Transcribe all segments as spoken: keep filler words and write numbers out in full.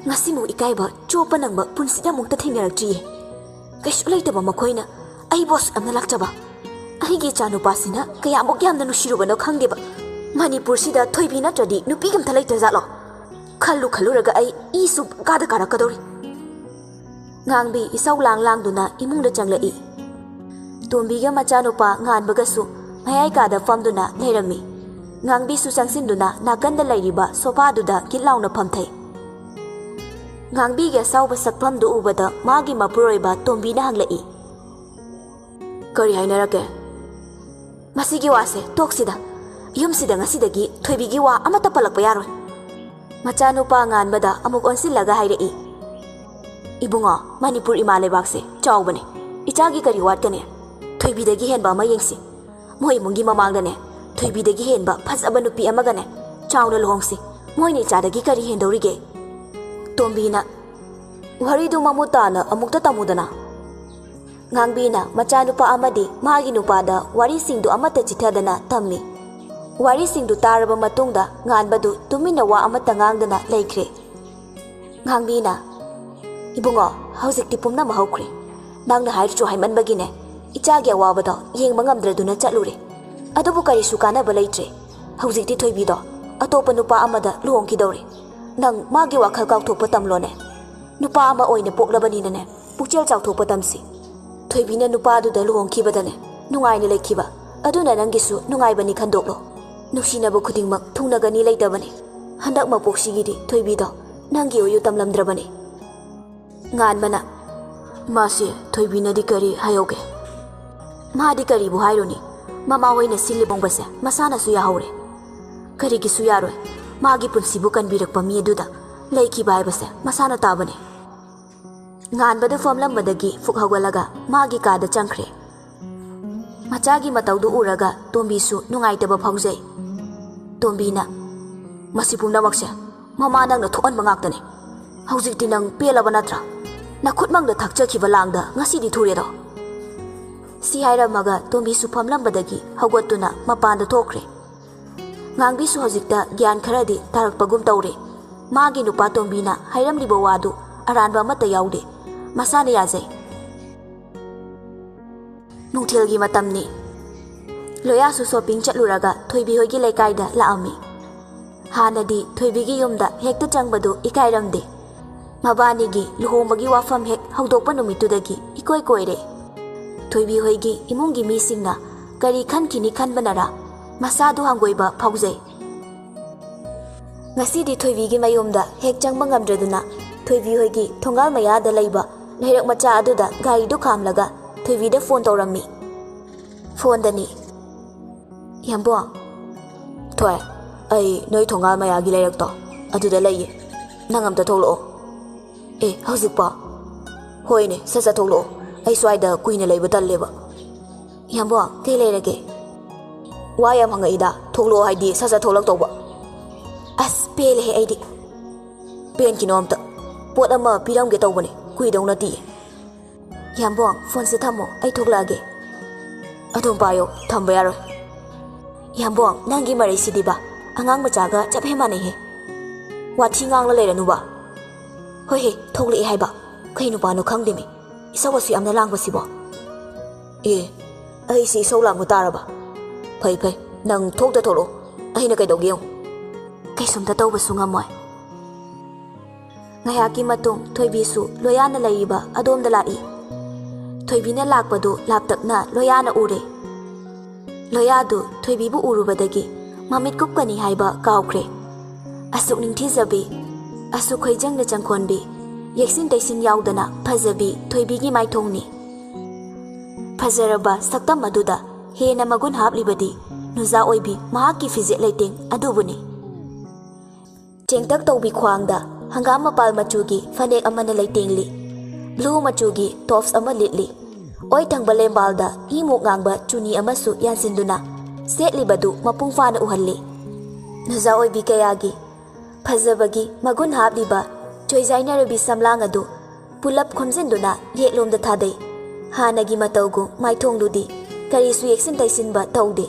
ꯉꯁꯤꯃꯨꯛ ꯏꯀꯥꯏꯕ ꯆꯣꯞꯄ ꯅꯪꯕ ꯄꯨꯟꯁꯤꯗ ꯑꯃꯨꯛꯇ ꯊꯦꯡꯅꯔꯛꯇ꯭ꯔꯤꯌꯦ꯫ ꯀꯩꯁꯨ ꯂꯩꯇꯕ ꯃꯈꯣꯏꯅ ꯑꯩꯕꯨ ꯑꯁꯨꯛ ꯌꯥꯝꯅ ꯂꯥꯛꯆꯕ꯫ ꯑꯩꯒꯤ ꯏꯆꯥꯅꯨꯄꯥꯁꯤꯅ ꯀꯌꯥꯃꯨꯛ ꯌꯥꯝꯅ ꯅꯨꯡꯁꯤꯔꯨꯕꯅꯣ ꯈꯪꯗꯦꯕ꯫ ꯃꯅꯤꯄꯨꯔꯁꯤꯗ ꯊꯣꯏꯕꯤ ꯅꯠꯇ꯭ꯔꯗꯤ ꯅꯨꯄꯤ ꯑꯝꯇ ꯂꯩꯇ꯭ꯔꯖꯥꯠꯂꯣ? ꯈꯜꯂꯨ ꯈꯜꯂꯨꯔꯒ ꯑꯩ ꯏꯁꯨ ꯀꯥꯗ ꯀꯥꯔꯛꯀꯗꯧꯔꯤ꯫ ꯉꯥꯡꯕꯤ ꯏꯁꯧ ꯂꯥꯡ ꯂꯥꯡꯗꯨꯅ ꯏꯃꯨꯡꯗ ꯆꯪꯂꯛꯏ꯫ ꯇꯣꯝꯕꯤꯒ ꯃꯆꯥꯅꯨꯄꯥ ꯉꯥꯟꯕꯒꯁꯨ ꯃꯌꯥꯏ ꯀꯥꯗ ꯐꯝꯗꯨꯅ ꯂꯩꯔꯝꯃꯤ꯫ ꯉꯥꯡꯕꯤꯁꯨ ꯆꯪꯁꯤꯟꯗꯨꯅ ꯅꯥꯀꯟꯗ ꯂꯩꯔꯤꯕ ꯁꯣꯐꯥꯗꯨꯗ ꯒꯤꯠ ꯂꯥꯎꯅ ꯐꯝꯊꯩ꯫ ꯉꯥꯡꯕꯤꯒꯤ ꯑꯁꯥꯎꯕ ꯁꯛꯐꯝꯗꯨ ꯎꯕꯗ ꯃꯥꯒꯤ ꯃꯄꯨꯔꯣꯏꯕ ꯇꯣꯝꯕꯤꯅ ꯍꯪꯂꯛꯏ, "ꯀꯔꯤ ꯍꯥꯏꯅꯔꯛꯀꯦ?" "ꯃꯁꯤꯒꯤ ꯋꯥꯁꯦ ꯇꯣꯛꯁꯤꯗ꯫ ꯌꯨꯝꯁꯤꯗ ꯉꯁꯤꯗꯒꯤ ꯊꯣꯏꯕꯤꯒꯤ ꯋꯥ ꯑꯃꯠꯇ ꯄꯜꯂꯛꯄ ꯌꯥꯔꯣꯏ꯫" ꯃꯆꯥꯅꯨꯄꯥ ꯉꯥꯟꯕꯗ ꯑꯃꯨꯛ ꯑꯣꯟꯁꯤꯜꯂꯒ ꯍꯥꯏꯔꯛꯏ, "ꯏꯕꯨꯡꯉꯣ, ꯃꯅꯤꯄꯨꯔ ꯏꯃꯥ ꯂꯩꯕꯥꯛꯁꯦ ꯆꯥꯎꯕꯅꯦ꯫ ꯏꯆꯥꯒꯤ ꯀꯔꯤ ꯋꯥꯠꯀꯅꯤ? ꯊꯣꯏꯕꯤꯗꯒꯤ ꯍꯦꯟꯕ ꯑꯃ ꯌꯦꯡꯁꯤ꯫ ꯃꯣꯏ ꯏꯃꯨꯡꯒꯤ ꯃꯃꯥꯡꯗꯅꯦ ꯊꯣꯏꯕꯤꯗꯒꯤ ꯍꯦꯟꯕ ꯐꯖꯕ ꯅꯨꯄꯤ ꯑꯃꯒꯅꯦ ꯆꯥꯎꯅ ꯂꯨꯍꯣꯡꯁꯤ꯫ ꯃꯣꯏꯅ ꯏꯆꯥꯗꯒꯤ ꯀꯔꯤ ꯍꯦꯟꯗꯧꯔꯤꯒꯦ?" ꯇꯣꯝꯕꯤꯅ, "ꯋꯥꯔꯤꯗꯨ ꯃꯃꯨꯠ ꯇꯥꯅ ꯑꯃꯨꯛꯇ ꯇꯝꯃꯨꯗꯅ꯫" ꯉꯥꯡꯕꯤꯅ ꯃꯆꯥꯅꯨꯄꯥ ꯑꯃꯗꯤ ꯃꯥꯒꯤ ꯅꯨꯄꯥꯗ ꯋꯥꯔꯤꯁꯤꯡꯗꯨ ꯑꯃꯠꯇ ꯆꯤꯊꯗꯅ ꯇꯝꯃꯤ꯫ ꯋꯥꯔꯤꯁꯤꯡꯗꯨ ꯇꯥꯔꯕ ꯃꯇꯨꯡꯗ ꯉꯥꯟꯕꯗꯨ ꯇꯨꯃꯤꯟꯅ ꯋꯥ ꯑꯃꯠꯇ ꯉꯥꯡꯗꯅ ꯂꯩꯈ꯭ꯔꯦ꯫ ꯉꯥꯡꯕꯤꯅ, "ꯏꯕꯨꯡꯉꯣ, ꯍꯧꯖꯤꯛꯇꯤ ꯄꯨꯝꯅꯃꯛ ꯍꯧꯈ꯭ꯔꯦ꯫ ꯅꯪꯅ ꯍꯥꯏꯔꯁꯨ ꯍꯥꯏꯃꯟꯕꯒꯤꯅꯦ, ꯏꯆꯥꯒꯤ ꯑꯋꯥꯕꯗꯣ ꯌꯦꯡꯕ ꯉꯝꯗ꯭ꯔꯗꯨꯅ ꯆꯠꯂꯨꯔꯦ꯫ ꯑꯗꯨꯕꯨ ꯀꯔꯤꯁꯨ ꯀꯥꯟꯅꯕ ꯂꯩꯇ꯭ꯔꯦ꯫ ꯍꯧꯖꯤꯛꯇꯤ ꯊꯣꯏꯕꯤꯗꯣ ꯑꯇꯣꯞꯄ ꯅꯨꯄꯥ ꯑꯃꯗ ꯂꯨꯍꯣꯡꯈꯤꯗꯧꯔꯦ꯫ ꯅꯪ ꯃꯥꯒꯤ ꯋꯥꯈꯜ ꯀꯥꯎꯊꯣꯛꯄ ꯇꯝꯂꯣꯅꯦ꯫ ꯅꯨꯄꯥ ꯑꯃ ꯑꯣꯏꯅ ꯄꯣꯛꯂꯕꯅꯤꯅꯅꯦ, ꯄꯨꯛꯆꯦꯜ ꯆꯥꯎꯊꯣꯛꯄ ꯇꯝꯁꯤ꯫ ꯊꯣꯏꯕꯤꯅ ꯅꯨꯄꯥꯗꯨꯗ ꯂꯨꯍꯣꯡꯈꯤꯕꯗꯅꯦ ꯅꯨꯡꯉꯥꯏꯅ ꯂꯩꯈꯤꯕ, ꯑꯗꯨꯅ ꯅꯪꯒꯤꯁꯨ ꯅꯨꯡꯉꯥꯏꯕꯅꯤ ꯈꯟꯗꯣꯛꯂꯣ꯫ ꯅꯨꯡꯁꯤꯅꯕ ꯈꯨꯗꯤꯡꯃꯛ ꯊꯨꯡꯅꯒꯅꯤ ꯂꯩꯇꯕꯅꯤ꯫ ꯍꯟꯗꯛ ꯃꯄꯣꯛꯁꯤꯒꯤꯗꯤ ꯊꯣꯏꯕꯤꯗꯣ ꯅꯪꯒꯤ ꯑꯣꯏꯌꯨ ꯇꯝꯂꯝꯗ꯭ꯔꯕꯅꯤ꯫" ꯉꯥꯟꯕꯅ, "ꯃꯥꯁꯦ ꯊꯣꯏꯕꯤꯅꯗꯤ ꯀꯔꯤ ꯍꯥꯏꯍꯧꯒꯦ?" "ꯃꯥꯗꯤ ꯀꯔꯤꯕꯨ ꯍꯥꯏꯔꯨꯅꯤ? ꯃꯃꯥ ꯍꯣꯏꯅ ꯁꯤꯜꯂꯤ ꯄꯣꯡꯕꯁꯦ ꯃꯁꯥꯅꯁꯨ ꯌꯥꯍꯧꯔꯦ꯫ ꯀꯔꯤꯒꯤꯁꯨ ꯌꯥꯔꯣꯏ꯫ ꯃꯥꯒꯤ ꯄꯨꯟꯁꯤꯕꯨ ꯀꯟꯕꯤꯔꯛꯄ ꯃꯤ ꯑꯗꯨꯗ ꯂꯩꯈꯤꯕ ꯍꯥꯏꯕꯁꯦ ꯃꯁꯥꯅ ꯇꯥꯕꯅꯦ꯫" ꯉꯥꯟꯕꯗ ꯐꯝꯂꯝꯕꯗꯒꯤ ꯐꯨꯛ ꯍꯧꯒꯠꯂꯒ ꯃꯥꯒꯤ ꯀꯥꯗ ꯆꯪꯈ꯭ꯔꯦ꯫ ꯃꯆꯥꯒꯤ ꯃꯇꯧꯗꯨ ꯎꯔꯒ ꯇꯣꯝꯕꯤꯁꯨ ꯅꯨꯡꯉꯥꯏꯇꯕ ꯐꯥꯎꯖꯩ꯫ ꯇꯣꯝꯕꯤꯅ, "ꯃꯁꯤ ꯄꯨꯝꯅꯃꯛꯁꯦ ꯃꯃꯥ ꯅꯪꯅ ꯊꯣꯛꯍꯟꯕ ꯉꯥꯛꯇꯅꯤ꯫ ꯍꯧꯖꯤꯛꯇꯤ ꯅꯪ ꯄꯦꯜꯂꯕ ꯅꯠꯇ꯭ꯔꯥ? ꯅꯈꯨꯠꯃꯛꯅ ꯊꯛꯆꯈꯤꯕ ꯂꯥꯡꯗ ꯉꯁꯤꯗꯤ ꯊꯨꯔꯦꯗꯣ?" ꯁꯤ ꯍꯥꯏꯔꯝꯃꯒ ꯇꯣꯝꯕꯤꯁꯨ ꯐꯝꯂꯝꯕꯗꯒꯤ ꯍꯧꯒꯠꯇꯨꯅ ꯃꯄꯥꯟꯗ ꯊꯣꯛꯈ꯭ꯔꯦ꯫ ꯉꯥꯡꯕꯤꯁꯨ ꯍꯧꯖꯤꯛꯇ ꯒ꯭ꯌꯥꯟ ꯈꯔꯗꯤ ꯇꯥꯔꯛꯄꯒꯨꯝ ꯇꯧꯔꯦ꯫ ꯃꯥꯒꯤ ꯅꯨꯄꯥ ꯇꯣꯝꯕꯤꯅ ꯍꯥꯏꯔꯝꯂꯤꯕ ꯋꯥꯗꯨ ꯑꯔꯥꯟꯕ ꯑꯃꯠꯇ ꯌꯥꯎꯗꯦ꯫ ꯃꯁꯥꯅ ꯌꯥꯖꯩ꯫ ꯅꯨꯡꯊꯤꯜꯒꯤ ꯃꯇꯝꯅꯤ꯫ ꯂꯣꯌꯥꯁꯨ ꯁꯣꯄꯤꯡ ꯆꯠꯂꯨꯔꯒ ꯊꯣꯏꯕꯤ ꯍꯣꯏꯒꯤ ꯂꯩꯀꯥꯏꯗ ꯂꯥꯛꯑꯝꯃꯤ꯫ ꯍꯥꯟꯅꯗꯤ ꯊꯣꯏꯕꯤꯒꯤ ꯌꯨꯝꯗ ꯍꯦꯛꯇ ꯆꯪꯕꯗꯨ ꯏꯀꯥꯏꯔꯝꯗꯦ꯫ ꯃꯕꯥꯅꯤꯒꯤ ꯂꯨꯍꯣꯡꯕꯒꯤ ꯋꯥꯐꯝ ꯍꯦꯛ ꯍꯧꯗꯣꯛꯄ ꯅꯨꯃꯤꯠꯇꯨꯗꯒꯤ ꯏꯀꯣꯏ ꯀꯣꯏꯔꯦ꯫ ꯊꯣꯏꯕꯤ ꯍꯣꯏꯒꯤ ꯏꯃꯨꯡꯒꯤ ꯃꯤꯁꯤꯡꯅ ꯀꯔꯤ ꯈꯟꯈꯤꯅꯤ ꯈꯟꯕꯅꯔꯥ, ꯃꯁꯥꯗꯨ ꯍꯪꯒꯣꯏꯕ ꯐꯥꯎꯖꯩ꯫ ꯉꯁꯤꯗꯤ ꯊꯣꯏꯕꯤꯒꯤ ꯃꯌꯨꯝꯗ ꯍꯦꯛ ꯆꯪꯕ ꯉꯝꯗ꯭ꯔꯗꯨꯅ ꯊꯣꯏꯕꯤ ꯍꯣꯏꯒꯤ ꯊꯣꯡꯒꯥꯜ ꯃꯌꯥꯗ ꯂꯩꯕ ꯂꯩꯔꯛ ꯃꯆꯥ ꯑꯗꯨꯗ ꯒꯥꯔꯤꯗꯨ ꯈꯥꯝꯂꯒ ꯊꯣꯏꯕꯤꯗ ꯐꯣꯟ ꯇꯧꯔꯝꯃꯤ꯫ ꯐꯣꯟꯗꯅꯤ꯫ "ꯌꯥꯝꯕꯣ꯫ ꯊꯣꯏ, ꯑꯩ ꯅꯣꯏ ꯊꯣꯡꯒꯥꯜ ꯃꯌꯥꯒꯤ ꯂꯩꯔꯛꯇꯣ ꯑꯗꯨꯗ ꯂꯩꯌꯦ꯫ ꯅꯪ ꯑꯝꯇ ꯊꯣꯛꯂꯛꯑꯣ꯫ ꯑꯦ, ꯍꯧꯖꯤꯛꯄꯣ? ꯍꯣꯏꯅꯦ, ꯁꯠ ꯁꯠ ꯊꯣꯛꯂꯛꯑꯣ꯫ ꯑꯩ ꯁ꯭ꯋꯥꯏꯗ ꯀꯨꯏꯅ ꯂꯩꯕ ꯇꯜꯂꯦꯕ꯫" "ꯌꯥꯝꯕꯣ, ꯀꯩ ꯂꯩꯔꯒꯦ?" "ꯋꯥ ꯌꯥꯝ ꯍꯪꯉꯛꯏꯗ, ꯊꯣꯛꯂꯛꯑꯣ ꯍꯥꯏꯗꯤ ꯁꯠ ꯁꯠ ꯊꯣꯛꯂꯛꯇꯧꯕ꯫" "ꯑꯁ, ꯄꯦꯜꯂꯦꯍꯦ ꯑꯩꯗꯤ꯫" "ꯄꯦꯟꯈꯤꯅꯣ ꯑꯝꯇ꯫ ꯄꯣꯠ ꯑꯃ ꯄꯤꯔꯝꯒꯦ ꯇꯧꯕꯅꯦ, ꯀꯨꯏꯗꯧ ꯅꯠꯇꯤꯌꯦ꯫" "ꯌꯥꯝꯕꯣ, ꯐꯣꯟꯁꯦ ꯊꯝꯃꯣ, ꯑꯩ ꯊꯣꯛꯂꯛꯑꯒꯦ꯫" "ꯑꯗꯨꯝ ꯄꯥꯏꯌꯣ, ꯊꯝꯕ ꯌꯥꯔꯣꯏ꯫" "ꯌꯥꯝꯕꯣ, ꯅꯪꯒꯤ ꯃꯔꯩꯁꯤꯗꯤꯕ, ꯑꯉꯥꯡ ꯃꯆꯥꯒ ꯆꯞ ꯍꯦꯛ ꯃꯥꯟꯅꯩꯍꯦ꯫ ꯋꯥꯊꯤ ꯉꯥꯡꯂ ꯂꯩꯔꯅꯨꯕ꯫" "ꯍꯣꯏꯍꯦ, ꯊꯣꯛꯂꯛꯑꯦ ꯍꯥꯏꯕ꯫ ꯀꯩ ꯅꯨꯄꯥꯅꯣ ꯈꯪꯗꯦꯃꯤ, ꯏꯁꯧ ꯑꯁꯨ ꯌꯥꯝꯅ ꯂꯥꯡꯕꯁꯤꯕꯣ?" "ꯑꯦ, ꯑꯩꯁꯤ ꯏꯁꯧ ꯂꯥꯡꯕ ꯇꯥꯔꯕ? ꯐꯩ ꯐꯩ, ꯅꯪ ꯊꯣꯛꯇ ꯊꯣꯛꯂꯛꯑꯣ, ꯑꯩꯅ ꯀꯩꯗꯧꯒꯦ ꯌꯦꯡꯉꯨ꯫" "ꯀꯩꯁꯨꯝꯇ ꯇꯧꯕꯁꯨ ꯉꯝꯃꯣꯏ꯫" ꯉꯥꯏꯍꯥꯛꯀꯤ ꯃꯇꯨꯡ ꯊꯣꯏꯕꯤꯁꯨ ꯂꯣꯌꯥꯅ ꯂꯩꯔꯤꯕ ꯑꯗꯣꯝꯗ ꯂꯥꯛꯏ꯫ ꯊꯣꯏꯕꯤꯅ ꯂꯥꯛꯄꯗꯨ ꯂꯥꯞꯇꯛꯅ ꯂꯣꯌꯥꯅ ꯎꯔꯦ꯫ ꯂꯣꯌꯥꯗꯨ ꯊꯣꯏꯕꯤꯕꯨ ꯎꯔꯨꯕꯗꯒꯤ ꯃꯃꯤꯠ ꯀꯨꯞꯀꯅꯤ ꯍꯥꯏꯕ ꯀꯥꯎꯈ꯭ꯔꯦ꯫ ꯑꯁꯨꯛ ꯅꯤꯡꯊꯤꯖꯕꯤ, ꯑꯁꯨꯛ ꯈꯣꯏꯖꯪꯅ ꯆꯪꯈꯣꯟꯕꯤ, ꯌꯦꯛꯁꯤꯟ ꯇꯩꯁꯤꯟ ꯌꯥꯎꯗꯅ ꯐꯖꯕꯤ ꯊꯣꯏꯕꯤꯒꯤ ꯃꯥꯏꯊꯣꯡꯅꯤ꯫ ꯐꯖꯔꯕ ꯁꯛꯇꯝ ꯑꯗꯨꯗ ꯍꯦꯟꯅ ꯃꯒꯨꯟ ꯍꯥꯞꯂꯤꯕꯗꯤ ꯅꯨꯖꯥ ꯑꯣꯏꯕꯤ ꯃꯍꯥꯛꯀꯤ ꯐꯤꯖꯦꯠ ꯂꯩꯇꯦꯡ ꯑꯗꯨꯕꯨꯅꯤ꯫ ꯆꯦꯡꯇꯛ ꯇꯧꯕꯤ ꯈ꯭ꯋꯥꯡꯗ ꯍꯪꯒꯥꯝ ꯃꯄꯥꯜ ꯃꯆꯨꯒꯤ ꯐꯅꯦꯛ ꯑꯃꯅ ꯂꯩꯇꯦꯡꯂꯤ, ꯕ꯭ꯂꯨ ꯃꯆꯨꯒꯤ ꯇꯣꯞꯁ ꯑꯃ ꯂꯤꯠꯂꯤ, ꯑꯣꯏ ꯊꯪꯕ ꯂꯦꯝꯕꯥꯜꯗ ꯏꯃꯣꯛ ꯉꯥꯡꯕ ꯆꯨꯅꯤ ꯑꯃꯁꯨ ꯌꯥꯟꯁꯤꯟꯗꯨꯅ ꯁꯦꯠꯂꯤꯕꯗꯨ ꯃꯄꯨꯡ ꯐꯥꯅ ꯎꯍꯜꯂꯤ꯫ ꯅꯨꯖꯥ ꯑꯣꯏꯕꯤ ꯀꯌꯥꯒꯤ ꯐꯖꯕꯒꯤ ꯃꯒꯨꯟ ꯍꯥꯞꯂꯤꯕ ꯆꯣꯏꯖꯥꯏꯅꯔꯕꯤ ꯁꯝꯂꯥꯡ ꯑꯗꯨ ꯄꯨꯂꯞ ꯈꯣꯝꯖꯤꯟꯗꯨꯅ ꯌꯦꯠꯂꯣꯝꯗ ꯊꯥꯗꯩ꯫ ꯍꯥꯟꯅꯒꯤ ꯃꯇꯧꯒꯨꯝ ꯃꯥꯏꯊꯣꯡꯗꯨꯗꯤ ꯀꯔꯤꯁꯨ ꯌꯦꯛꯁꯤꯟ ꯇꯩꯁꯤꯟꯕ ꯇꯧꯗꯦ꯫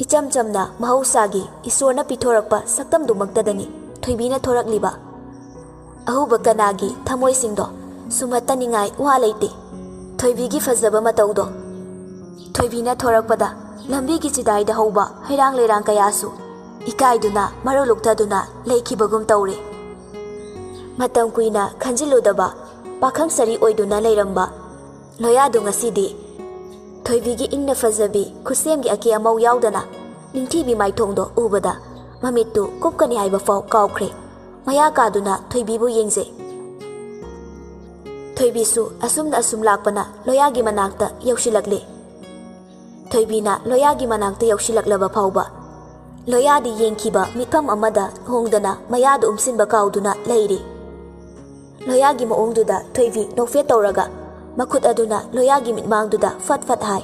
ꯏꯆꯝ ꯆꯝꯅ ꯃꯍꯧꯁꯥꯒꯤ ꯏꯁꯣꯔꯅ ꯄꯤꯊꯣꯔꯛꯄ ꯁꯛꯇꯝꯗꯨꯃꯛꯇꯗꯅꯤ ꯊꯣꯏꯕꯤꯅ ꯊꯣꯔꯛꯂꯤꯕ ꯑꯍꯨꯕ ꯀꯅꯥꯒꯤ ꯊꯃꯣꯏꯁꯤꯡꯗꯣ ꯁꯨꯝꯍꯠꯇꯅꯤꯡꯉꯥꯏ ꯋꯥ ꯂꯩꯇꯦ꯫ ꯊꯣꯏꯕꯤꯒꯤ ꯐꯖꯕ ꯃꯇꯧꯗꯣ꯫ ꯊꯣꯏꯕꯤꯅ ꯊꯣꯔꯛꯄꯗ ꯂꯝꯕꯤꯒꯤ ꯆꯤꯗꯥꯏꯗ ꯍꯧꯕ ꯍꯩꯔꯥꯡ ꯂꯩꯔꯥꯡ ꯀꯌꯥꯁꯨ ꯏꯀꯥꯏꯗꯨꯅ ꯃꯔꯨ ꯂꯨꯛꯊꯗꯨꯅ ꯂꯩꯈꯤꯕꯒꯨꯝ ꯇꯧꯔꯦ꯫ ꯃꯇꯝ ꯀꯨꯏꯅ ꯈꯟꯖꯤꯜꯂꯨꯗꯕ ꯄꯥꯈꯪ ꯁꯔꯤ ꯑꯣꯏꯗꯨꯅ ꯂꯩꯔꯝꯕ ꯂꯣꯌꯥꯗꯨ ꯉꯁꯤꯗꯤ ꯊꯣꯏꯕꯤꯒꯤ ꯏꯪꯅ ꯐꯖꯕꯤ ꯈꯨꯠꯁꯦꯝꯒꯤ ꯑꯀꯦ ꯑꯃꯧ ꯌꯥꯎꯗꯅ ꯅꯤꯡꯊꯤꯕꯤ ꯃꯥꯏꯊꯣꯡꯗꯣ ꯎꯕꯗ ꯃꯃꯤꯠꯇꯨ ꯀꯨꯞꯀꯅꯤ ꯍꯥꯏꯕ ꯐꯥꯎ ꯀꯥꯎꯈ꯭ꯔꯦ꯫ ꯃꯌꯥ ꯀꯥꯗꯨꯅ ꯊꯣꯏꯕꯤꯕꯨ ꯌꯦꯡꯖꯩ꯫ ꯊꯣꯏꯕꯤꯁꯨ ꯑꯁꯨꯝꯅ ꯑꯁꯨꯝ ꯂꯥꯛꯄꯅ ꯂꯣꯌꯥꯒꯤ ꯃꯅꯥꯛꯇ ꯌꯧꯁꯤꯜꯂꯛꯂꯦ꯫ ꯊꯣꯏꯕꯤꯅ ꯂꯣꯌꯥꯒꯤ ꯃꯅꯥꯛꯇ ꯌꯧꯁꯤꯜꯂꯛꯂꯕ ꯐꯥꯎꯕ ꯂꯣꯌꯥꯗꯤ ꯌꯦꯡꯈꯤꯕ ꯃꯤꯠꯐꯝ ꯑꯃꯗ ꯍꯣꯡꯗꯅ ꯃꯌꯥꯗꯨ ꯎꯝꯁꯤꯟꯕ ꯀꯥꯎꯗꯨꯅ ꯂꯩꯔꯤ꯫ ꯂꯣꯌꯥꯒꯤ ꯃꯑꯣꯡꯗꯨꯗ ꯊꯣꯏꯕꯤ ꯅꯣꯛꯐꯦꯠ ꯇꯧꯔꯒ ꯃꯈꯨꯠ ꯑꯗꯨꯅ ꯂꯣꯌꯥꯒꯤ ꯃꯤꯠꯃꯥꯡꯗꯨꯗ ꯐꯠ ꯐꯠ ꯍꯥꯏ꯫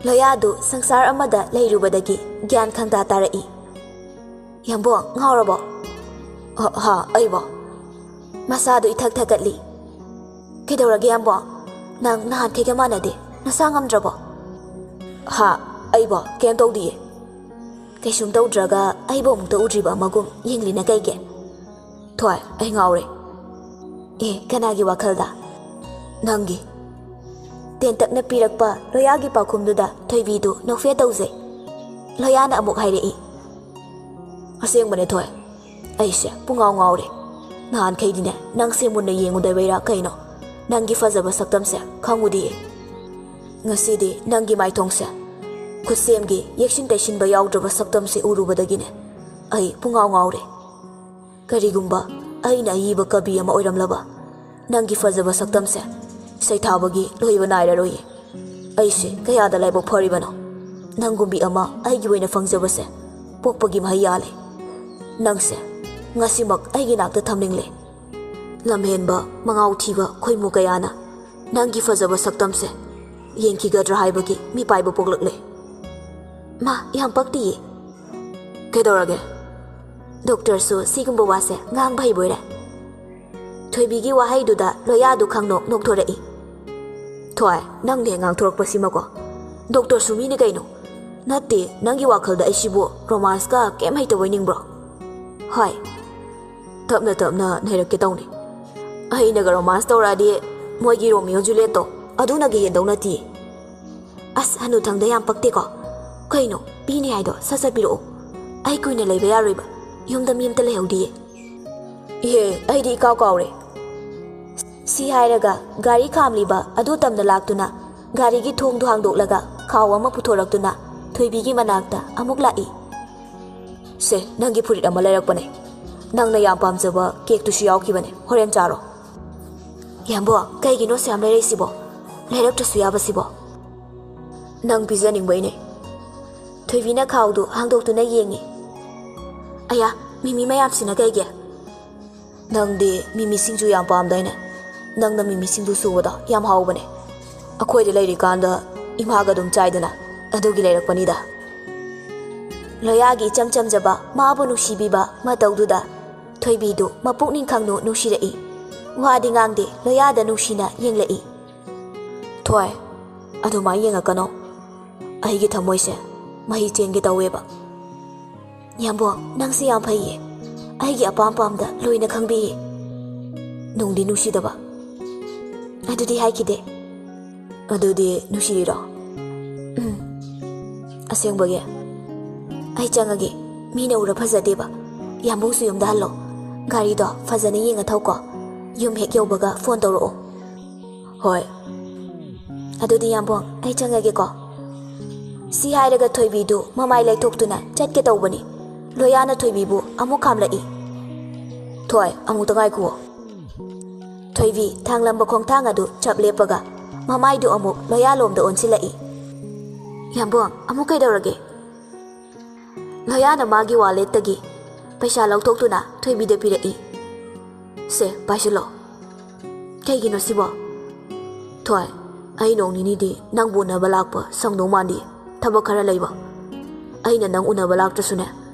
ꯂꯣꯌꯥꯗꯨ ꯁꯪꯁꯥꯔ ꯑꯃꯗ ꯂꯩꯔꯨꯕꯗꯒꯤ ꯒ꯭ꯌꯥꯟ ꯈꯪꯇꯥ ꯇꯥꯔꯛꯏ꯫ "ꯌꯥꯝꯕꯣ, ꯉꯥꯎꯔꯕꯣ?" "ꯍꯥ, ꯑꯩꯕꯣ?" ꯃꯁꯥꯗꯨ ꯏꯊꯛ ꯊꯛꯀꯠꯂꯤ꯫ "ꯀꯩꯗꯧꯔꯒꯦ ꯌꯥꯝꯕꯣ? ꯅꯪ ꯅꯍꯥꯟꯈꯩꯒ ꯃꯥꯟꯅꯗꯦ꯫ ꯅꯁꯥ ꯉꯝꯗ꯭ꯔꯕꯣ?" "ꯍꯥ, ꯑꯩꯕꯣ? ꯀꯩꯝ ꯇꯧꯗꯤꯌꯦ꯫" "ꯀꯩꯁꯨꯝ ꯇꯧꯗ꯭ꯔꯒ ꯑꯩꯕꯨ ꯑꯃꯨꯛꯇ ꯎꯗ꯭ꯔꯤꯕ ꯑꯃꯒꯨꯝ ꯌꯦꯡꯂꯤꯅ ꯀꯩꯒꯤ?" "ꯊꯣꯏ, ꯑꯩ ꯉꯥꯎꯔꯦ꯫" "ꯑꯦ, ꯀꯅꯥꯒꯤ ꯋꯥꯈꯜꯗ?" "ꯅꯪꯒꯤ꯫" ꯇꯦꯟꯇꯛꯅ ꯄꯤꯔꯛꯄ ꯂꯣꯌꯥꯒꯤ ꯄꯥꯎꯈꯨꯝꯗꯨꯗ ꯊꯣꯏꯕꯤꯗꯨ ꯅꯣꯛꯐꯦꯠ ꯇꯧꯖꯩ꯫ ꯂꯣꯌꯥꯅ ꯑꯃꯨꯛ ꯍꯥꯏꯔꯛꯏ꯫ "ꯑꯁꯦꯡꯕꯅꯦ ꯊꯣꯏ, ꯑꯩꯁꯦ ꯄꯨꯡꯉꯥꯎ ꯉꯥꯎꯔꯦ꯫ ꯅꯍꯥꯟꯈꯩꯗꯤꯅꯦ, ꯅꯪꯁꯦ ꯃꯨꯟꯅ ꯌꯦꯡꯉꯨꯗꯕꯩꯔꯥ ꯀꯩꯅꯣ, ꯅꯪꯒꯤ ꯐꯖꯕ ꯁꯛꯇꯝꯁꯦ ꯈꯪꯉꯨꯗꯤꯌꯦ꯫ ꯉꯁꯤꯗꯤ ꯅꯪꯒꯤ ꯃꯥꯏꯊꯣꯡꯁꯦ, ꯈꯨꯠꯁꯦꯝꯒꯤ ꯌꯦꯛꯁꯤꯟ ꯇꯩꯁꯤꯟꯕ ꯌꯥꯎꯗ꯭ꯔꯕ ꯁꯛꯇꯝꯁꯦ ꯎꯔꯨꯕꯗꯒꯤꯅꯦ ꯑꯩ ꯄꯨꯡꯉꯥꯎ ꯉꯥꯎꯔꯦ꯫ ꯀꯔꯤꯒꯨꯝꯕ ꯑꯩꯅ ꯑꯏꯕ ꯀꯕꯤ ꯑꯃ ꯑꯣꯏꯔꯝꯂꯕ, ꯅꯪꯒꯤ ꯐꯖꯕ ꯁꯛꯇꯝꯁꯦ ꯁꯩꯊꯥꯕꯒꯤ ꯂꯣꯏꯕ ꯅꯥꯏꯔꯔꯣꯏꯌꯦ꯫ ꯑꯩꯁꯦ ꯀꯌꯥꯗ ꯂꯥꯏꯕꯛ ꯐꯔꯤꯕꯅꯣ꯫ ꯅꯪꯒꯨꯝꯕꯤ ꯑꯃ ꯑꯩꯒꯤ ꯑꯣꯏꯅ ꯐꯪꯖꯕꯁꯦ ꯄꯣꯛꯄꯒꯤ ꯃꯍꯩ ꯌꯥꯜꯂꯦ꯫ ꯅꯪꯁꯦ ꯉꯁꯤꯃꯛ ꯑꯩꯒꯤ ꯅꯥꯛꯇ ꯊꯝꯅꯤꯡꯂꯦ꯫" ꯂꯝꯍꯦꯟꯕ, ꯃꯉꯥꯎ ꯊꯤꯕ ꯈꯣꯏꯃꯨ ꯀꯌꯥꯅ ꯅꯪꯒꯤ ꯐꯖꯕ ꯁꯛꯇꯝꯁꯦ ꯌꯦꯡꯈꯤꯒꯗ꯭ꯔꯥ ꯍꯥꯏꯕꯒꯤ ꯃꯤꯄꯥꯏꯕ ꯄꯣꯛꯂꯛꯂꯦ꯫ "ꯃꯥ, ꯌꯥꯝ ꯄꯛꯇꯤꯌꯦ꯫" "ꯀꯩꯗꯧꯔꯒꯦ?" "ꯗꯣꯛꯇꯔꯁꯨ ꯁꯤꯒꯨꯝꯕ ꯋꯥꯁꯦ ꯉꯥꯡꯕ ꯍꯩꯕꯣꯏꯔꯦ꯫" ꯊꯣꯏꯕꯤꯒꯤ ꯋꯥꯍꯩꯗꯨꯗ ꯂꯣꯌꯥꯗꯨ ꯈꯪꯅꯣꯛ ꯅꯣꯛꯊꯣꯔꯛꯏ꯫ "ꯊꯣꯏ, ꯅꯪꯅꯦ ꯉꯥꯡꯊꯣꯔꯛꯄꯁꯤꯃꯀꯣ꯫ ꯗꯣꯛꯇꯔꯁꯨ ꯃꯤꯅꯤ ꯀꯩꯅꯣ꯫ ꯅꯠꯇꯦ, ꯅꯪꯒꯤ ꯋꯥꯈꯜꯗ ꯑꯩꯁꯤꯕꯨ ꯔꯣꯃꯥꯟꯁꯀ ꯀꯩꯝ ꯍꯩꯇꯕꯣꯏ ꯅꯤꯡꯕ꯭ꯔꯣ?" ꯍꯣꯏ, ꯇꯞꯅ ꯇꯞꯅ ꯅꯩꯔꯛꯀꯦ ꯇꯧꯅꯤ꯫ ꯑꯩꯅꯒ ꯔꯣꯃꯥꯟꯁ ꯇꯧꯔꯛꯑꯗꯤ ꯃꯣꯏꯒꯤ ꯔꯣꯃꯤꯑꯣ ꯖꯨꯂꯤꯌꯦꯠꯇꯣ ꯑꯗꯨꯅꯒ ꯍꯦꯟꯗꯧ ꯅꯠꯇꯤꯌꯦ꯫ ꯑꯁ, ꯍꯅꯨꯊꯪꯗ ꯌꯥꯝ ꯄꯛꯇꯦꯀꯣ꯫ ꯀꯩꯅꯣ, ꯄꯤꯅꯤ ꯍꯥꯏꯗꯣ ꯁꯠ ꯁꯠ ꯄꯤꯔꯛꯑꯣ꯫ ꯑꯩ ꯀꯨꯏꯅ ꯂꯩꯕ ꯌꯥꯔꯣꯏꯕ꯫ ꯌꯨꯝꯗ ꯃꯤ ꯑꯝꯇ ꯂꯩꯍꯧꯗꯤꯌꯦ꯫ ꯏꯍꯦ, ꯑꯩꯗꯤ ꯏꯀꯥꯎ ꯀꯥꯎꯔꯦ꯫ ꯁꯤ ꯍꯥꯏꯔꯒ ꯒꯥꯔꯤ ꯈꯥꯝꯂꯤꯕ ꯑꯗꯨ ꯇꯝꯅ ꯂꯥꯛꯇꯨꯅ ꯒꯥꯔꯤꯒꯤ ꯊꯣꯡꯗꯨ ꯍꯥꯡꯗꯣꯛꯂꯒ ꯈꯥꯎ ꯑꯃ ꯄꯨꯊꯣꯔꯛꯇꯨꯅ ꯊꯣꯏꯕꯤꯒꯤ ꯃꯅꯥꯛꯇ ꯑꯃꯨꯛ ꯂꯥꯛꯏ꯫ "ꯁꯦ, ꯅꯪꯒꯤ ꯐꯨꯔꯤꯠ ꯑꯃ ꯂꯩꯔꯛꯄꯅꯦ꯫ ꯅꯪꯅ ꯌꯥꯝ ꯄꯥꯝꯖꯕ ꯀꯦꯛꯇꯨꯁꯨ ꯌꯥꯎꯈꯤꯕꯅꯦ꯫ ꯍꯣꯔꯦꯟ ꯆꯥꯔꯣ꯫" "ꯌꯥꯝꯕꯣ, ꯀꯩꯒꯤꯅꯣ ꯁꯨꯌꯥꯝ ꯂꯩꯔꯛꯏꯁꯤꯕꯣ? ꯂꯩꯔꯛꯇ꯭ꯔꯁꯨ ꯌꯥꯕꯁꯤꯕꯣ?" "ꯅꯪ ꯄꯤꯖꯅꯤꯡꯕꯩꯅꯦ꯫" ꯊꯣꯏꯕꯤꯅ ꯈꯥꯎꯗꯨ ꯍꯥꯡꯗꯣꯛꯇꯨꯅ ꯌꯦꯡꯉꯤ꯫ "ꯑꯌꯥ, ꯃꯤꯃꯤ ꯃꯌꯥꯝꯁꯤꯅ ꯀꯩꯒꯤ?" "ꯅꯪꯗꯤ ꯃꯤꯃꯤ ꯁꯤꯡꯖꯨ ꯌꯥꯝ ꯄꯥꯝꯗꯥꯏꯅꯦ? ꯅꯪꯅ ꯃꯤꯃꯤ ꯁꯤꯡꯖꯨ ꯁꯨꯕꯗꯣ ꯌꯥꯝ ꯍꯥꯎꯕꯅꯦ꯫ ꯑꯩꯈꯣꯏꯗ ꯂꯩꯔꯤꯀꯥꯟꯗ ꯏꯃꯥꯒ ꯑꯗꯨꯝ ꯆꯥꯏꯗꯅ, ꯑꯗꯨꯒꯤ ꯂꯩꯔꯛꯄꯅꯤꯗ꯫" ꯂꯣꯌꯥꯒꯤ ꯏꯆꯝ ꯆꯝꯖꯕ, ꯃꯥꯕꯨ ꯅꯨꯡꯁꯤꯕꯤꯕ ꯃꯇꯧꯗꯨꯗ ꯊꯣꯏꯕꯤꯗꯨ ꯃꯄꯨꯛꯅꯤꯡ ꯈꯪꯅꯨ ꯅꯨꯡꯁꯤꯔꯛꯏ꯫ ꯋꯥꯗꯤ ꯉꯥꯡꯗꯦ, ꯂꯣꯌꯥꯗ ꯅꯨꯡꯁꯤꯅ ꯌꯦꯡꯂꯛꯏ꯫ "ꯊꯣꯏ, ꯑꯗꯨꯃꯥꯏꯅ ꯌꯦꯡꯉꯛꯀꯅꯣ꯫ ꯑꯩꯒꯤ ꯊꯃꯣꯏꯁꯦ ꯃꯍꯤ ꯆꯦꯟꯒꯦ ꯇꯧꯋꯦꯕ꯫" "ꯌꯥꯝꯕꯣ, ꯅꯪꯁꯦ ꯌꯥꯝ ꯐꯩꯌꯦ꯫ ꯑꯩꯒꯤ ꯑꯄꯥꯝ ꯄꯥꯝꯗ ꯂꯣꯏꯅ ꯈꯪꯕꯤꯌꯦ꯫ ꯅꯨꯡꯗꯤ ꯅꯨꯡꯁꯤꯗꯕ꯫" "ꯑꯗꯨꯗꯤ ꯍꯥꯏꯈꯤꯗꯦ꯫" "ꯑꯗꯨꯗꯤ ꯅꯨꯡꯁꯤꯔꯤꯔꯣ?" "ꯎꯝ꯫" "ꯑꯁꯦꯡꯕꯒꯤ?" "ꯑꯩ ꯆꯪꯉꯒꯦ꯫ ꯃꯤꯅ ꯎꯔ ꯐꯖꯗꯦꯕ꯫ ꯌꯥꯝꯕꯨꯡꯁꯨ ꯌꯨꯝꯗ ꯍꯜꯂꯣ꯫ ꯒꯥꯔꯤꯗꯣ ꯐꯖꯅ ꯌꯦꯡꯉ ꯊꯧꯀꯣ꯫ ꯌꯨꯝ ꯍꯦꯛ ꯌꯧꯕꯒ ꯐꯣꯟ ꯇꯧꯔꯛꯑꯣ꯫" "ꯍꯣꯏ꯫" "ꯑꯗꯨꯗꯤ ꯌꯥꯝꯕꯨꯡ, ꯑꯩ ꯆꯪꯉꯒꯦꯀꯣ꯫" ꯁꯤ ꯍꯥꯏꯔꯒ ꯊꯣꯏꯕꯤꯗꯨ ꯃꯃꯥꯏ ꯂꯩꯊꯣꯛꯇꯨꯅ ꯆꯠꯀꯦ ꯇꯧꯕꯅꯤ꯫ ꯂꯣꯌꯥꯅ ꯊꯣꯏꯕꯤꯕꯨ ꯑꯃꯨꯛ ꯈꯥꯝꯂꯛꯏ꯫ "ꯊꯣꯏ, ꯑꯃꯨꯛꯇ ꯉꯥꯏꯈꯨꯑꯣ꯫" ꯊꯣꯏꯕꯤ ꯊꯥꯡꯂꯝꯕ ꯈꯣꯡꯊꯥꯡ ꯑꯗꯨ ꯆꯞ ꯂꯦꯞꯄꯒ ꯃꯃꯥꯏꯗꯨ ꯑꯃꯨꯛ ꯂꯣꯌꯥꯂꯣꯝꯗ ꯑꯣꯟꯁꯤꯜꯂꯛꯏ꯫ "ꯌꯥꯝꯕꯨꯡ, ꯑꯃꯨꯛ ꯀꯩꯗꯧꯔꯒꯦ?" ꯂꯣꯌꯥꯅ ꯃꯥꯒꯤ ꯋꯥꯂꯦꯠꯇꯒꯤ ꯄꯩꯁꯥ ꯂꯧꯊꯣꯛꯇꯨꯅ ꯊꯣꯏꯕꯤꯗ ꯄꯤꯔꯛꯏ꯫ "ꯁꯦ, ꯄꯥꯏꯁꯤꯜꯂꯣ꯫" "ꯀꯩꯒꯤꯅꯣ ꯁꯤꯕꯣ?" "ꯊꯣꯏ, ꯑꯩ ꯅꯣꯡ ꯅꯤꯅꯤꯗꯤ ꯅꯪꯕꯨ ꯎꯅꯕ ꯂꯥꯛꯄ ꯁꯪꯗꯧ ꯃꯥꯟꯗꯦ꯫ ꯊꯕꯛ ꯈꯔ ꯂꯩꯕ꯫ ꯑꯩꯅ ꯅꯪ ꯎꯅꯕ ꯂꯥꯛꯇ꯭ꯔꯁꯨꯅꯦ,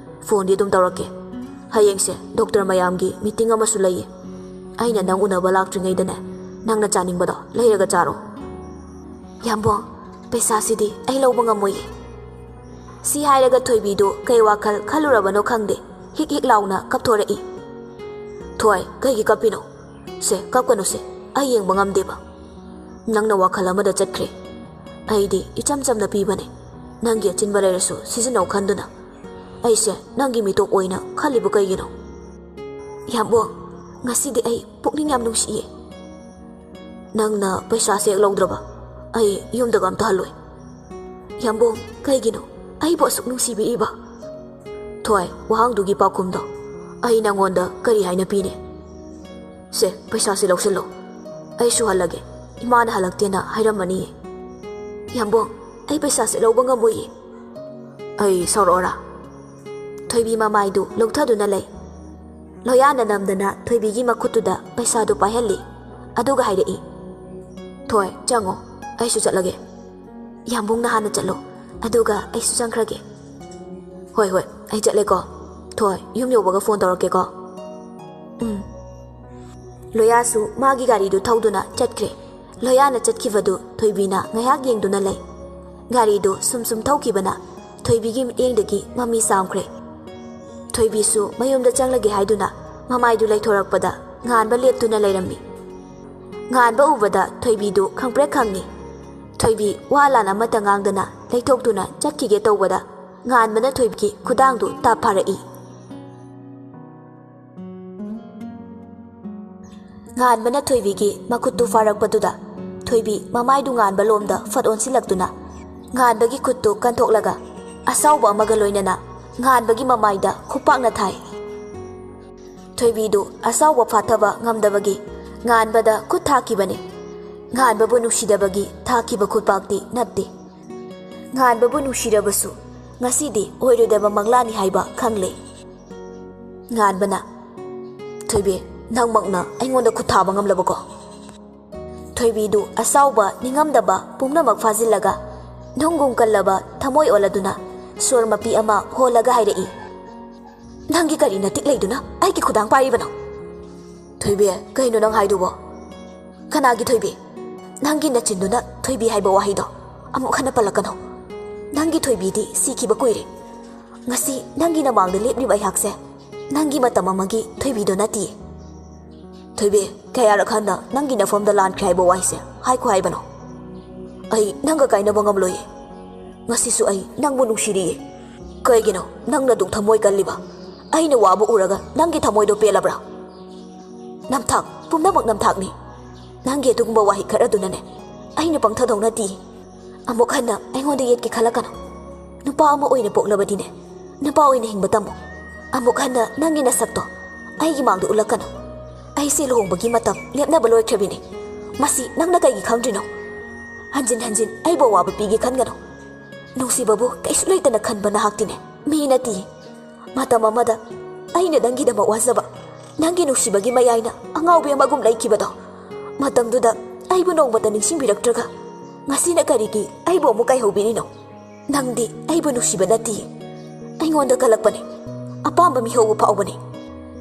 ꯐꯣꯟꯗꯤ ꯑꯗꯨꯝ ꯇꯧꯔꯛꯀꯦ꯫ ꯍꯌꯦꯡꯁꯦ ꯗꯣꯛꯇꯔ ꯃꯌꯥꯝꯒꯤ ꯃꯤꯇꯤꯡ ꯑꯃꯁꯨ ꯂꯩꯌꯦ꯫ ꯑꯩꯅ ꯅꯪ ꯎꯅꯕ ꯂꯥꯛꯇ꯭ꯔꯤꯉꯩꯗꯅꯦ, ꯅꯪꯅ ꯆꯥꯅꯤꯡꯕꯗꯣ ꯂꯩꯔꯒ ꯆꯥꯔꯣ꯫" "ꯌꯥꯝꯕꯣꯡ, ꯄꯩꯁꯥꯁꯤꯗꯤ ꯑꯩ ꯂꯧꯕ ꯉꯝꯃꯣꯏꯌꯦ꯫" ꯁꯤ ꯍꯥꯏꯔꯒ ꯊꯣꯏꯕꯤꯗꯨ ꯀꯩ ꯋꯥꯈꯜ ꯈꯜꯂꯨꯔꯕꯅꯣ ꯈꯪꯗꯦ꯫ ꯍꯤꯛ ꯍꯤꯛ ꯂꯥꯎꯅ ꯀꯞꯊꯣꯔꯛꯏ꯫ "ꯊꯣꯏ, ꯀꯩꯒꯤ ꯀꯞꯄꯤꯅꯣ? ꯁꯦ, ꯀꯞꯀꯅꯨꯁꯦ, ꯑꯩ ꯌꯦꯡꯕ ꯉꯝꯗꯦꯕ꯫ ꯅꯪꯅ ꯋꯥꯈꯜ ꯑꯃꯗ ꯆꯠꯈ꯭ꯔꯦ꯫ ꯑꯩꯗꯤ ꯏꯆꯝ ꯆꯝꯅ ꯄꯤꯕꯅꯦ꯫ ꯅꯪꯒꯤ ꯑꯆꯤꯟꯕ ꯂꯩꯔꯁꯨ ꯁꯤꯖꯤꯟꯅꯧ ꯈꯟꯗꯨꯅ꯫ ꯑꯩꯁꯦ ꯅꯪꯒꯤ ꯃꯤꯇꯣꯞ ꯑꯣꯏꯅ ꯈꯜꯂꯤꯕ ꯀꯩꯒꯤꯅꯣ?" "ꯌꯥꯝꯕꯣꯡ, ꯉꯁꯤꯗꯤ ꯑꯩ ꯄꯨꯛꯅꯤꯡ ꯌꯥꯝ ꯅꯨꯡꯁꯤꯌꯦ꯫ ꯅꯪꯅ ꯄꯩꯁꯥꯁꯦ ꯍꯦꯛ ꯂꯧꯗ꯭ꯔꯕ, ꯑꯩ ꯌꯨꯝꯗꯒ ꯑꯝꯇ ꯍꯜꯂꯣꯏ꯫" "ꯌꯥꯝꯕꯣꯡ, ꯀꯩꯒꯤꯅꯣ ꯑꯩꯕꯨ ꯑꯁꯨꯛ ꯅꯨꯡꯁꯤꯕꯤꯔꯤꯕ?" "ꯊꯣꯏ, ꯋꯥꯍꯪꯗꯨꯒꯤ ꯄꯥꯎꯈꯨꯝꯗꯣ ꯑꯩ ꯅꯪꯉꯣꯟꯗ ꯀꯔꯤ ꯍꯥꯏꯅ ꯄꯤꯅꯤ? ꯁꯦ, ꯄꯩꯁꯥꯁꯦ ꯂꯧꯁꯤꯜꯂꯣ꯫ ꯑꯩꯁꯨ ꯍꯜꯂꯒꯦ꯫ ꯏꯃꯥꯅ ꯍꯜꯂꯛꯇꯦꯅ ꯍꯥꯏꯔꯝꯃꯅꯤꯌꯦ꯫" "ꯌꯥꯝꯕꯣꯡ, ꯑꯩ ꯄꯩꯁꯥꯁꯦ ꯂꯧꯕ ꯉꯝꯃꯣꯏꯌꯦ꯫" "ꯑꯩ ꯁꯥꯎꯔꯛꯑꯣꯔꯥ?" ꯊꯣꯏꯕꯤ ꯃꯃꯥꯏꯗꯨ ꯂꯧꯊꯗꯨꯅ ꯂꯩ꯫ ꯂꯣꯌꯥꯅ ꯅꯝꯗꯅ ꯊꯣꯏꯕꯤꯒꯤ ꯃꯈꯨꯠꯇꯨꯗ ꯄꯩꯁꯥꯗꯨ ꯄꯥꯏꯍꯜꯂꯤ꯫ ꯑꯗꯨꯒ ꯍꯥꯏꯔꯛꯏ, "ꯊꯣꯏ, ꯆꯪꯉꯣ, ꯑꯩꯁꯨ ꯆꯠꯂꯒꯦ꯫" "ꯌꯥꯝꯕꯨꯡꯅ ꯍꯥꯟꯅ ꯆꯠꯂꯣ, ꯑꯗꯨꯒ ꯑꯩꯁꯨ ꯆꯪꯈ꯭ꯔꯒꯦ꯫" "ꯍꯣꯏ, ꯍꯣꯏ, ꯑꯩ ꯆꯠꯂꯦꯀꯣ꯫ ꯊꯣꯏ, ꯌꯨꯝ ꯌꯧꯕꯒ ꯐꯣꯟ ꯇꯧꯔꯛꯀꯦꯀꯣ꯫" "ꯎꯝ꯫" ꯂꯣꯌꯥꯁꯨ ꯃꯥꯒꯤ ꯒꯥꯔꯤꯗꯨ ꯊꯧꯗꯨꯅ ꯆꯠꯈ꯭ꯔꯦ꯫ ꯂꯣꯌꯥꯅ ꯆꯠꯈꯤꯕꯗꯨ ꯊꯣꯏꯕꯤꯅ ꯉꯥꯏꯍꯥꯛ ꯌꯦꯡꯗꯨꯅ ꯂꯩ꯫ ꯒꯥꯔꯤꯗꯨ ꯁꯨꯝ ꯁꯨꯝ ꯊꯧꯈꯤꯕꯅ ꯊꯣꯏꯕꯤꯒꯤ ꯃꯤꯠꯌꯦꯡꯗꯒꯤ ꯃꯃꯤ ꯆꯥꯝꯈ꯭ꯔꯦ꯫ ꯊꯣꯏꯕꯤꯁꯨ ꯃꯌꯨꯝꯗ ꯆꯪꯂꯒꯦ ꯍꯥꯏꯗꯨꯅ ꯃꯃꯥꯏꯗꯨ ꯂꯩꯊꯣꯔꯛꯄꯗ ꯉꯥꯟꯕ ꯂꯦꯞꯇꯨꯅ ꯂꯩꯔꯝꯃꯤ꯫ ꯉꯥꯟꯕ ꯎꯕꯗ ꯊꯣꯏꯕꯤꯗꯨ ꯈꯪꯄ꯭ꯔꯦꯛ ꯈꯪꯉꯤ꯫ ꯊꯣꯏꯕꯤ ꯋꯥ ꯂꯥꯟ ꯑꯃꯠꯇ ꯉꯥꯡꯗꯅ ꯂꯩꯊꯣꯛꯇꯨꯅ ꯆꯠꯈꯤꯒꯦ ꯇꯧꯕꯗ ꯉꯥꯟꯕꯅ ꯊꯣꯏꯕꯤꯒꯤ ꯈꯨꯗꯥꯡꯗꯨ ꯇꯥꯞ ꯐꯥꯔꯛꯏ꯫ ꯉꯥꯟꯕꯅ ꯊꯣꯏꯕꯤꯒꯤ ꯃꯈꯨꯠꯇꯨ ꯐꯥꯔꯛꯄꯗꯨꯗ ꯊꯣꯏꯕꯤ ꯃꯃꯥꯏꯗꯨ ꯉꯥꯟꯕ ꯂꯣꯝꯗ ꯐꯠ ꯑꯣꯟꯁꯤꯜꯂꯛꯇꯨꯅ ꯉꯥꯟꯕꯒꯤ ꯈꯨꯠꯇꯨ ꯀꯟꯊꯣꯛꯂꯒ ꯑꯁꯥꯎꯕ ꯑꯃꯒ ꯂꯣꯏꯅꯅ ꯉꯥꯟꯕꯒꯤ ꯃꯃꯥꯏꯗ ꯈꯨꯄꯥꯛꯅ ꯊꯥꯏ꯫ ꯊꯣꯏꯕꯤꯗꯨ ꯑꯁꯥꯎꯕ ꯐꯥꯊꯕ ꯉꯝꯗꯕꯒꯤ ꯉꯥꯟꯕꯗ ꯈꯨꯠ ꯊꯥꯈꯤꯕꯅꯤ꯫ ꯉꯥꯟꯕꯕꯨ ꯅꯨꯡꯁꯤꯗꯕꯒꯤ ꯊꯥꯈꯤꯕ ꯈꯨꯠꯄꯥꯛꯇꯤ ꯅꯠꯇꯦ꯫ ꯉꯥꯟꯕꯕꯨ ꯅꯨꯡꯁꯤꯔꯕꯁꯨ ꯉꯁꯤꯗꯤ ꯑꯣꯏꯔꯣꯏꯗꯕ ꯃꯪꯂꯥꯅꯤ ꯍꯥꯏꯕ ꯈꯪꯂꯦ꯫ ꯉꯥꯟꯕꯅ, "ꯊꯣꯏꯕꯤ, ꯅꯪꯃꯛꯅ ꯑꯩꯉꯣꯟꯗ ꯈꯨꯠ ꯊꯥꯕ ꯉꯝꯂꯕꯀꯣ?" ꯊꯣꯏꯕꯤꯗꯨ ꯑꯁꯥꯎꯕ, ꯅꯤꯡꯉꯝꯗꯕ ꯄꯨꯝꯅꯃꯛ ꯐꯥꯖꯤꯜꯂꯒ ꯅꯨꯡꯒꯨꯝ ꯀꯜꯂꯕ ꯊꯃꯣꯏ ꯑꯣꯜꯂꯗꯨꯅ ꯁꯣꯔ ꯃꯄꯤ ꯑꯃ ꯍꯣꯜꯂꯒ ꯍꯥꯏꯔꯛꯏ, "ꯅꯪꯒꯤ ꯀꯔꯤ ꯅꯇꯤꯛ ꯂꯩꯗꯨꯅ ꯑꯩꯒꯤ ꯈꯨꯗꯥꯡ ꯄꯥꯏꯔꯤꯕꯅꯣ?" "ꯊꯣꯏꯕꯤ, ꯀꯩꯅꯣ ꯅꯪ ꯍꯥꯏꯗꯨꯕꯣ? ꯀꯅꯥꯒꯤ ꯊꯣꯏꯕꯤ? ꯅꯪꯒꯤ ꯅꯆꯤꯟꯗꯨꯅ ꯊꯣꯏꯕꯤ ꯍꯥꯏꯕ ꯋꯥꯍꯩꯗꯣ ꯑꯃꯨꯛ ꯍꯟꯅ ꯄꯜꯂꯛꯀꯅꯨ꯫ ꯅꯪꯒꯤ ꯊꯣꯏꯕꯤꯗꯤ ꯁꯤꯈꯤꯕ ꯀꯨꯏꯔꯦ꯫ ꯉꯁꯤ ꯅꯪꯒꯤ ꯅꯃꯥꯡꯗ ꯂꯦꯞꯂꯤꯕ ꯑꯩꯍꯥꯛꯁꯦ ꯅꯪꯒꯤ ꯃꯇꯝ ꯑꯃꯒꯤ ꯊꯣꯏꯕꯤꯗꯣ ꯅꯠꯇꯦ꯫ ꯊꯣꯏꯕꯤ, ꯀꯌꯥꯔꯛ ꯍꯟꯅ ꯅꯪꯒꯤ ꯅꯐꯝꯗ ꯂꯥꯟꯈ꯭ꯔꯦ ꯍꯥꯏꯕ ꯋꯥꯍꯩꯁꯦ ꯍꯥꯏꯈꯣ ꯍꯥꯏꯕꯅꯣ? ꯑꯩ ꯅꯪꯒ ꯀꯥꯏꯅꯕ ꯉꯝꯂꯣꯏꯌꯦ꯫ ꯉꯁꯤꯁꯨ ꯑꯩ ꯅꯪꯕꯨ ꯅꯨꯡꯁꯤꯔꯤꯌꯦ꯫ ꯀꯩꯒꯤꯅꯣ ꯅꯪꯅ ꯑꯗꯨꯛ ꯊꯃꯣꯏ ꯀꯜꯂꯤꯕ? ꯑꯩꯅ ꯋꯥꯕ ꯎꯔꯒ ꯅꯪꯒꯤ ꯊꯃꯣꯏꯗꯣ ꯄꯦꯜꯂꯕ꯭ꯔꯥ? ꯅꯝꯊꯥꯛ, ꯄꯨꯝꯅꯃꯛ ꯅꯝꯊꯥꯛꯅꯤ꯫ ꯅꯪꯒꯤ ꯑꯗꯨꯒꯨꯝꯕ ꯋꯥꯍꯩ ꯈꯔꯗꯨꯅꯅꯦ ꯑꯩꯅ ꯄꯪꯊꯗꯧ ꯅꯠꯇꯦ꯫ ꯑꯃꯨꯛ ꯍꯟꯅ ꯑꯩꯉꯣꯟꯗ ꯌꯦꯠꯀꯦ ꯈꯜꯂꯛꯀꯅꯨ꯫ ꯅꯨꯄꯥ ꯑꯃ ꯑꯣꯏꯅ ꯄꯣꯛꯂꯕꯗꯤꯅꯦ, ꯅꯨꯄꯥ ꯑꯣꯏꯅ ꯍꯤꯡꯕ ꯇꯝꯃꯨ꯫ ꯑꯃꯨꯛ ꯍꯟꯅ ꯅꯪꯒꯤ ꯅꯁꯛꯇꯣ ꯑꯩꯒꯤ ꯃꯥꯡꯗ ꯎꯠꯂꯛꯀꯅꯨ꯫ ꯑꯩꯁꯦ ꯂꯨꯍꯣꯡꯕꯒꯤ ꯃꯇꯝ ꯂꯦꯞꯅꯕ ꯂꯣꯏꯈ꯭ꯔꯕꯤꯅꯦ꯫ ꯃꯁꯤ ꯅꯪꯅ ꯀꯩꯒꯤ ꯈꯪꯗ꯭ꯔꯤꯅꯣ? ꯍꯟꯖꯤꯟ ꯍꯟꯖꯤꯟ ꯑꯩꯕꯨ ꯑꯋꯥꯕ ꯄꯤꯒꯦ ꯈꯟꯒꯅꯨ꯫ ꯅꯨꯡꯁꯤꯕꯕꯨ ꯀꯩꯁꯨ ꯂꯩꯇꯅ ꯈꯟꯕ ꯅꯍꯥꯛꯇꯤꯅꯦ ꯃꯤ ꯅꯠꯇꯦ꯫ ꯃꯇꯝ ꯑꯃꯗ ꯑꯩꯅ ꯅꯪꯒꯤꯗꯃꯛ ꯋꯥꯖꯕ, ꯅꯪꯒꯤ ꯅꯨꯡꯁꯤꯕꯒꯤ ꯃꯌꯥꯏꯅ ꯑꯉꯥꯎꯕꯤ ꯑꯃꯒꯨꯝ ꯂꯩꯈꯤꯕꯗꯣ, ꯃꯇꯝꯗꯨꯗ ꯑꯩꯕꯨ ꯅꯣꯡꯃꯇ ꯅꯤꯡꯁꯤꯡꯕꯤꯔꯛꯇ꯭ꯔꯒ ꯉꯁꯤꯅ ꯀꯔꯤꯒꯤ ꯑꯩꯕꯨ ꯑꯃꯨꯛ ꯀꯥꯏꯍꯧꯕꯤꯔꯤꯅꯣ? ꯅꯪꯗꯤ ꯑꯩꯕꯨ ꯅꯨꯡꯁꯤꯕ ꯅꯠꯇꯦ, ꯑꯩꯉꯣꯟꯗ ꯀꯜꯂꯛꯄꯅꯦ, ꯑꯄꯥꯝꯕ ꯃꯤꯍꯧꯕ ꯐꯥꯎꯕꯅꯦ꯫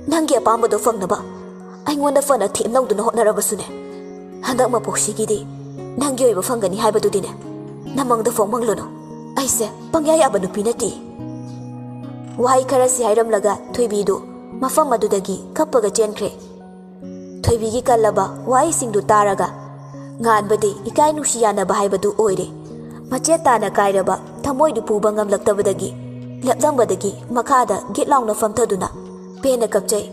ꯅꯪꯒꯤ ꯑꯄꯥꯝꯕꯗꯣ ꯐꯪꯅꯕ ꯑꯩꯉꯣꯟꯗ ꯐꯅ ꯊꯦꯝꯅꯧꯗꯨꯅ ꯍꯣꯠꯅꯔꯕꯁꯨꯅꯦ, ꯍꯟꯗꯛ ꯃꯄꯣꯛꯁꯤꯒꯤꯗꯤ ꯅꯪꯒꯤ ꯑꯣꯏꯕ ꯐꯪꯒꯅꯤ ꯍꯥꯏꯕꯗꯨꯗꯤꯅꯦ ꯅꯃꯪꯗ ꯐꯥꯎ ꯃꯪꯂꯨꯅꯨ꯫ ꯑꯩꯁꯦ ꯄꯪꯌꯥ ꯌꯥꯕ ꯅꯨꯄꯤ ꯅꯠꯇꯦ꯫ ꯋꯥꯍꯩ ꯈꯔꯁꯤ ꯍꯥꯏꯔꯝꯂꯒ ꯊꯣꯏꯕꯤꯗꯨ ꯃꯐꯝ ꯑꯗꯨꯗꯒꯤ ꯀꯞꯄꯒ ꯆꯦꯟꯈ꯭ꯔꯦ꯫ ꯊꯣꯏꯕꯤꯒꯤ ꯀꯜꯂꯕ ꯋꯥꯍꯩꯁꯤꯡꯗꯨ ꯇꯥꯔꯒ ꯉꯥꯟꯕꯗꯤ ꯏꯀꯥꯏ ꯅꯨꯡꯁꯤ ꯌꯥꯅꯕ ꯍꯥꯏꯕꯗꯨ ꯑꯣꯏꯔꯦ꯫ ꯃꯆꯦꯠ ꯇꯥꯅ ꯀꯥꯏꯔꯕ ꯊꯃꯣꯏꯗꯨ ꯄꯨꯕ ꯉꯝꯂꯛꯇꯕꯗꯒꯤ, ꯂꯦꯞꯂꯝꯕꯗꯒꯤ ꯃꯈꯥꯗ ꯒꯤꯠ ꯂꯥꯎꯅ ꯐꯝꯊꯗꯨꯅ ꯄꯦꯟꯅ ꯀꯞꯆꯩ꯫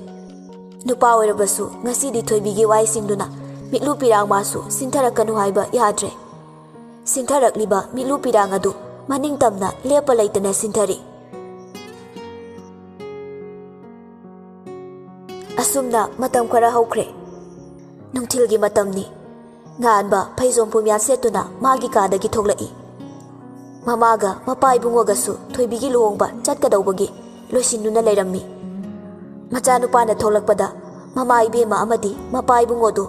ꯅꯨꯄꯥ ꯑꯣꯏꯔꯕꯁꯨ ꯉꯁꯤꯗꯤ ꯊꯣꯏꯕꯤꯒꯤ ꯋꯥꯍꯩꯁꯤꯡꯗꯨꯅ ꯃꯤꯠꯂꯨ ꯄꯤꯔꯥꯡ ꯃꯥꯁꯨ ꯁꯤꯟꯊꯔꯛꯀꯅꯨ ꯍꯥꯏꯕ ꯌꯥꯗ꯭ꯔꯦ꯫ ꯁꯤꯟꯊꯔꯛꯂꯤꯕ ꯃꯤꯠꯂꯨ ꯄꯤꯔꯥꯡ ꯑꯗꯨ ꯃꯅꯤꯡ ꯇꯝꯅ ꯂꯦꯞꯄ ꯂꯩꯇꯅ ꯁꯤꯟꯊꯔꯤ꯫ ꯑꯁꯨꯝꯅ ꯃꯇꯝ ꯈꯔ ꯍꯧꯈ꯭ꯔꯦ꯫ ꯅꯨꯡꯊꯤꯜꯒꯤ ꯃꯇꯝꯅꯤ꯫ ꯉꯥꯟꯕ ꯐꯩꯖꯣꯝ ꯄꯨꯝꯌꯥꯠ ꯁꯦꯠꯇꯨꯅ ꯃꯥꯒꯤ ꯀꯥꯗꯒꯤ ꯊꯣꯛꯂꯛꯏ꯫ ꯃꯃꯥꯒ ꯃꯄꯥ ꯏꯕꯨꯡꯉꯣꯒꯁꯨ ꯊꯣꯏꯕꯤꯒꯤ ꯂꯨꯍꯣꯡꯕ ꯆꯠꯀꯗꯧꯕꯒꯤ ꯂꯣꯏꯁꯤꯟꯗꯨꯅ ꯂꯩꯔꯝꯃꯤ꯫ ꯃꯆꯥꯅꯨꯄꯥꯅ ꯊꯣꯛꯂꯛꯄꯗ ꯃꯃꯥ ꯏꯕꯦꯝꯃ ꯑꯃꯗꯤ ꯃꯄꯥ ꯏꯕꯨꯡꯉꯣꯗꯨ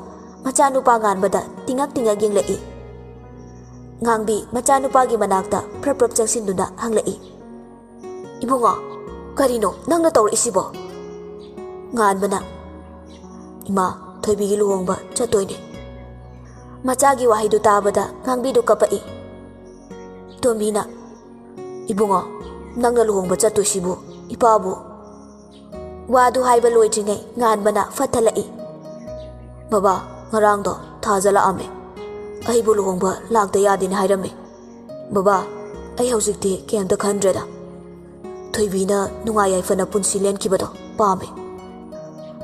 ꯃꯆꯥꯅꯨꯄꯥ ꯉꯥꯟꯕꯗ ꯇꯤꯡꯉꯛ ꯇꯤꯡꯉꯛ ꯌꯦꯡꯂꯛꯏ꯫ ꯉꯥꯡꯕꯤ ꯃꯆꯥꯅꯨꯄꯥꯒꯤ ꯃꯅꯥꯛꯇ ꯄ꯭ꯔꯞ ꯄ꯭ꯔꯞ ꯆꯪꯁꯤꯟꯗꯨꯅ ꯍꯪꯂꯛꯏ, "ꯏꯕꯨꯡꯉꯣ, ꯀꯔꯤꯅꯣ ꯅꯪꯅ ꯇꯧꯔꯛꯏꯁꯤꯕꯣ?" ꯉꯥꯟꯕꯅ, "ꯏꯃꯥ, ꯊꯣꯏꯕꯤꯒꯤ ꯂꯨꯍꯣꯡꯕ ꯆꯠꯇꯣꯏꯅꯦ꯫" ꯃꯆꯥꯒꯤ ꯋꯥꯍꯩꯗꯨ ꯇꯥꯕꯗ ꯉꯥꯡꯕꯤꯗꯨ ꯀꯞꯄꯛꯏ꯫ ꯇꯣꯝꯕꯤꯅ, "ꯏꯕꯨꯡꯉꯣ, "ꯅꯪꯅ ꯂꯨꯍꯣꯡꯕ ꯆꯠꯇꯣꯏꯁꯤꯕꯨ ꯏꯄꯥꯕꯨ?" ꯋꯥꯗꯨ ꯍꯥꯏꯕ ꯂꯣꯏꯗ꯭ꯔꯤꯉꯩ ꯉꯥꯟꯕꯅ ꯐꯠꯊꯜꯂꯛꯏ꯫ "ꯕꯕꯥ, ꯉꯔꯥꯡꯗꯣ ꯊꯥꯖ ꯂꯥꯛꯑꯝꯃꯦ꯫ ꯑꯩꯕꯨ ꯂꯨꯍꯣꯡꯕ ꯂꯥꯛꯇ ꯌꯥꯗꯦꯅ ꯍꯥꯏꯔꯝꯃꯦ꯫ ꯕꯕꯥ, ꯑꯩ ꯍꯧꯖꯤꯛꯇꯤ ꯀꯩꯝꯇ ꯈꯟꯗ꯭ꯔꯦꯗ꯫ ꯊꯣꯏꯕꯤꯅ ꯅꯨꯡꯉꯥꯏ ꯌꯥꯏꯐꯅ ꯄꯨꯟꯁꯤ ꯂꯦꯟꯈꯤꯕꯗꯣ ꯄꯥꯝꯃꯦ꯫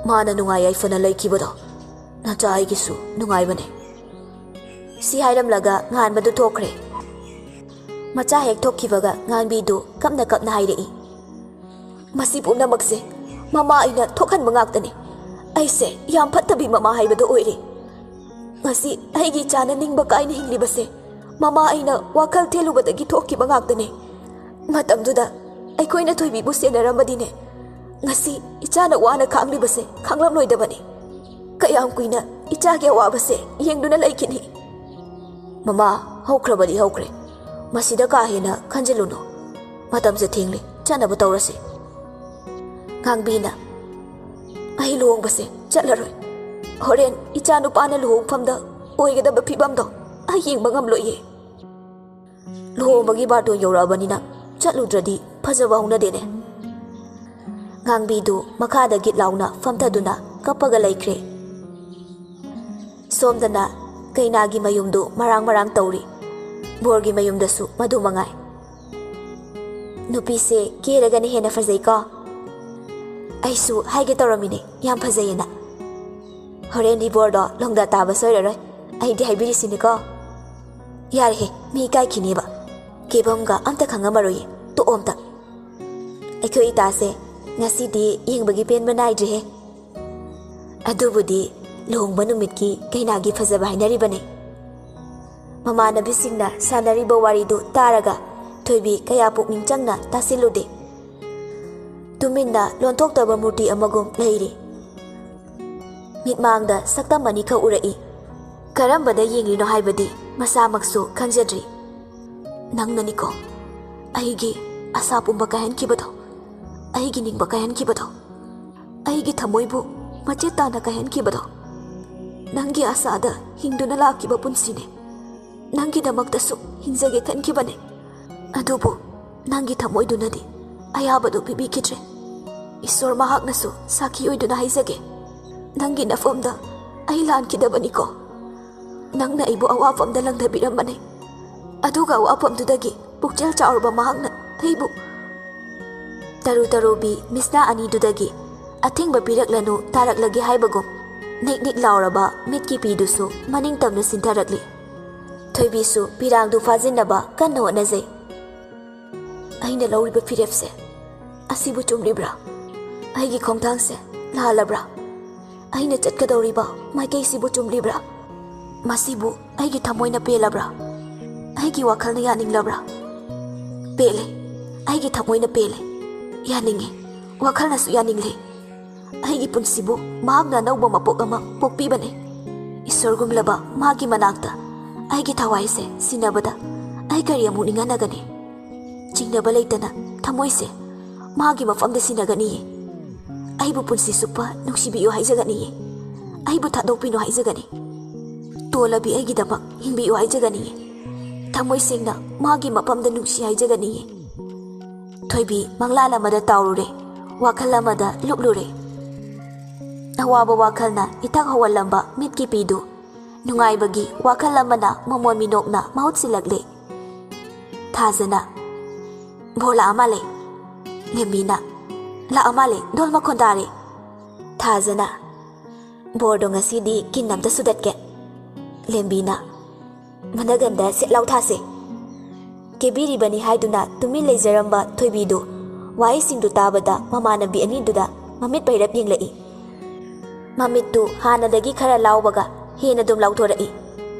ꯃꯥꯅ ꯅꯨꯡꯉꯥꯏ ꯌꯥꯏꯐꯅ ꯂꯩꯈꯤꯕꯗꯣ ꯅꯆꯥ ꯑꯩꯒꯤꯁꯨ ꯅꯨꯡꯉꯥꯏꯕꯅꯦ꯫" ꯁꯤ ꯍꯥꯏꯔꯝꯂꯒ ꯉꯥꯟꯕꯗꯨ ꯊꯣꯛꯈ꯭ꯔꯦ꯫ ꯃꯆꯥ ꯍꯦꯛ ꯊꯣꯛꯈꯤꯕꯒ ꯉꯥꯟꯕꯤꯗꯨ ꯀꯞꯅ ꯀꯞꯅ ꯍꯥꯏꯔꯛꯏ, "ꯃꯁꯤ ꯄꯨꯝꯅꯃꯛꯁꯦ ꯃꯃꯥ ꯑꯩꯅ ꯊꯣꯛꯍꯟꯕ ꯉꯥꯛꯇꯅꯤ꯫ ꯑꯩꯁꯦ ꯌꯥꯝ ꯐꯠꯇꯕꯤ ꯃꯃꯥ ꯍꯥꯏꯕꯗꯨ ꯑꯣꯏꯔꯦ꯫ ꯉꯁꯤ ꯑꯩꯒꯤ ꯏꯆꯥꯅ ꯅꯤꯡꯕ ꯀꯥꯏꯅ ꯍꯤꯡꯂꯤꯕꯁꯦ ꯃꯃꯥ ꯑꯩꯅ ꯋꯥꯈꯜ ꯊꯦꯜꯂꯨꯕꯗꯒꯤ ꯊꯣꯛꯈꯤꯕ ꯉꯥꯛꯇꯅꯤ꯫ ꯃꯇꯝꯗꯨꯗ ꯑꯩꯈꯣꯏꯅ ꯊꯣꯏꯕꯤꯕꯨ ꯁꯦꯟꯅꯔꯝꯕꯗꯤꯅꯦ, ꯉꯁꯤ ꯏꯆꯥꯅ ꯋꯥꯅ ꯈꯥꯡꯂꯤꯕꯁꯦ ꯈꯪꯂꯝꯂꯣꯏꯗꯕꯅꯤ꯫ ꯀꯌꯥꯝ ꯀꯨꯏꯅ ꯏꯆꯥꯒꯤ ꯑꯋꯥꯕꯁꯦ ꯌꯦꯡꯗꯨꯅ ꯂꯩꯈꯤꯅꯤ?" "ꯃꯃꯥ, ꯍꯧꯈ꯭ꯔꯕꯗꯤ ꯍꯧꯈ꯭ꯔꯦ꯫ ꯃꯁꯤꯗ ꯀꯥ ꯍꯦꯟꯅ ꯈꯟꯖꯤꯜꯂꯨꯅꯨ꯫ ꯃꯇꯝꯁꯦ ꯊꯦꯡꯂꯦ, ꯆꯠꯅꯕ ꯇꯧꯔꯁꯤ꯫" ꯉꯥꯡꯕꯤꯅ, "ꯑꯩ ꯂꯨꯍꯣꯡꯕꯁꯦ ꯆꯠꯂꯔꯣꯏ꯫ ꯍꯣꯔꯦꯟ ꯏꯆꯥ ꯅꯨꯄꯥꯅ ꯂꯨꯍꯣꯡꯐꯝꯗ ꯑꯣꯏꯒꯗꯕ ꯐꯤꯕꯝꯗꯣ ꯑꯩ ꯌꯦꯡꯕ ꯉꯝꯂꯣꯏꯌꯦ꯫ ꯂꯨꯍꯣꯡꯕꯒꯤ ꯕꯥꯔꯇꯣꯟ ꯌꯧꯔꯛꯑꯕꯅꯤꯅ ꯆꯠꯂꯨꯗ꯭ꯔꯗꯤ ꯐꯖꯕ ꯍꯧꯅꯗꯦꯅꯦ꯫" ꯉꯥꯡꯕꯤꯗꯨ ꯃꯈꯥꯗ ꯒꯤꯠ ꯂꯥꯎꯅ ꯐꯝꯊꯗꯨꯅ ꯀꯞꯄꯒ ꯂꯩꯈ꯭ꯔꯦ꯫ ꯁꯣꯝꯗꯅ ꯀꯩꯅꯥꯒꯤ ꯃꯌꯨꯝꯗꯨ ꯃꯔꯥꯡ ꯃꯔꯥꯡ ꯇꯧꯔꯤ꯫ ꯕꯣꯔꯒꯤ ꯃꯌꯨꯝꯗꯁꯨ ꯃꯗꯨ ꯃꯉꯥꯏ꯫ "ꯅꯨꯄꯤꯁꯦ ꯀꯦꯔꯒꯅ ꯍꯦꯟꯅ ꯐꯖꯩꯀꯣ?" "ꯑꯩꯁꯨ ꯍꯥꯏꯒꯦ ꯇꯧꯔꯝꯃꯤꯅꯦ, ꯌꯥꯝ ꯐꯖꯩꯌꯦꯅ꯫" "ꯍꯣꯔꯦꯟꯗꯤ ꯕꯣꯔꯗꯣ ꯂꯣꯡꯗꯥ ꯇꯥꯕ ꯁꯣꯏꯔꯔꯣꯏ, ꯑꯩꯗꯤ ꯍꯥꯏꯕꯤꯔꯤꯁꯤꯅꯤꯀꯣ꯫" "ꯌꯥꯔꯦꯍꯦ, ꯃꯤ ꯏꯀꯥꯏꯈꯤꯅꯦꯕ꯫ ꯀꯦꯕꯝꯒ ꯑꯝꯇ ꯈꯪꯉꯝꯃꯔꯣꯏꯌꯦ, ꯇꯣꯛꯑꯣ ꯑꯝꯇ꯫ ꯑꯩꯈꯣꯏ ꯏꯇꯥꯁꯦ ꯉꯁꯤꯗꯤ ꯌꯦꯡꯕꯒꯤ ꯄꯦꯟꯕ ꯅꯥꯏꯗ꯭ꯔꯦꯍꯦ꯫ ꯑꯗꯨꯕꯨꯗꯤ ꯂꯨꯍꯣꯡꯕ ꯅꯨꯃꯤꯠꯀꯤ ꯀꯩꯅꯥꯒꯤ ꯐꯖꯕ ꯍꯥꯏꯅꯔꯤꯕꯅꯦ꯫" ꯃꯃꯥꯟꯅꯕꯤꯁꯤꯡꯅ ꯁꯥꯟꯅꯔꯤꯕ ꯋꯥꯔꯤꯗꯨ ꯇꯥꯔꯒ ꯊꯣꯏꯕꯤ ꯀꯌꯥ ꯄꯨꯛꯅꯤꯡ ꯆꯪꯅ ꯇꯥꯁꯤꯜꯂꯨꯗꯦ꯫ ꯇꯨꯃꯤꯟꯅ ꯂꯣꯟꯊꯣꯛꯇꯕ ꯃꯨꯔꯇꯤ ꯑꯃꯒꯨꯝ ꯂꯩꯔꯤ꯫ ꯃꯤꯠꯃꯥꯡꯗ ꯁꯛꯇꯝ ꯑꯅꯤꯈꯛ ꯎꯔꯛꯏ꯫ ꯀꯔꯝꯕꯗ ꯌꯦꯡꯂꯤꯅꯣ ꯍꯥꯏꯕꯗꯤ ꯃꯁꯥꯃꯛꯁꯨ ꯈꯪꯖꯗ꯭ꯔꯤ꯫ "ꯅꯪꯅꯅꯤꯀꯣ ꯑꯩꯒꯤ ꯑꯁꯥ ꯄꯨꯝꯕ ꯀꯥꯏꯍꯟꯈꯤꯕꯗꯣ, ꯑꯩꯒꯤ ꯅꯤꯡꯕ ꯀꯥꯏꯍꯟꯈꯤꯕꯗꯣ, ꯑꯩꯒꯤ ꯊꯃꯣꯏꯕꯨ ꯃꯆꯦꯠ ꯇꯥꯅ ꯀꯥꯏꯍꯟꯈꯤꯕꯗꯣ꯫ ꯅꯪꯒꯤ ꯑꯁꯥꯗ ꯍꯤꯡꯗꯨꯅ ꯂꯥꯛꯈꯤꯕ ꯄꯨꯟꯁꯤꯅꯦ꯫ ꯅꯪꯒꯤꯗꯃꯛꯇꯁꯨ ꯍꯤꯡꯖꯒꯦ ꯈꯟꯈꯤꯕꯅꯦ꯫ ꯑꯗꯨꯕꯨ ꯅꯪꯒꯤ ꯊꯃꯣꯏꯗꯨꯅꯗꯤ ꯑꯌꯥꯕꯗꯨ ꯄꯤꯕꯤꯈꯤꯗ꯭ꯔꯦ꯫ ꯏꯁꯣꯔ ꯃꯍꯥꯛꯅꯁꯨ ꯁꯥꯈꯤ ꯑꯣꯏꯗꯨꯅ ꯍꯥꯏꯖꯒꯦ, ꯅꯪꯒꯤ ꯅꯐꯝꯗ ꯑꯩ ꯂꯥꯟꯈꯤꯗꯕꯅꯤꯀꯣ꯫ ꯅꯪꯅ ꯑꯩꯕꯨ ꯑꯋꯥꯐꯝꯗ ꯂꯪꯊꯕꯤꯔꯝꯕꯅꯤ꯫ ꯑꯗꯨꯒ ꯑꯋꯥꯐꯝꯗꯨꯗꯒꯤ ꯄꯨꯛꯆꯦꯜ ꯆꯥꯎꯔꯕ ꯃꯍꯥꯛꯅ ꯑꯩꯕꯨ ꯇꯔꯨ ꯇꯔꯨꯕꯤ ꯃꯤꯁꯅꯥ ꯑꯅꯤꯗꯨꯗꯒꯤ ꯑꯊꯤꯡꯕ ꯄꯤꯔꯛꯂꯅꯨ ꯇꯥꯔꯛꯂꯒꯦ ꯍꯥꯏꯕꯒꯨꯝ ꯅꯤꯛ ꯅꯤꯛ ꯂꯥꯎꯔꯕ ꯃꯤꯠꯀꯤ ꯄꯤꯗꯨꯁꯨ ꯃꯅꯤꯡ ꯇꯝꯅ ꯁꯤꯟꯊꯔꯛꯂꯤ꯫ ꯊꯣꯏꯕꯤꯁꯨ ꯄꯤꯔꯥꯡꯗꯨ ꯐꯥꯖꯤꯟꯅꯕ ꯀꯟꯅ ꯍꯣꯠꯅꯖꯩ꯫ ꯑꯩꯅ ꯂꯧꯔꯤꯕ ꯐꯤꯔꯦꯞꯁꯦ ꯑꯁꯤꯕꯨ ꯆꯨꯝꯂꯤꯕ꯭ꯔꯥ? ꯑꯩꯒꯤ ꯈꯣꯡꯊꯥꯡꯁꯦ ꯂꯥꯜꯂꯕ꯭ꯔꯥ? ꯑꯩꯅ ꯆꯠꯀꯗꯧꯔꯤꯕ ꯃꯥꯏꯀꯩꯁꯤꯕꯨ ꯆꯨꯝꯂꯤꯕ꯭ꯔꯥ? ꯃꯁꯤꯕꯨ ꯑꯩꯒꯤ ꯊꯃꯣꯏꯅ ꯄꯦꯜꯂꯕ꯭ꯔꯥ? ꯑꯩꯒꯤ ꯋꯥꯈꯜꯅ ꯌꯥꯅꯤꯡꯂꯕ꯭ꯔꯥ? ꯄꯦꯜꯂꯦ꯫ ꯑꯩꯒꯤ ꯊꯃꯣꯏꯅ ꯄꯦꯜꯂꯦ꯫ ꯌꯥꯅꯤꯡꯉꯤ꯫ ꯋꯥꯈꯜꯅꯁꯨ ꯌꯥꯅꯤꯡꯂꯦ꯫ ꯑꯩꯒꯤ ꯄꯨꯟꯁꯤꯕꯨ ꯃꯍꯥꯛꯅ ꯑꯅꯧꯕ ꯃꯄꯣꯛ ꯑꯃ ꯄꯣꯛꯄꯤꯕꯅꯤ꯫ ꯏꯁꯣꯔꯒꯨꯝꯂꯕ ꯃꯥꯒꯤ ꯃꯅꯥꯛꯇ ꯑꯩꯒꯤ ꯊꯋꯥꯏꯁꯦ ꯁꯤꯟꯅꯕꯗ ꯑꯩ ꯀꯔꯤ ꯑꯃꯨꯛ ꯅꯤꯡꯍꯟꯅꯒꯅꯤ? ꯆꯤꯡꯅꯕ ꯂꯩꯇꯅ ꯊꯃꯣꯏꯁꯦ ꯃꯥꯒꯤ ꯃꯐꯝꯗ ꯁꯤꯟꯅꯒꯅꯤꯌꯦ꯫ ꯑꯩꯕꯨ ꯄꯨꯟꯁꯤ ꯆꯨꯞꯄ ꯅꯨꯡꯁꯤꯕꯤꯌꯨ ꯍꯥꯏꯖꯒꯅꯤꯌꯦ꯫ ꯑꯩꯕꯨ ꯊꯥꯗꯣꯛꯄꯤꯅꯨ ꯍꯥꯏꯖꯒꯅꯤ꯫ ꯇꯣꯜꯂꯕꯤ ꯑꯩꯒꯤꯗꯃꯛ ꯍꯤꯡꯕꯤꯌꯨ ꯍꯥꯏꯖꯒꯅꯤꯌꯦ꯫ ꯊꯃꯣꯏ ꯁꯦꯡꯅ ꯃꯥꯒꯤ ꯃꯐꯝꯗ ꯅꯨꯡꯁꯤ ꯍꯥꯏꯖꯒꯅꯤꯌꯦ꯫ ꯊꯣꯏꯕꯤ ꯃꯪꯂꯥꯟ ꯑꯃꯗ ꯇꯥꯎꯔꯨꯔꯦ, ꯋꯥꯈꯜ ꯑꯃꯗ ꯂꯨꯞꯂꯨꯔꯦ꯫ ꯑꯋꯥꯕ ꯋꯥꯈꯜꯅ ꯏꯊꯛ ꯍꯧꯒꯠꯂꯝꯕ ꯃꯤꯠꯀꯤ ꯄꯤꯗꯨ ꯅꯨꯡꯉꯥꯏꯕꯒꯤ ꯋꯥꯈꯜ ꯑꯃꯅ ꯃꯃꯣꯟ ꯃꯤꯅꯣꯛꯅ ꯃꯍꯨꯠ ꯁꯤꯜꯂꯛꯂꯦ꯫ ꯊꯥꯖꯅ, "ꯕꯣꯔ ꯂꯥꯛꯑ ꯃꯥꯜꯂꯦ꯫" ꯂꯦꯝꯕꯤꯅ, "ꯂꯥꯛꯑ ꯃꯥꯜꯂꯦ, ꯙꯣꯜ ꯃꯈꯣꯟ ꯇꯥꯔꯦ꯫" ꯊꯥꯖꯅ, "ꯕꯣꯔꯗꯣ ꯉꯁꯤꯗꯤ ꯀꯤꯟ ꯑꯝꯇ ꯁꯨꯗꯠꯀꯦ꯫" ꯂꯦꯝꯕꯤꯅ, "ꯃꯅꯒꯟꯗ ꯁꯦꯠ ꯂꯥꯎ ꯊꯥꯁꯦ꯫" ꯀꯦꯕꯤꯔꯤꯕꯅꯤ ꯍꯥꯏꯗꯨꯅ ꯇꯨꯃꯤꯟ ꯂꯩꯖꯔꯝꯕ ꯊꯣꯏꯕꯤꯗꯨ ꯋꯥꯍꯩꯁꯤꯡꯗꯨ ꯇꯥꯕꯗ ꯃꯃꯥꯟꯅꯕꯤ ꯑꯅꯤꯗꯨꯗ ꯃꯃꯤꯠ ꯄꯩꯔꯞ ꯌꯦꯡꯂꯛꯏ꯫ ꯃꯃꯤꯠꯇꯨ ꯍꯥꯟꯅꯗꯒꯤ ꯈꯔ ꯂꯥꯎꯕꯒ ꯍꯦꯟꯅ ꯑꯗꯨꯝ ꯂꯥꯎꯊꯣꯔꯛꯏ꯫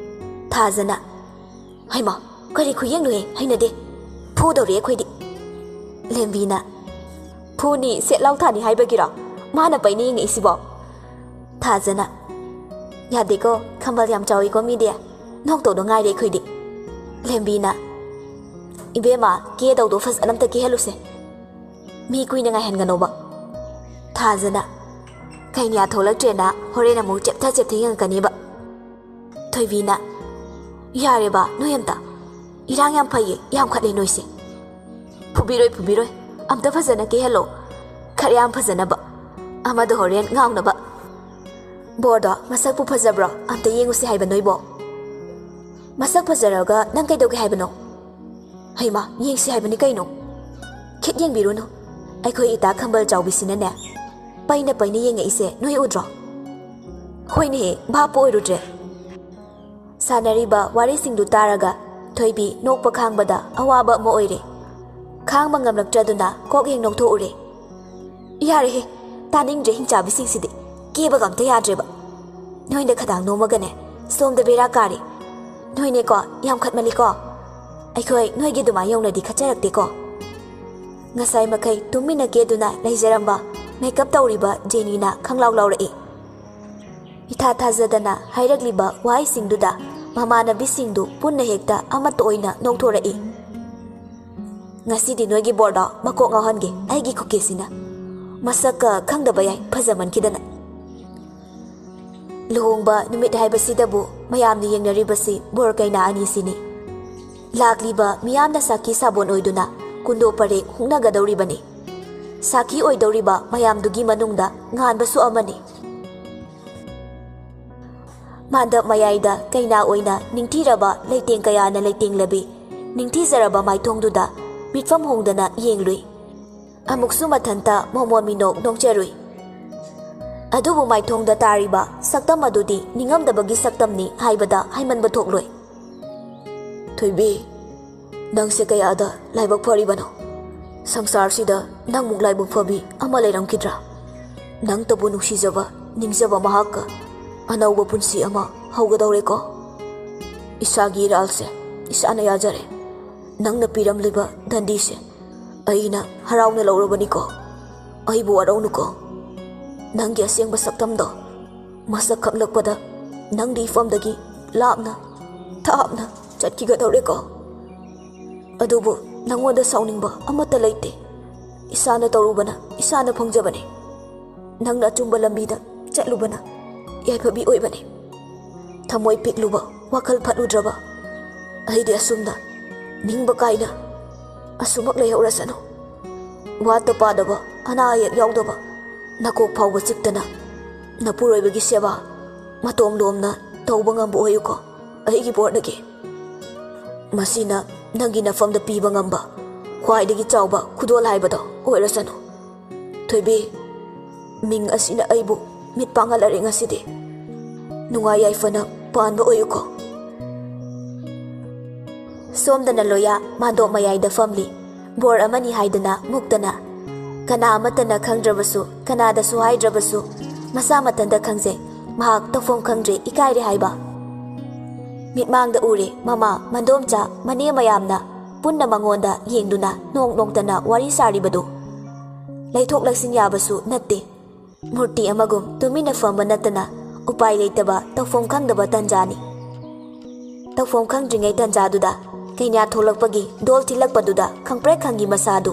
ꯊꯥꯖꯅ, "ꯍꯩꯃꯥ, ꯀꯔꯤ ꯈꯨꯌꯦꯡꯅꯣꯍꯦ? ꯍꯩꯅꯗꯦ꯫ ꯐꯨꯗꯧꯔꯦ ꯑꯩꯈꯣꯏꯗꯤ꯫" ꯂꯦꯝꯕꯤꯅ, "ꯐꯨꯅꯤ, ꯁꯦꯠ ꯂꯥꯎ ꯊꯥꯅꯤ ꯍꯥꯏꯕꯒꯤꯔꯣ ꯃꯥꯅ ꯄꯩꯅ ꯌꯦꯡꯉꯛꯏꯁꯤꯕꯣ?" ꯊꯥꯖꯅ, "ꯌꯥꯗꯦꯀꯣ, ꯈꯝꯕꯜ ꯌꯥꯝ ꯆꯥꯎꯏꯀꯣ ꯃꯤꯗꯤ꯫ ꯅꯣꯛꯇꯧꯗꯣ ꯉꯥꯏꯔꯦ ꯑꯩꯈꯣꯏꯗꯤ꯫" ꯂꯦꯝꯕꯤꯅ, "ꯏꯕꯦꯝꯃ, ꯀꯦꯗꯧꯗꯣ ꯐꯖꯅ ꯑꯝꯇ ꯀꯦꯍꯜꯂꯨꯁꯦ꯫ ꯃꯤ ꯀꯨꯏꯅ ꯉꯥꯏꯍꯟꯒꯅꯣꯕ꯫" ꯊꯥꯖꯅ, "ꯀꯩꯅ꯭ꯌꯥ ꯊꯣꯛꯂꯛꯇ꯭ꯔꯦꯅ ꯍꯣꯔꯦꯟ ꯑꯃꯨꯛ ꯆꯦꯞꯊ ꯆꯦꯞꯊ ꯌꯦꯡꯉꯛꯀꯅꯦꯕ꯫" ꯊꯣꯏꯕꯤꯅ, "ꯌꯥꯔꯦꯕ, ꯅꯣꯏ ꯑꯝꯇ꯫ ꯏꯔꯥꯡ ꯌꯥꯝ ꯐꯩꯌꯦ, ꯌꯥꯝꯈꯠꯂꯦ ꯅꯣꯏꯁꯦ꯫" ꯐꯨꯕꯤꯔꯣꯏ, ꯐꯨꯕꯤꯔꯣꯏ꯫ ꯑꯝꯇ ꯐꯖꯅ ꯀꯦꯍꯜꯂꯣ꯫ ꯈꯔ ꯌꯥꯝ ꯐꯖꯅꯕ꯫ ꯑꯃꯗꯣ ꯍꯣꯔꯦꯟ ꯉꯥꯎꯅꯕ꯫ ꯕꯣꯔꯗꯣ ꯃꯁꯛꯄꯨ ꯐꯖꯕ꯭ꯔꯣ? ꯑꯝꯇ ꯌꯦꯡꯉꯨꯁꯤ ꯍꯥꯏꯕ ꯅꯣꯏꯕꯣ꯫ ꯃꯁꯛ ꯐꯖꯔꯒ ꯅꯪ ꯀꯩꯗꯧꯒꯦ ꯍꯥꯏꯕꯅꯣ? ꯍꯩꯃꯥ, ꯌꯦꯡꯁꯤ ꯍꯥꯏꯕꯅꯤ ꯀꯩꯅꯣ꯫ ꯈꯤꯠ ꯌꯦꯡꯕꯤꯔꯨꯅꯨ꯫ ꯑꯩꯈꯣꯏ ꯏꯇꯥ ꯈꯝꯕꯜ ꯆꯥꯎꯕꯤꯁꯤꯅꯅꯦ, ꯄꯩꯅ ꯄꯩꯅ ꯌꯦꯡꯉꯛꯏꯁꯦ ꯅꯣꯏ ꯎꯗ꯭ꯔꯣ? ꯍꯣꯏꯅꯦꯍꯦ, ꯚꯥꯞꯄꯨ ꯑꯣꯏꯔꯨꯗ꯭ꯔꯦ꯫ ꯁꯥꯟꯅꯔꯤꯕ ꯋꯥꯔꯤꯁꯤꯡꯗꯨ ꯇꯥꯔꯒ ꯊꯣꯏꯕꯤ ꯅꯣꯛꯄ ꯈꯥꯡꯕꯗ ꯑꯋꯥꯕ ꯑꯃ ꯑꯣꯏꯔꯦ꯫ ꯈꯥꯡꯕ ꯉꯝꯂꯛꯇ꯭ꯔꯗꯨꯅ ꯀꯣꯛ ꯍꯦꯛ ꯅꯣꯛꯊꯣꯛꯎꯔꯦ꯫ ꯌꯥꯔꯦꯍꯦ, ꯇꯥꯅꯤꯡꯗ꯭ꯔꯦ ꯍꯤꯡꯆꯥꯕꯤꯁꯤꯡꯁꯤꯗꯤ꯫ ꯀꯦꯕꯒ ꯑꯝꯇ ꯌꯥꯗ꯭ꯔꯦꯕ꯫ ꯅꯣꯏꯅ ꯈꯗꯥꯡ ꯅꯣꯝꯃꯒꯅꯦ, ꯁꯣꯝꯗ ꯕꯦꯔꯥ ꯀꯥꯔꯦ꯫ ꯅꯣꯏꯅꯦꯀꯣ, ꯌꯥꯝ ꯈꯠꯃꯜꯂꯤꯀꯣ꯫ ꯑꯩꯈꯣꯏ ꯅꯣꯏꯒꯤ ꯑꯗꯨꯃꯥꯏ ꯌꯧꯅꯗꯤ ꯈꯠꯆꯔꯛꯇꯦꯀꯣ꯫ ꯉꯁꯥꯏ ꯃꯈꯩ ꯇꯨꯃꯤꯟꯅ ꯀꯦꯗꯨꯅ ꯂꯩꯖꯔꯝꯕ ꯃꯦꯀꯞ ꯇꯧꯔꯤꯕ ꯖꯦꯅꯤꯅ ꯈꯪꯂꯥꯎ ꯂꯥꯎꯔꯛꯏ꯫ ꯏꯊꯥ ꯊꯥꯖꯗꯅ ꯍꯥꯏꯔꯛꯂꯤꯕ ꯋꯥꯍꯩꯁꯤꯡꯗꯨꯗ ꯃꯃꯥꯟꯅꯕꯤꯁꯤꯡꯗꯨ ꯄꯨꯟꯅ ꯍꯦꯛꯇ ꯑꯃꯠꯇ ꯑꯣꯏꯅ ꯅꯣꯛꯊꯣꯔꯛꯏ꯫ ꯉꯁꯤꯗꯤ ꯅꯣꯏꯒꯤ ꯕꯣꯔꯗꯣ ꯃꯀꯣꯛ ꯉꯥꯎꯍꯟꯒꯦ ꯑꯩꯒꯤ ꯈꯨꯀꯦꯁꯤꯅ꯫ ꯃꯁꯛꯀ ꯈꯪꯗꯕ ꯌꯥꯏ, ꯐꯖꯃꯟꯈꯤꯗꯅ꯫ ꯂꯨꯍꯣꯡꯕ ꯅꯨꯃꯤꯠ ꯍꯥꯏꯕꯁꯤꯗꯕꯨ ꯃꯌꯥꯝꯅ ꯌꯦꯡꯅꯔꯤꯕꯁꯤ ꯕꯣꯔ ꯀꯩꯅꯥ ꯑꯅꯤꯁꯤꯅꯤ꯫ ꯂꯥꯛꯂꯤꯕ ꯃꯤꯌꯥꯝꯅ ꯁꯥꯈꯤ ꯁꯥꯕꯣꯟ ꯑꯣꯏꯗꯨꯅ ꯀꯨꯟꯗꯣ ꯄꯔꯦꯡ ꯍꯨꯛꯅꯒꯗꯧꯔꯤꯕꯅꯤ꯫ ꯁꯥꯈꯤ ꯑꯣꯏꯗꯧꯔꯤꯕ ꯃꯌꯥꯝꯗꯨꯒꯤ ꯃꯅꯨꯡꯗ ꯉꯥꯟꯕꯁꯨ ꯑꯃꯅꯤ꯫ ꯃꯥꯟꯗꯞ ꯃꯌꯥꯏꯗ ꯀꯩꯅꯥ ꯑꯣꯏꯅ ꯅꯤꯡꯊꯤꯔꯕ ꯂꯩꯇꯦꯡ ꯀꯌꯥꯅ ꯂꯩꯇꯦꯡꯂꯕꯤ ꯅꯤꯡꯊꯤꯖꯔꯕ ꯃꯥꯏꯊꯣꯡꯗꯨꯗ ꯃꯤꯠꯐꯝ ꯍꯣꯡꯗꯅ ꯌꯦꯡꯂꯨꯏ꯫ ꯑꯃꯨꯛꯁꯨ ꯃꯊꯟꯇ ꯃꯣꯃꯣꯟ ꯃꯤꯅꯣꯛ ꯅꯣꯛꯆꯔꯨꯏ꯫ ꯑꯗꯨꯕꯨ ꯃꯥꯏꯊꯣꯡꯗ ꯇꯥꯔꯤꯕ ꯁꯛꯇꯝ ꯑꯗꯨꯗꯤ ꯅꯤꯡꯉꯝꯗꯕꯒꯤ ꯁꯛꯇꯝꯅꯤ ꯍꯥꯏꯕꯗ ꯍꯥꯏꯃꯟꯕ ꯊꯣꯛꯂꯣꯏ꯫ ꯊꯣꯏꯕꯤ, ꯅꯪꯁꯦ ꯀꯌꯥꯗ ꯂꯥꯏꯕꯛ ꯐꯔꯤꯕꯅꯣ? ꯁꯪꯁꯥꯔꯁꯤꯗ ꯅꯪꯃꯨꯛ ꯂꯥꯏꯕꯛ ꯐꯕꯤ ꯑꯃ ꯂꯩꯔꯝꯈꯤꯗ꯭ꯔꯥ? ꯅꯪꯇꯕꯨ ꯅꯨꯡꯁꯤꯖꯕ, ꯅꯤꯡꯖꯕ ꯃꯍꯥꯛꯀ ꯑꯅꯧꯕ ꯄꯨꯟꯁꯤ ꯑꯃ ꯍꯧꯒꯗꯧꯔꯦꯀꯣ꯫ ꯏꯁꯥꯒꯤ ꯏꯔꯥꯜꯁꯦ ꯏꯁꯥꯅ ꯌꯥꯖꯔꯦ꯫ ꯅꯪꯅ ꯄꯤꯔꯝꯂꯤꯕ ꯗꯟꯗꯤꯁꯦ ꯑꯩꯅ ꯍꯔꯥꯎꯅ ꯂꯧꯔꯕꯅꯤꯀꯣ꯫ ꯑꯩꯕꯨ ꯋꯥꯔꯧꯅꯨꯀꯣ꯫ ꯅꯪꯒꯤ ꯑꯁꯦꯡꯕ ꯁꯛꯇꯝꯗꯣ ꯃꯁꯛ ꯈꯪꯂꯛꯄꯗ ꯅꯪꯗꯤ ꯏꯐꯝꯗꯒꯤ ꯂꯥꯞꯅ, ꯊꯥꯞꯅ ꯆꯠꯈꯤꯒꯗꯧꯔꯦꯀꯣ꯫ ꯑꯗꯨꯕꯨ ꯅꯪꯉꯣꯟꯗ ꯁꯥꯎꯅꯤꯡꯕ ꯑꯃꯠꯇ ꯂꯩꯇꯦ꯫ ꯏꯁꯥꯅ ꯇꯧꯔꯨꯕꯅ ꯏꯁꯥꯅ ꯐꯪꯖꯕꯅꯤ꯫ ꯅꯪꯅ ꯑꯆꯨꯝꯕ ꯂꯝꯕꯤꯗ ꯆꯠꯂꯨꯕꯅ ꯌꯥꯏꯐꯕꯤ ꯑꯣꯏꯕꯅꯤ꯫ ꯊꯃꯣꯏ ꯄꯤꯛꯂꯨꯕ, ꯋꯥꯈꯜ ꯐꯠꯂꯨꯗ꯭ꯔꯕ ꯑꯩꯗꯤ ꯑꯁꯨꯝꯅ ꯅꯤꯡꯕ ꯀꯥꯏꯅ ꯑꯁꯨꯃꯛ ꯂꯩꯍꯧꯔꯁꯅꯨ꯫ ꯋꯥꯠꯇ ꯄꯥꯗꯕ, ꯑꯅꯥ ꯑꯌꯦꯛ ꯌꯥꯎꯗꯕ, ꯅꯀꯣꯛ ꯐꯥꯎꯕ ꯆꯤꯛꯇꯅ ꯅꯄꯨꯔꯣꯏꯕꯒꯤ ꯁꯦꯕꯥ ꯃꯇꯣꯝ ꯂꯣꯝꯅ ꯇꯧꯕ ꯉꯝꯕ ꯑꯣꯏꯌꯨꯀꯣ, ꯑꯩꯒꯤ ꯕꯣꯔꯗꯒꯤ꯫ ꯃꯁꯤꯅ ꯅꯪꯒꯤ ꯅꯐꯝꯗ ꯄꯤꯕ ꯉꯝꯕ ꯈ꯭ꯋꯥꯏꯗꯒꯤ ꯆꯥꯎꯕ ꯈꯨꯗꯣꯜ ꯍꯥꯏꯕꯗꯣ ꯑꯣꯏꯔꯁꯅꯨ꯫ ꯊꯣꯏꯕꯤ, ꯃꯤꯡ ꯑꯁꯤꯅ ꯑꯩꯕꯨ ꯃꯤꯠ ꯄꯥꯡꯍꯜꯂꯔꯦ ꯉꯁꯤꯗꯤ꯫ ꯅꯨꯡꯉꯥꯏ ꯌꯥꯏꯐꯅ ꯄꯥꯟꯕ ꯑꯣꯏꯌꯨꯀꯣ꯫ ꯁꯣꯝꯗꯅ ꯂꯣꯌꯥ ꯃꯥꯟꯗꯣꯞ ꯃꯌꯥꯏꯗ ꯐꯝꯂꯤ꯫ ꯕꯣꯔ ꯑꯃꯅꯤ ꯍꯥꯏꯗꯅ ꯃꯨꯛꯇꯅ꯫ ꯀꯅꯥ ꯑꯃꯠꯇꯅ ꯈꯪꯗ꯭ꯔꯕꯁꯨ, ꯀꯅꯥꯗꯁꯨ ꯍꯥꯏꯗ꯭ꯔꯕꯁꯨ, ꯃꯁꯥ ꯃꯊꯟꯇ ꯈꯪꯖꯩ꯫ ꯃꯍꯥꯛ ꯇꯧꯐꯝ ꯈꯪꯗ꯭ꯔꯦ, ꯏꯀꯥꯏꯔꯦ ꯍꯥꯏꯕ꯫ ꯃꯤꯠꯃꯥꯡꯗ ꯎꯔꯦ ꯃꯃꯥ, ꯃꯟꯗꯣꯝꯆꯥ, ꯃꯅꯦ ꯃꯌꯥꯝꯅ ꯄꯨꯟꯅ ꯃꯉꯣꯟꯗ ꯌꯦꯡꯗꯨꯅ ꯅꯣꯛ ꯅꯣꯛꯇꯅ ꯋꯥꯔꯤ ꯁꯥꯔꯤꯕꯗꯨ꯫ ꯂꯩꯊꯣꯛ ꯂꯩꯁꯤꯟ ꯌꯥꯕꯁꯨ ꯅꯠꯇꯦ꯫ ꯃꯨꯔꯇꯤ ꯑꯃꯒꯨꯝ ꯇꯨꯃꯤꯟꯅ ꯐꯝꯕ ꯅꯠꯇꯅ ꯎꯄꯥꯏ ꯂꯩꯇꯕ, ꯇꯧꯐꯝ ꯈꯪꯗꯕ ꯇꯟꯖꯥꯅꯤ꯫ ꯇꯧꯐꯝ ꯈꯪꯗ꯭ꯔꯤꯉꯩ ꯇꯟꯖꯥꯗꯨꯗ ꯀꯩꯅꯥ ꯊꯣꯛꯂꯛꯄꯒꯤ ꯗꯣꯜ ꯊꯤꯜꯂꯛꯄꯗꯨꯗ ꯈꯪꯄ꯭ꯔꯦꯛ ꯈꯪꯉꯤ ꯃꯁꯥꯗꯨ꯫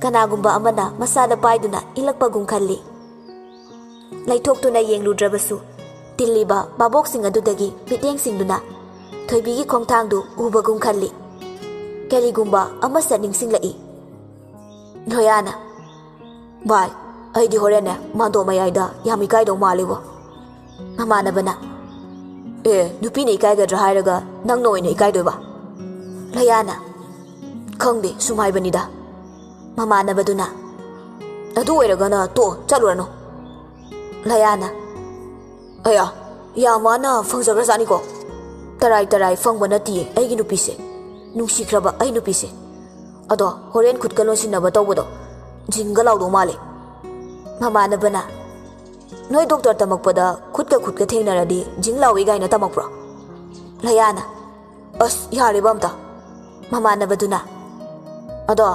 ꯀꯅꯥꯒꯨꯝꯕ ꯑꯃꯅ ꯃꯁꯥꯗ ꯄꯥꯏꯗꯨꯅ ꯏꯜꯂꯛꯄꯒꯨꯝ ꯈꯜꯂꯤ꯫ ꯂꯩꯊꯣꯛꯇꯨꯅ ꯌꯦꯡꯂꯨꯗ꯭ꯔꯕꯁꯨ, ꯇꯤꯜꯂꯤꯕ ꯚꯥꯕꯣꯛꯁꯤꯡ ꯑꯗꯨꯗꯒꯤ ꯃꯤꯠꯌꯦꯡꯁꯤꯡꯗꯨꯅ ꯊꯣꯏꯕꯤꯒꯤ ꯈꯣꯡꯊꯥꯡꯗꯨ ꯎꯕꯒꯨꯝ ꯈꯜꯂꯤ꯫ ꯀꯔꯤꯒꯨꯝꯕ ꯑꯃꯁꯠ ꯅꯤꯡꯁꯤꯡꯂꯛꯏ꯫ ꯂꯣꯌꯥꯅ, "ꯚꯥꯏ, ꯑꯩꯗꯤ ꯍꯣꯔꯦꯟꯅꯦ ꯃꯥꯟꯗꯣꯞ ꯃꯌꯥꯏꯗ ꯌꯥꯝ ꯏꯀꯥꯏꯗꯧ ꯃꯥꯜꯂꯤꯕꯣ꯫" ꯃꯃꯥꯟꯅꯕꯅ, "ꯑꯦ, ꯅꯨꯄꯤꯅ ꯏꯀꯥꯏꯒꯗ꯭ꯔꯥ ꯍꯥꯏꯔꯒ ꯅꯪꯅ ꯑꯣꯏꯅ ꯏꯀꯥꯏꯗꯣꯏꯕ?" ꯂꯣꯌꯥꯅ, "ꯈꯪꯗꯦ, ꯁꯨꯝ ꯍꯥꯏꯕꯅꯤꯗ꯫" ꯃꯃꯥꯟꯅꯕꯗꯨꯅ, "ꯑꯗꯨ ꯑꯣꯏꯔꯒꯅ ꯇꯣꯛꯑꯣ, ꯆꯠꯂꯨꯔꯅꯨ꯫" ꯂꯣꯌꯥꯅ, "ꯑꯌꯥ, ꯌꯥꯝ ꯋꯥꯅ ꯐꯪꯖꯈ꯭ꯔꯖꯥꯠꯅꯤꯀꯣ꯫ ꯇꯔꯥꯏ ꯇꯔꯥꯏ ꯐꯪꯕ ꯅꯠꯇꯤꯌꯦ ꯑꯩꯒꯤ ꯅꯨꯄꯤꯁꯦ, ꯅꯨꯡꯁꯤꯈ꯭ꯔꯕ ꯑꯩ ꯅꯨꯄꯤꯁꯦ꯫ ꯑꯗꯣ ꯍꯣꯔꯦꯟ ꯈꯨꯠꯀ ꯂꯣꯟꯁꯤꯟꯅꯕ ꯇꯧꯕꯗꯣ ꯖꯤꯡꯒ ꯂꯥꯎꯗꯧ ꯃꯥꯜꯂꯦ꯫" ꯃꯃꯥꯟꯅꯕꯅ, "ꯅꯣꯏ ꯗꯣꯛꯇꯔ ꯇꯝꯃꯛꯄꯗ ꯈꯨꯠꯀ ꯈꯨꯠꯀ ꯊꯦꯡꯅꯔꯗꯤ ꯖꯤꯡ ꯂꯥꯎꯏ ꯀꯥꯏꯅ ꯇꯝꯃꯛꯄ꯭ꯔꯣ?" ꯂꯣꯌꯥꯅ, "ꯑꯁ, ꯌꯥꯔꯦꯕ ꯑꯝꯇ꯫" ꯃꯃꯥꯟꯅꯕꯗꯨꯅ, "ꯑꯗꯣ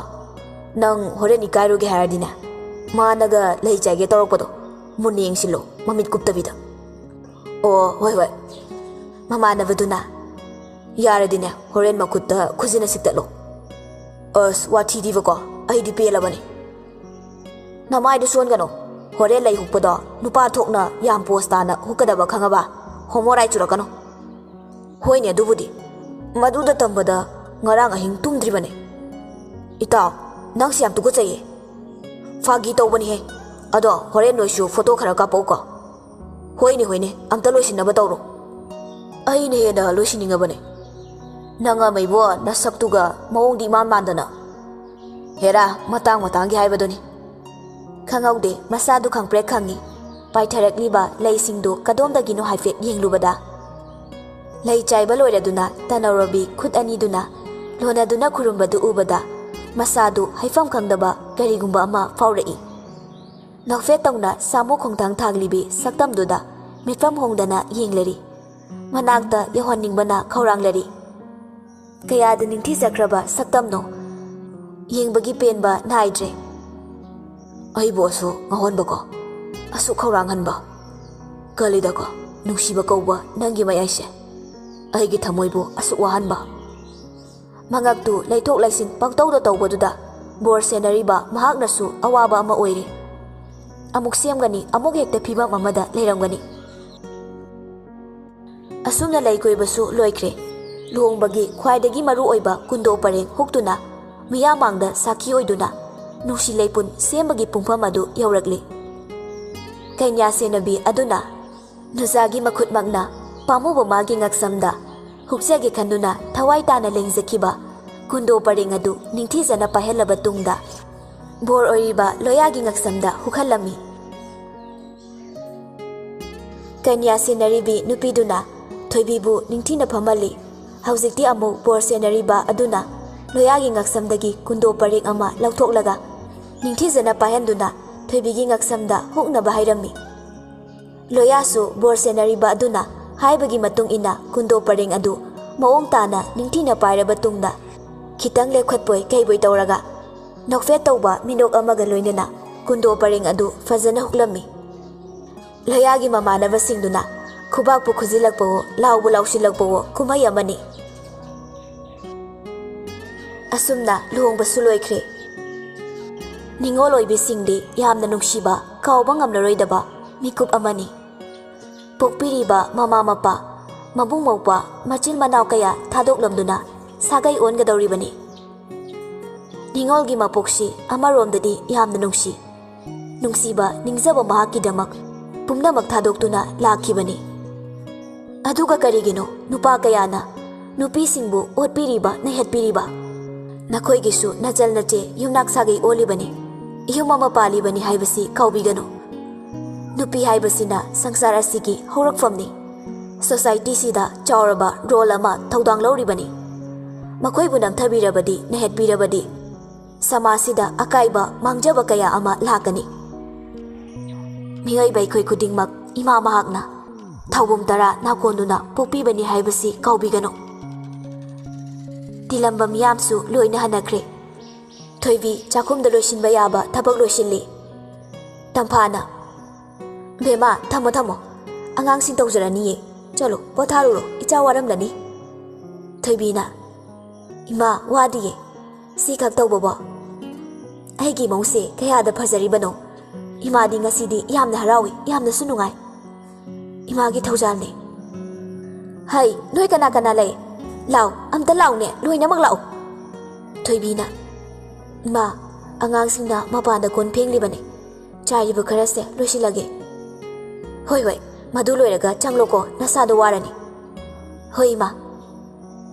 ꯅꯪ ꯍꯣꯔꯦꯟ ꯏꯀꯥꯏꯔꯨꯒꯦ ꯍꯥꯏꯔꯗꯤꯅꯦ, ꯃꯥꯅꯒ ꯂꯩ ꯆꯥꯏꯒꯦ ꯇꯧꯔꯛꯄꯗꯣ ꯃꯨꯟꯅ ꯌꯦꯡꯁꯤꯜꯂꯣ, ꯃꯃꯤꯠ ꯀꯨꯞꯇꯕꯤꯗ꯫" "ꯑꯣ, ꯍꯣꯏ, ꯍꯣꯏ꯫" ꯃꯃꯥꯟꯅꯕꯗꯨꯅ, "ꯌꯥꯔꯗꯤꯅꯦ, ꯍꯣꯔꯦꯟ ꯃꯈꯨꯠꯇ ꯈꯨꯖꯤꯟꯅ ꯁꯤꯛꯇꯠꯂꯣ꯫" "ꯑꯁ, ꯋꯥꯊꯤꯗꯤꯕꯀꯣ, ꯑꯩꯗꯤ ꯄꯦꯜꯂꯕꯅꯦ꯫" "ꯅꯃꯥꯏꯗꯨ ꯁꯣꯟꯒꯅꯣ, ꯍꯣꯔꯦꯟ ꯂꯩ ꯍꯨꯛꯄꯗꯣ ꯅꯨꯄꯥ ꯊꯣꯛꯅ ꯌꯥꯝ ꯄꯣꯁ ꯇꯥꯅ ꯍꯨꯛꯀꯗꯕ, ꯈꯪꯉꯕ? ꯍꯣꯃꯣ ꯔꯥꯏ ꯆꯨꯔꯛꯀꯅꯣ꯫" "ꯍꯣꯏꯅꯦ, ꯑꯗꯨꯕꯨꯗꯤ꯫ ꯃꯗꯨꯗ ꯇꯝꯕꯗ ꯉꯔꯥꯡ ꯑꯍꯤꯡ ꯇꯨꯝꯗ꯭ꯔꯤꯕꯅꯦ꯫" ꯏꯇꯥꯎ, ꯅꯪꯁꯦ ꯌꯥꯝ ꯇꯨꯀꯠꯆꯩꯌꯦ꯫ ꯐꯥꯒꯤ ꯇꯧꯕꯅꯤꯍꯦ꯫ ꯑꯗꯣ ꯍꯣꯔꯦꯟ ꯅꯣꯏꯁꯨ ꯐꯣꯇꯣ ꯈꯔ ꯀꯥꯞꯄꯛꯎꯀꯣ꯫ ꯍꯣꯏꯅꯦ, ꯍꯣꯏꯅꯦ, ꯑꯝꯇ ꯂꯣꯏꯁꯤꯟꯅꯕ ꯇꯧꯔꯣ꯫ ꯑꯩꯅ ꯍꯦꯟꯅ ꯂꯣꯏꯁꯤꯟꯅꯤꯡꯉꯕꯅꯦ꯫ ꯅꯪ ꯑꯃ ꯏꯕꯣ, ꯅꯁꯛꯇꯨꯒ ꯃꯑꯣꯡꯗꯤ ꯏꯃꯥꯟ ꯃꯥꯟꯗꯅ꯫ ꯍꯦꯔꯥ, ꯃꯇꯥꯡ ꯃꯇꯥꯡꯒꯤ ꯍꯥꯏꯕꯗꯨꯅꯤ꯫ ꯈꯪꯍꯧꯗꯦ, ꯃꯁꯥꯗꯨ ꯈꯪꯄ꯭ꯔꯦꯛ ꯈꯪꯉꯤ꯫ ꯄꯥꯏꯊꯔꯛꯂꯤꯕ ꯂꯩꯁꯤꯡꯗꯨ ꯀꯗꯣꯝꯗꯒꯤꯅꯣ ꯍꯥꯏꯐꯦꯠ ꯌꯦꯡꯂꯨꯕꯗ, ꯂꯩ ꯆꯥꯏꯕ ꯂꯣꯏꯔꯗꯨꯅ ꯇꯅꯧꯔꯕꯤ ꯈꯨꯠ ꯑꯅꯤꯗꯨꯅ ꯂꯣꯟꯅꯗꯨꯅ ꯈꯨꯔꯨꯝꯕꯗꯨ ꯎꯕꯗ, ꯃꯁꯥꯗꯨ ꯍꯥꯏꯐꯝ ꯈꯪꯗꯕ ꯀꯔꯤꯒꯨꯝꯕ ꯑꯃ ꯐꯥꯎꯔꯛꯏ꯫ ꯅꯣꯛꯐꯦꯠ ꯇꯧꯅ ꯁꯥꯃꯨ ꯈꯣꯡꯊꯥꯡ ꯊꯥꯡꯂꯤꯕꯤ ꯁꯛꯇꯝꯗꯨꯗ ꯃꯤꯠꯐꯝ ꯍꯣꯡꯗꯅ ꯌꯦꯡꯂꯔꯤ꯫ ꯃꯅꯥꯛꯇ ꯌꯧꯍꯟꯅꯤꯡꯕꯅ ꯈꯧꯔꯥꯡꯂꯔꯤ꯫ ꯀꯌꯥꯗ ꯅꯤꯡꯊꯤꯖꯈ꯭ꯔꯕ ꯁꯛꯇꯝꯅꯣ! ꯌꯦꯡꯕꯒꯤ ꯄꯦꯟꯕ ꯅꯥꯏꯗ꯭ꯔꯦ꯫ ꯑꯩꯕꯨ ꯑꯁꯨꯛ ꯉꯥꯎꯍꯟꯕꯀꯣ, ꯑꯁꯨꯛ ꯈꯧꯔꯥꯡꯍꯟꯕ, ꯀꯜꯂꯤꯗꯀꯣ, ꯅꯨꯡꯁꯤꯕ ꯀꯧꯕ ꯅꯪꯒꯤ ꯃꯌꯥꯏꯁꯦ, ꯑꯩꯒꯤ ꯊꯃꯣꯏꯕꯨ ꯑꯁꯨꯛ ꯋꯥꯍꯟꯕ꯫ ꯃꯉꯛꯇꯨ ꯂꯩꯊꯣꯛ ꯂꯩꯁꯤꯟ ꯄꯪꯇꯧꯗ ꯇꯧꯕꯗꯨꯗ ꯕꯣꯔ ꯁꯦꯟꯅꯔꯤꯕ ꯃꯍꯥꯛꯅꯁꯨ ꯑꯋꯥꯕ ꯑꯃ ꯑꯣꯏꯔꯦ꯫ ꯑꯃꯨꯛ ꯁꯦꯝꯒꯅꯤ, ꯑꯃꯨꯛ ꯍꯦꯛꯇ ꯐꯤꯕꯝ ꯑꯃꯗ ꯂꯩꯔꯝꯒꯅꯤ꯫ ꯑꯁꯨꯝꯅ ꯂꯩ ꯀꯣꯏꯕꯁꯨ ꯂꯣꯏꯈ꯭ꯔꯦ꯫ ꯂꯨꯍꯣꯡꯕꯒꯤ ꯈ꯭ꯋꯥꯏꯗꯒꯤ ꯃꯔꯨ ꯑꯣꯏꯕ ꯀꯨꯟꯗꯣ ꯄꯔꯦꯡ ꯍꯨꯛꯇꯨꯅ ꯃꯤꯌꯥꯝ ꯃꯥꯡꯗ ꯁꯥꯈꯤ ꯑꯣꯏꯗꯨꯅ ꯅꯨꯡꯁꯤ ꯂꯩꯄꯨꯟ ꯁꯦꯝꯕꯒꯤ ꯄꯨꯡꯐꯝ ꯑꯗꯨ ꯌꯧꯔꯛꯂꯤ꯫ ꯀꯩꯅ꯭ꯌꯥ ꯁꯦꯟꯅꯕꯤ ꯑꯗꯨꯅ ꯅꯨꯖꯥꯒꯤ ꯃꯈꯨꯠꯃꯛꯅ ꯄꯥꯝꯃꯨꯕ ꯃꯥꯒꯤ ꯉꯛꯁꯝꯗ ꯍꯨꯛꯆꯒꯦ ꯈꯟꯗꯨꯅ ꯊꯋꯥꯏ ꯇꯥꯅ ꯂꯦꯡꯖꯈꯤꯕ ꯀꯨꯟꯗꯣ ꯄꯔꯦꯡ ꯑꯗꯨ ꯅꯤꯡꯊꯤꯖꯅ ꯄꯥꯏꯍꯜꯂꯕ ꯇꯨꯡꯗ, ꯕꯣꯔ ꯑꯣꯏꯔꯤꯕ ꯂꯣꯌꯥꯒꯤ ꯉꯛꯁꯝꯗ ꯍꯨꯛꯍꯜꯂꯝꯃꯤ꯫ ꯀꯟꯌꯥ ꯁꯦꯟꯅꯔꯤꯕꯤ ꯅꯨꯄꯤꯗꯨꯅ ꯊꯣꯏꯕꯤꯕꯨ ꯅꯤꯡꯊꯤꯅ ꯐꯝꯍꯜꯂꯤ꯫ ꯍꯧꯖꯤꯛꯇꯤ ꯑꯃꯨꯛ ꯕꯣꯔ ꯁꯦꯟꯅꯔꯤꯕ ꯑꯗꯨꯅ ꯂꯣꯌꯥꯒꯤ ꯉꯛꯁꯝꯗꯒꯤ ꯀꯨꯟꯗꯣ ꯄꯔꯦꯡ ꯑꯃ ꯂꯧꯊꯣꯛꯂꯒ ꯅꯤꯡꯊꯤꯖꯅ ꯄꯥꯏꯍꯟꯗꯨꯅ ꯊꯣꯏꯕꯤꯒꯤ ꯉꯛꯁꯝꯗ ꯍꯨꯛꯅꯕ ꯍꯥꯏꯔꯝꯃꯤ꯫ ꯂꯣꯌꯥꯁꯨ ꯕꯣꯔ ꯁꯦꯟꯅꯔꯤꯕ ꯑꯗꯨꯅ ꯍꯥꯏꯕꯒꯤ ꯃꯇꯨꯡ ꯏꯟꯅ ꯀꯨꯟꯗꯣ ꯄꯔꯦꯡ ꯑꯗꯨ ꯃꯑꯣꯡ ꯇꯥꯅ ꯅꯤꯡꯊꯤꯅ ꯄꯥꯏꯔꯕ ꯇꯨꯡꯗ, ꯈꯤꯇꯪ ꯂꯦꯞꯈꯠꯄꯣꯏ ꯀꯩꯕꯣꯏ ꯇꯧꯔꯒ, ꯅꯣꯛꯐꯦꯠ ꯇꯧꯕ ꯃꯤꯅꯣꯛ ꯑꯃꯒ ꯂꯣꯏꯅꯅ ꯀꯨꯟꯗꯣ ꯄꯔꯦꯡ ꯑꯗꯨ ꯐꯖꯅ ꯍꯨꯛꯂꯝꯃꯤ꯫ ꯂꯣꯌꯥꯒꯤ ꯃꯃꯥꯟꯅꯕꯁꯤꯡꯗꯨꯅ ꯈꯨꯕꯥꯛꯄꯨ ꯈꯨꯖꯤꯜꯂꯛꯄꯋꯣ, ꯂꯥꯎꯕꯨ ꯂꯥꯎꯁꯤꯜꯂꯛꯄꯋꯣ, ꯀꯨꯝꯍꯩ ꯑꯃꯅꯤ꯫ ꯑꯁꯨꯝꯅ ꯂꯨꯍꯣꯡꯕꯁꯨ ꯂꯣꯏꯈ꯭ꯔꯦ꯫ ꯅꯤꯉꯣꯜ ꯑꯣꯏꯕꯤꯁꯤꯡꯗꯤ ꯌꯥꯝꯅ ꯅꯨꯡꯁꯤꯕ, ꯀꯥꯎꯕ ꯉꯝꯂꯔꯣꯏꯗꯕ ꯃꯤꯀꯨꯞ ꯑꯃꯅꯤ꯫ ꯄꯣꯛꯄꯤꯔꯤꯕ ꯃꯃꯥ ꯃꯄꯥ, ꯃꯕꯨꯡ ꯃꯧꯄ꯭ꯋꯥ, ꯃꯆꯤꯟ ꯃꯅꯥꯎ ꯀꯌꯥ ꯊꯥꯗꯣꯛꯂꯝꯗꯨꯅ ꯁꯥꯒꯩ ꯑꯣꯟꯒꯗꯧꯔꯤꯕꯅꯤ꯫ ꯅꯤꯉꯣꯜꯒꯤ ꯃꯄꯣꯛꯁꯤ ꯑꯃꯔꯣꯝꯗꯗꯤ ꯌꯥꯝꯅ ꯅꯨꯡꯁꯤ꯫ ꯅꯨꯡꯁꯤꯕ, ꯅꯤꯡꯖꯕ ꯃꯍꯥꯛꯀꯤꯗꯃꯛ ꯄꯨꯝꯅꯃꯛ ꯊꯥꯗꯣꯛꯇꯨꯅ ꯂꯥꯛꯈꯤꯕꯅꯤ꯫ ꯑꯗꯨꯒ ꯀꯔꯤꯒꯤꯅꯣ ꯅꯨꯄꯥ ꯀꯌꯥꯅ ꯅꯨꯄꯤꯁꯤꯡꯕꯨ ꯑꯣꯠꯄꯤꯔꯤꯕ, ꯅꯩꯍꯠꯄꯤꯔꯤꯕ? ꯅꯈꯣꯏꯒꯤꯁꯨ ꯅꯆꯜ ꯅꯆꯦ ꯌꯨꯝꯅꯥꯛ ꯁꯥꯒꯩ ꯑꯣꯜꯂꯤꯕꯅꯤ, ꯌꯨꯝ ꯑꯃ ꯄꯥꯜꯂꯤꯕꯅꯤ ꯍꯥꯏꯕꯁꯤ ꯀꯥꯎꯕꯤꯒꯅꯨ꯫ ꯅꯨꯄꯤ ꯍꯥꯏꯕꯁꯤꯅ ꯁꯪꯁꯥꯔ ꯑꯁꯤꯒꯤ ꯍꯧꯔꯛꯐꯝꯅꯤ꯫ ꯁꯣꯁꯥꯏꯇꯤꯁꯤꯗ ꯆꯥꯎꯔꯕ ꯔꯣꯜ ꯑꯃ ꯊꯧꯗꯥꯡ ꯂꯧꯔꯤꯕꯅꯤ꯫ ꯃꯈꯣꯏꯕꯨ ꯅꯝꯊꯕꯤꯔꯕꯗꯤ, ꯅꯩꯍꯠꯄꯤꯔꯕꯗꯤ, ꯁꯃꯥꯖꯁꯤꯗ ꯑꯀꯥꯏꯕ, ꯃꯥꯡꯖꯕ ꯀꯌꯥ ꯑꯃ ꯂꯥꯛꯀꯅꯤ꯫ ꯃꯤꯑꯣꯏꯕ ꯑꯩꯈꯣꯏ ꯈꯨꯗꯤꯡꯃꯛ ꯏꯃꯥ ꯃꯍꯥꯛꯅ ꯊꯧꯕꯨꯝ ꯇꯔꯥ ꯅꯥꯀꯣꯟꯗꯨꯅ ꯄꯣꯛꯄꯤꯕꯅꯤ ꯍꯥꯏꯕꯁꯤ ꯀꯥꯎꯕꯤꯒꯅꯨ꯫ ꯇꯤꯂꯝꯕ ꯃꯤꯌꯥꯝꯁꯨ ꯂꯣꯏꯅ ꯍꯟꯅꯈ꯭ꯔꯦ꯫ ꯊꯣꯏꯕꯤ ꯆꯥꯛꯈꯨꯝꯗ ꯂꯣꯏꯁꯤꯟꯕ ꯌꯥꯕ ꯊꯕꯛ ꯂꯣꯏꯁꯤꯜꯂꯤ꯫ ꯇꯝꯐꯥꯅ, "ꯕꯦꯝꯃ, ꯊꯝꯃꯣ, ꯊꯝꯃꯣ꯫ ꯑꯉꯥꯡꯁꯤꯡ ꯇꯧꯖꯔꯅꯤꯌꯦ꯫ ꯆꯠꯂꯣ, ꯄꯣꯊꯥꯔꯨꯔꯣ, ꯏꯆꯥ ꯋꯥꯔꯝꯂꯅꯤ꯫" ꯊꯣꯏꯕꯤꯅ, "ꯏꯃꯥ, ꯋꯥꯗꯤꯌꯦ꯫ ꯁꯤꯈꯛ ꯇꯧꯕꯕꯣ? ꯑꯩꯒꯤ ꯃꯧꯁꯦ ꯀꯌꯥꯗ ꯐꯖꯔꯤꯕꯅꯣ꯫ ꯏꯃꯥꯗꯤ ꯉꯁꯤꯗꯤ ꯌꯥꯝꯅ ꯍꯔꯥꯎꯏ, ꯌꯥꯝꯅꯁꯨ ꯅꯨꯡꯉꯥꯏ꯫ ꯏꯃꯥꯒꯤ ꯊꯧꯖꯥꯜꯅꯦ꯫" "ꯍꯩ, ꯅꯣꯏ ꯀꯅꯥ ꯀꯅꯥ ꯂꯩ? ꯂꯥꯎ, ꯑꯝꯇ ꯂꯥꯎꯅꯦ, ꯂꯣꯏꯅꯃꯛ ꯂꯥꯛꯎ꯫" ꯊꯣꯏꯕꯤꯅ, "ꯏꯃꯥ, ꯑꯉꯥꯡꯁꯤꯡꯅ ꯃꯄꯥꯟꯗ ꯀꯣꯟ ꯐꯦꯡꯂꯤꯕꯅꯦ꯫ ꯆꯥꯏꯔꯤꯕ ꯈꯔꯁꯦ ꯂꯣꯏꯁꯤꯜꯂꯒꯦ꯫" "ꯍꯣꯏ, ꯍꯣꯏ, ꯃꯗꯨ ꯂꯣꯏꯔꯒ ꯆꯪꯂꯣꯀꯣ, ꯅꯁꯥꯗꯣ ꯋꯥꯔꯅꯤ꯫" "ꯍꯣꯏ, ꯏꯃꯥ꯫"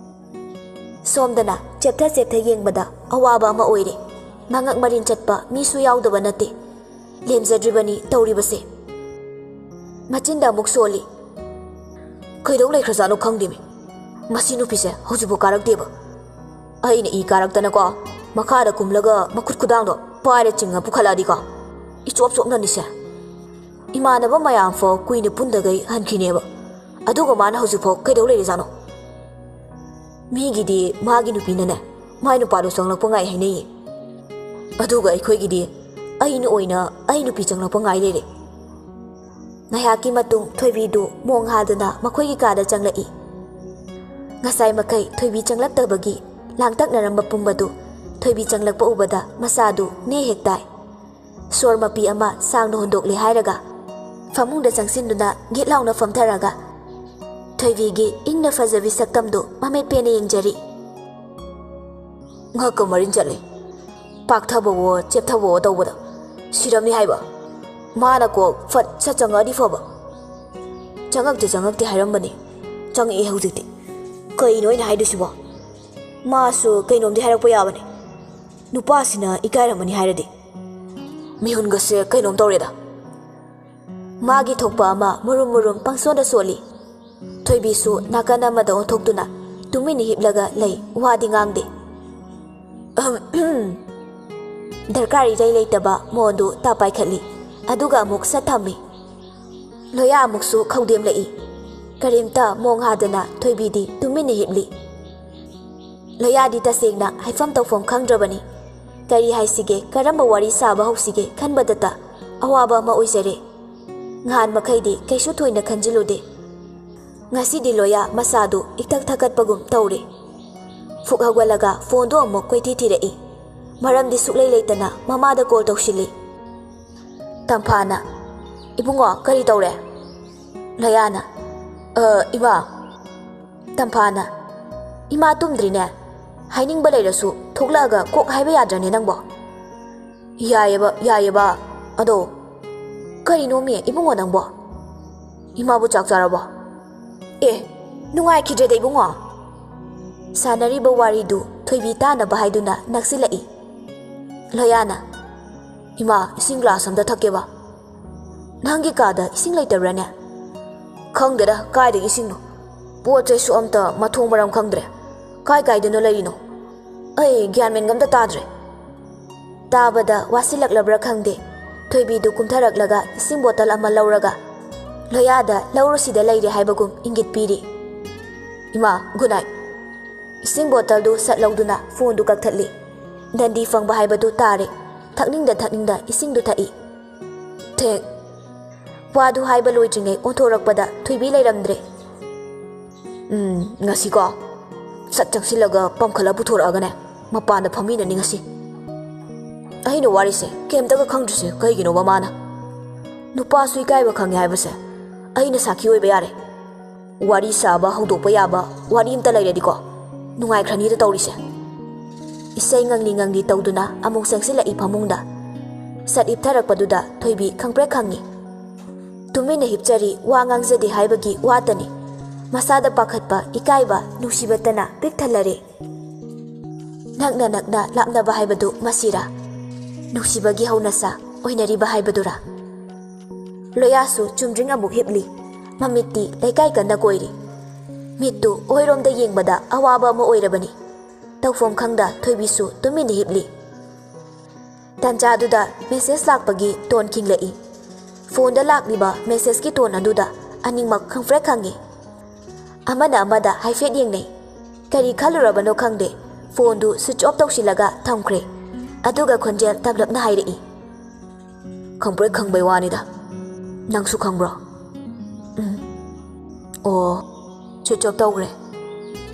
ꯁꯣꯝꯗꯅ ꯆꯦꯞꯊ ꯆꯦꯞꯊ ꯌꯦꯡꯕꯗ ꯑꯋꯥꯕ ꯑꯃ ꯑꯣꯏꯔꯦ꯫ ꯃꯉꯛ ꯃꯔꯤꯟ ꯆꯠꯄ ꯃꯤꯁꯨ ꯌꯥꯎꯗꯕ ꯅꯠꯇꯦ꯫ ꯂꯦꯝꯖꯗ꯭ꯔꯤꯕꯅꯤ ꯇꯧꯔꯤꯕꯁꯦ꯫ ꯃꯆꯤꯟꯗ ꯑꯃꯨꯛ ꯁꯣꯜꯂꯤ꯫ "ꯀꯩꯗꯧ ꯂꯩꯈ꯭ꯔꯖꯥꯠꯅꯣ ꯈꯪꯗꯦꯃꯤ꯫ ꯃꯁꯤ ꯅꯨꯄꯤꯁꯦ ꯍꯧꯖꯤꯛꯐꯥꯎ ꯀꯥꯔꯛꯇꯦꯕ꯫ ꯑꯩꯅ ꯏ ꯀꯥꯔꯛꯇꯅꯀꯣ, ꯃꯈꯥꯗ ꯀꯨꯝꯂꯒ ꯃꯈꯨꯠ ꯈꯨꯗꯥꯡꯗꯣ ꯄꯥꯏꯔ ꯆꯤꯡꯉ ꯄꯨꯈꯠꯂꯛꯑꯗꯤꯀꯣ, ꯏꯆꯣꯞ ꯆꯣꯞꯅꯅꯤꯁꯦ꯫ ꯏꯃꯥꯟꯅꯕ ꯃꯌꯥꯝ ꯐꯥꯎ ꯀꯨꯏꯅ ꯄꯨꯟꯗꯈꯩ ꯍꯟꯈꯤꯅꯦꯕ꯫ ꯑꯗꯨꯒ ꯃꯥꯅ ꯍꯧꯖꯤꯛꯐꯥꯎ ꯀꯩꯗꯧ ꯂꯩꯔꯤꯖꯥꯠꯅꯣ?" ꯃꯤꯒꯤꯗꯤ ꯃꯥꯒꯤ ꯅꯨꯄꯤꯅꯅꯦ, ꯃꯥꯏ ꯅꯨꯄꯥꯗꯣ ꯆꯪꯂꯛꯄ ꯉꯥꯏ ꯍꯥꯏꯅꯩꯌꯦ꯫ ꯑꯗꯨꯒ ꯑꯩꯈꯣꯏꯒꯤꯗꯤ ꯑꯩꯅ ꯑꯣꯏꯅ ꯑꯩ ꯅꯨꯄꯤ ꯆꯪꯂꯛꯄ ꯉꯥꯏ ꯂꯩꯔꯦ꯫ ꯉꯥꯏꯍꯥꯛꯀꯤ ꯃꯇꯨꯡ ꯊꯣꯏꯕꯤꯗꯨ ꯃꯣꯡ ꯍꯥꯗꯨꯅ ꯃꯈꯣꯏꯒꯤ ꯀꯥꯗ ꯆꯪꯂꯛꯏ꯫ ꯉꯁꯥꯏ ꯃꯈꯩ ꯊꯣꯏꯕꯤ ꯆꯪꯂꯛꯇꯕꯒꯤ ꯂꯥꯡꯇꯛꯅꯔꯝꯕ ꯄꯨꯝꯕꯗꯨ ꯊꯣꯏꯕꯤ ꯆꯪꯂꯛꯄ ꯎꯕꯗ ꯃꯁꯥꯗꯨ ꯅꯦ ꯍꯦꯛ ꯇꯥꯏ꯫ ꯁꯣꯔ ꯃꯄꯤ ꯑꯃ ꯁꯥꯡꯅ ꯍꯣꯟꯗꯣꯛꯂꯦ ꯍꯥꯏꯔꯒ ꯐꯃꯨꯡꯗ ꯆꯪꯁꯤꯟꯗꯨꯅ ꯒꯤꯠ ꯂꯥꯎꯅ ꯐꯝꯊꯔꯒ ꯊꯣꯏꯕꯤꯒꯤ ꯏꯪꯅ ꯐꯖꯕꯤ ꯁꯛꯇꯝꯗꯨ ꯃꯃꯤꯠ ꯄꯦꯟꯅ ꯌꯦꯡꯖꯔꯤ꯫ "ꯉꯛꯀ ꯃꯔꯤꯟ ꯆꯠꯂꯦ꯫ ꯄꯥꯛꯊꯕꯋꯣ ꯆꯦꯞꯊꯕꯋꯣ ꯇꯧꯕꯗ ꯁꯤꯔꯝꯅꯤ ꯍꯥꯏꯕ꯫ ꯃꯥꯅ ꯀꯣꯛ ꯐꯠ ꯁꯠ ꯆꯪꯉꯛꯑꯗꯤ ꯐꯕ꯫ ꯆꯪꯉꯛꯇꯦ ꯆꯪꯉꯛꯇꯦ ꯍꯥꯏꯔꯝꯕꯅꯤ, ꯆꯪꯉꯛꯑꯦ ꯍꯧꯖꯤꯛꯇꯤ꯫ ꯀꯩꯅꯣ ꯑꯩꯅ ꯍꯥꯏꯗꯣꯏꯁꯤꯕꯣ? ꯃꯥꯁꯨ ꯀꯩꯅꯣꯝꯗꯤ ꯍꯥꯏꯔꯛꯄ ꯌꯥꯕꯅꯤ꯫ ꯅꯨꯄꯥꯁꯤꯅ ꯏꯀꯥꯏꯔꯝꯃꯅꯤ ꯍꯥꯏꯔꯗꯤ꯫ ꯃꯤꯍꯨꯟꯒꯁꯦ ꯀꯩꯅꯣꯝ ꯇꯧꯔꯦꯗ꯫ ꯃꯥꯒꯤ ꯊꯣꯛꯄ ꯑꯃ ꯃꯨꯔꯨꯝ ꯃꯨꯔꯨꯝ ꯄꯪꯁꯣꯟꯗ ꯁꯣꯜꯂꯤ꯫ ꯊꯣꯏꯕꯤꯁꯨ ꯅꯥꯀꯟ ꯑꯃꯗ ꯑꯣꯟꯊꯣꯛꯇꯨꯅ ꯇꯨꯃꯤꯟꯅ ꯍꯤꯞꯂꯒ ꯂꯩ, ꯋꯥꯗꯤ ꯉꯥꯡꯗꯦ꯫ ꯗꯔꯀꯥꯔ ꯏꯔꯩ ꯂꯩꯇꯕ ꯃꯣꯟꯗꯨ ꯇꯥ ꯄꯥꯏꯈꯠꯂꯤ, ꯑꯗꯨꯒ ꯑꯃꯨꯛ ꯁꯠ ꯊꯝꯃꯤ꯫ ꯂꯣꯌꯥ ꯑꯃꯨꯛꯁꯨ ꯈꯧꯗꯦꯝꯂꯛꯏ꯫ ꯀꯔꯤꯝꯇ ꯃꯣꯡ ꯍꯥꯗꯅ ꯊꯣꯏꯕꯤꯗꯤ ꯇꯨꯃꯤꯟꯅ ꯍꯤꯞꯂꯤ꯫ ꯂꯣꯌꯥꯗꯤ ꯇꯁꯦꯡꯅ ꯍꯥꯏꯐꯝ ꯇꯧꯐꯝ ꯈꯪꯗ꯭ꯔꯕꯅꯤ꯫ ꯀꯔꯤ ꯍꯥꯏꯁꯤꯒꯦ, ꯀꯔꯝꯕ ꯋꯥꯔꯤ ꯁꯥꯕ ꯍꯧꯁꯤꯒꯦ ꯈꯟꯕꯗꯇ ꯑꯋꯥꯕ ꯑꯃ ꯑꯣꯏꯖꯔꯦ꯫ ꯉꯍꯥꯟ ꯃꯈꯩꯗꯤ ꯀꯩꯁꯨ ꯊꯣꯏꯅ ꯈꯟꯖꯤꯜꯂꯨꯗꯦ꯫ ꯉꯁꯤꯗꯤ ꯂꯣꯌꯥ ꯃꯁꯥꯗꯨ ꯏꯛꯊꯛ ꯊꯛꯀꯠꯄꯒꯨꯝ ꯇꯧꯔꯦ꯫ ꯐꯨꯛ ꯍꯧꯒꯠꯂꯒ ꯐꯣꯟꯗꯣ ꯑꯃꯨꯛ ꯀꯣꯏꯊꯤ ꯊꯤꯔꯛꯏ꯫ ꯃꯔꯝꯗꯤ ꯁꯨꯛꯂꯩ ꯂꯩꯇꯅ ꯃꯃꯥꯗ ꯀꯣꯜ ꯇꯧꯁꯤꯜꯂꯤ꯫ ꯇꯝꯐꯥꯅ, "ꯏꯕꯨꯡꯉꯣ, ꯀꯔꯤ ꯇꯧꯔꯦ?" ꯂꯣꯌꯥꯅ, "ꯑ, ꯏꯃꯥ"꯫ ꯇꯝꯐꯥꯅ, "ꯏꯃꯥ ꯇꯨꯝꯗ꯭ꯔꯤꯅꯦ? ꯍꯥꯏꯅꯤꯡꯕ ꯂꯩꯔꯁꯨ ꯊꯣꯛꯂꯛꯑꯒ ꯀꯣꯛ ꯍꯥꯏꯕ ꯌꯥꯗ꯭ꯔꯅꯦ ꯅꯪꯕꯣ?" "ꯌꯥꯏꯌꯦꯕ, ꯌꯥꯏꯌꯦꯕ꯫ ꯑꯗꯣ ꯀꯔꯤꯅꯣꯃꯤ ꯏꯕꯨꯡꯉꯣ ꯅꯪꯕꯣ? ꯏꯃꯥꯕꯨ ꯆꯥꯛ ꯆꯥꯔꯕꯣ?" "ꯑꯦ, ꯅꯨꯡꯉꯥꯏꯈꯤꯗ꯭ꯔꯦꯗ ꯏꯕꯨꯡꯉꯣ!" ꯁꯥꯟꯅꯔꯤꯕ ꯋꯥꯔꯤꯗꯨ ꯊꯣꯏꯕꯤ ꯇꯥꯅꯕ ꯍꯥꯏꯗꯨꯅ ꯅꯛꯁꯤꯜꯂꯛꯏ꯫ ꯂꯣꯌꯥꯅ, "ꯏꯃꯥ, ꯏꯁꯤꯡ ꯒ꯭ꯂꯥꯁ ꯑꯝꯇ ꯊꯛꯀꯦꯕ꯫ ꯅꯪꯒꯤ ꯀꯥꯗ ꯏꯁꯤꯡ ꯂꯩꯇꯕ꯭ꯔꯥꯅꯦ?" "ꯈꯪꯗꯦꯗ, ꯀꯥꯏꯗꯒꯤ ꯏꯁꯤꯡꯅꯣ? ꯄꯣꯠ ꯆꯩꯁꯨ ꯑꯝꯇ ꯃꯊꯣꯡ ꯃꯔꯝ ꯈꯪꯗ꯭ꯔꯦ꯫ ꯀꯥꯏ ꯀꯥꯏꯗꯅꯣ ꯂꯩꯔꯤꯅꯣ? ꯑꯩ ꯒ꯭ꯌꯥꯟ ꯃꯦꯟꯒ ꯑꯝꯇ ꯇꯥꯗ꯭ꯔꯦ꯫" ꯇꯥꯕꯗ ꯋꯥꯁꯤꯜꯂꯛꯂꯕ꯭ꯔꯥ ꯈꯪꯗꯦ, ꯊꯣꯏꯕꯤꯗꯨ ꯀꯨꯝꯊꯔꯛꯂꯒ ꯏꯁꯤꯡ ꯕꯣꯇꯜ ꯑꯃ ꯂꯧꯔꯒ ꯂꯣꯌꯥꯗ "ꯂꯧꯔꯣ, ꯁꯤꯗ ꯂꯩꯔꯦ" ꯍꯥꯏꯕꯒꯨꯝ ꯏꯪꯒꯤꯠ ꯄꯤꯔꯤ꯫ "ꯏꯃꯥ, ꯒꯨꯗ ꯅꯥꯏꯠ꯫" ꯏꯁꯤꯡ ꯕꯣꯇꯜꯗꯨ ꯁꯠ ꯂꯧꯗꯨꯅ ꯐꯣꯟꯗꯨ ꯀꯛꯊꯠꯂꯤ꯫ ꯗꯟꯗꯤ ꯐꯪꯕ ꯍꯥꯏꯕꯗꯨ ꯇꯥꯔꯦ꯫ ꯊꯛꯅꯤꯡꯗ ꯊꯛꯅꯤꯡꯗ ꯏꯁꯤꯡꯗꯨ ꯊꯛꯏ꯫ ꯊꯦꯡ꯫ ꯋꯥꯗꯨ ꯍꯥꯏꯕ ꯂꯣꯏꯗ꯭ꯔꯤꯉꯩ ꯑꯣꯟꯊꯣꯔꯛꯄꯗ ꯊꯣꯏꯕꯤ ꯂꯩꯔꯝꯗ꯭ꯔꯦ꯫ "ꯎꯝ, ꯉꯁꯤꯀꯣ, ꯁꯠ ꯆꯪꯁꯤꯜꯂꯒ ꯄꯝꯈꯠꯂ ꯄꯨꯊꯣꯔꯛꯑꯒꯅꯦ, ꯃꯄꯥꯟꯗ ꯐꯝꯃꯤꯟꯅꯅꯤ ꯉꯁꯤ꯫" ꯑꯩꯅ ꯋꯥꯔꯤꯁꯦ ꯀꯩꯝꯇꯒ ꯈꯪꯗ꯭ꯔꯤꯁꯦ ꯀꯩꯒꯤꯅꯣꯕ ꯃꯥꯅ? ꯅꯨꯄꯥꯁꯨ ꯏꯀꯥꯏꯕ ꯈꯪꯉꯦ ꯍꯥꯏꯕꯁꯦ ꯑꯩꯅ ꯁꯥꯈꯤ ꯑꯣꯏꯕ ꯌꯥꯔꯦ꯫ ꯋꯥꯔꯤ ꯁꯥꯕ ꯍꯧꯗꯣꯛꯄ ꯌꯥꯕ ꯋꯥꯔꯤ ꯑꯝꯇ ꯂꯩꯔꯗꯤꯀꯣ, ꯅꯨꯡꯉꯥꯏꯈ꯭ꯔꯅꯤꯗ ꯇꯧꯔꯤꯁꯦ꯫ ꯏꯁꯩ ꯉꯪꯂꯤ ꯉꯪꯂꯤ ꯇꯧꯗꯨꯅ ꯑꯃꯨꯛ ꯆꯪꯁꯤꯜꯂꯛꯏ ꯐꯃꯨꯡꯗ꯫ ꯁꯠ ꯍꯤꯞꯊꯔꯛꯄꯗꯨꯗ ꯊꯣꯏꯕꯤ ꯈꯪꯄ꯭ꯔꯦꯛ ꯈꯪꯉꯤ꯫ ꯇꯨꯃꯤꯟꯅ ꯍꯤꯞꯆꯔꯤ, ꯋꯥ ꯉꯥꯡꯖꯗꯦ ꯍꯥꯏꯕꯒꯤ ꯋꯥꯇꯅꯤ꯫ ꯃꯁꯥꯗ ꯄꯥꯈꯠꯄ, ꯏꯀꯥꯏꯕ, ꯅꯨꯡꯁꯤꯕꯇꯅ ꯄꯤꯛ ꯊꯜꯂꯔꯦ꯫ ꯅꯛꯅ ꯅꯛꯅ ꯂꯥꯞꯅꯕ ꯍꯥꯏꯕꯗꯨ ꯃꯁꯤꯔꯥ? ꯅꯨꯡꯁꯤꯕꯒꯤ ꯍꯧꯅꯁꯥ ꯑꯣꯏꯅꯔꯤꯕ ꯍꯥꯏꯕꯗꯨꯔꯥ? ꯂꯣꯌꯥꯁꯨ ꯆꯨꯝꯗ꯭ꯔꯤꯡ ꯑꯃꯨꯛ ꯍꯤꯞꯂꯤ꯫ ꯃꯃꯤꯠꯇꯤ ꯂꯩꯀꯥꯏ ꯀꯟꯅ ꯀꯣꯏꯔꯤ꯫ ꯃꯤꯠꯇꯨ ꯑꯣꯏꯔꯣꯝꯗ ꯌꯦꯡꯕꯗ ꯑꯋꯥꯕ ꯑꯃ ꯑꯣꯏꯔꯕꯅꯤ꯫ ꯇꯧꯐꯝ ꯈꯪꯗ ꯊꯣꯏꯕꯤꯁꯨ ꯇꯨꯃꯤꯟꯅ ꯍꯤꯞꯂꯤ꯫ ꯇꯥꯟꯖꯥꯗꯨꯗ ꯃꯦꯁꯦꯖ ꯂꯥꯛꯄꯒꯤ ꯇꯣꯟ ꯈꯤꯡꯂꯛꯏ꯫ ꯐꯣꯟꯗ ꯂꯥꯛꯂꯤꯕ ꯃꯦꯁꯦꯖꯀꯤ ꯇꯣꯟ ꯑꯗꯨꯗ ꯑꯅꯤꯃꯛ ꯈꯪꯐ꯭ꯔꯦꯛ ꯈꯪꯉꯤ꯫ ꯑꯃꯅ ꯑꯃꯗ ꯍꯥꯏꯐꯦꯠ ꯌꯦꯡꯅꯩ꯫ ꯀꯔꯤ ꯈꯜꯂꯨꯔꯕꯅꯣ ꯈꯪꯗꯦ, ꯐꯣꯟꯗꯨ ꯁ꯭ꯋꯤꯆ ꯑꯣꯐ ꯇꯧꯁꯤꯜꯂꯒ ꯊꯝꯈ꯭ꯔꯦ꯫ ꯑꯗꯨꯒ ꯈꯣꯟꯖꯦꯜ ꯇꯞꯂꯞꯅ ꯍꯥꯏꯔꯛꯏ, "ꯈꯪꯄ꯭ꯔꯦꯛ ꯈꯪꯕꯩ ꯋꯥꯅꯤꯗ꯫ ꯅꯪꯁꯨ ꯈꯪꯕ꯭ꯔꯣ?" "ꯎꯝ꯫ ꯑꯣ, ꯁ꯭ꯋꯤꯆ ꯑꯣꯐ ꯇꯧꯈ꯭ꯔꯦ꯫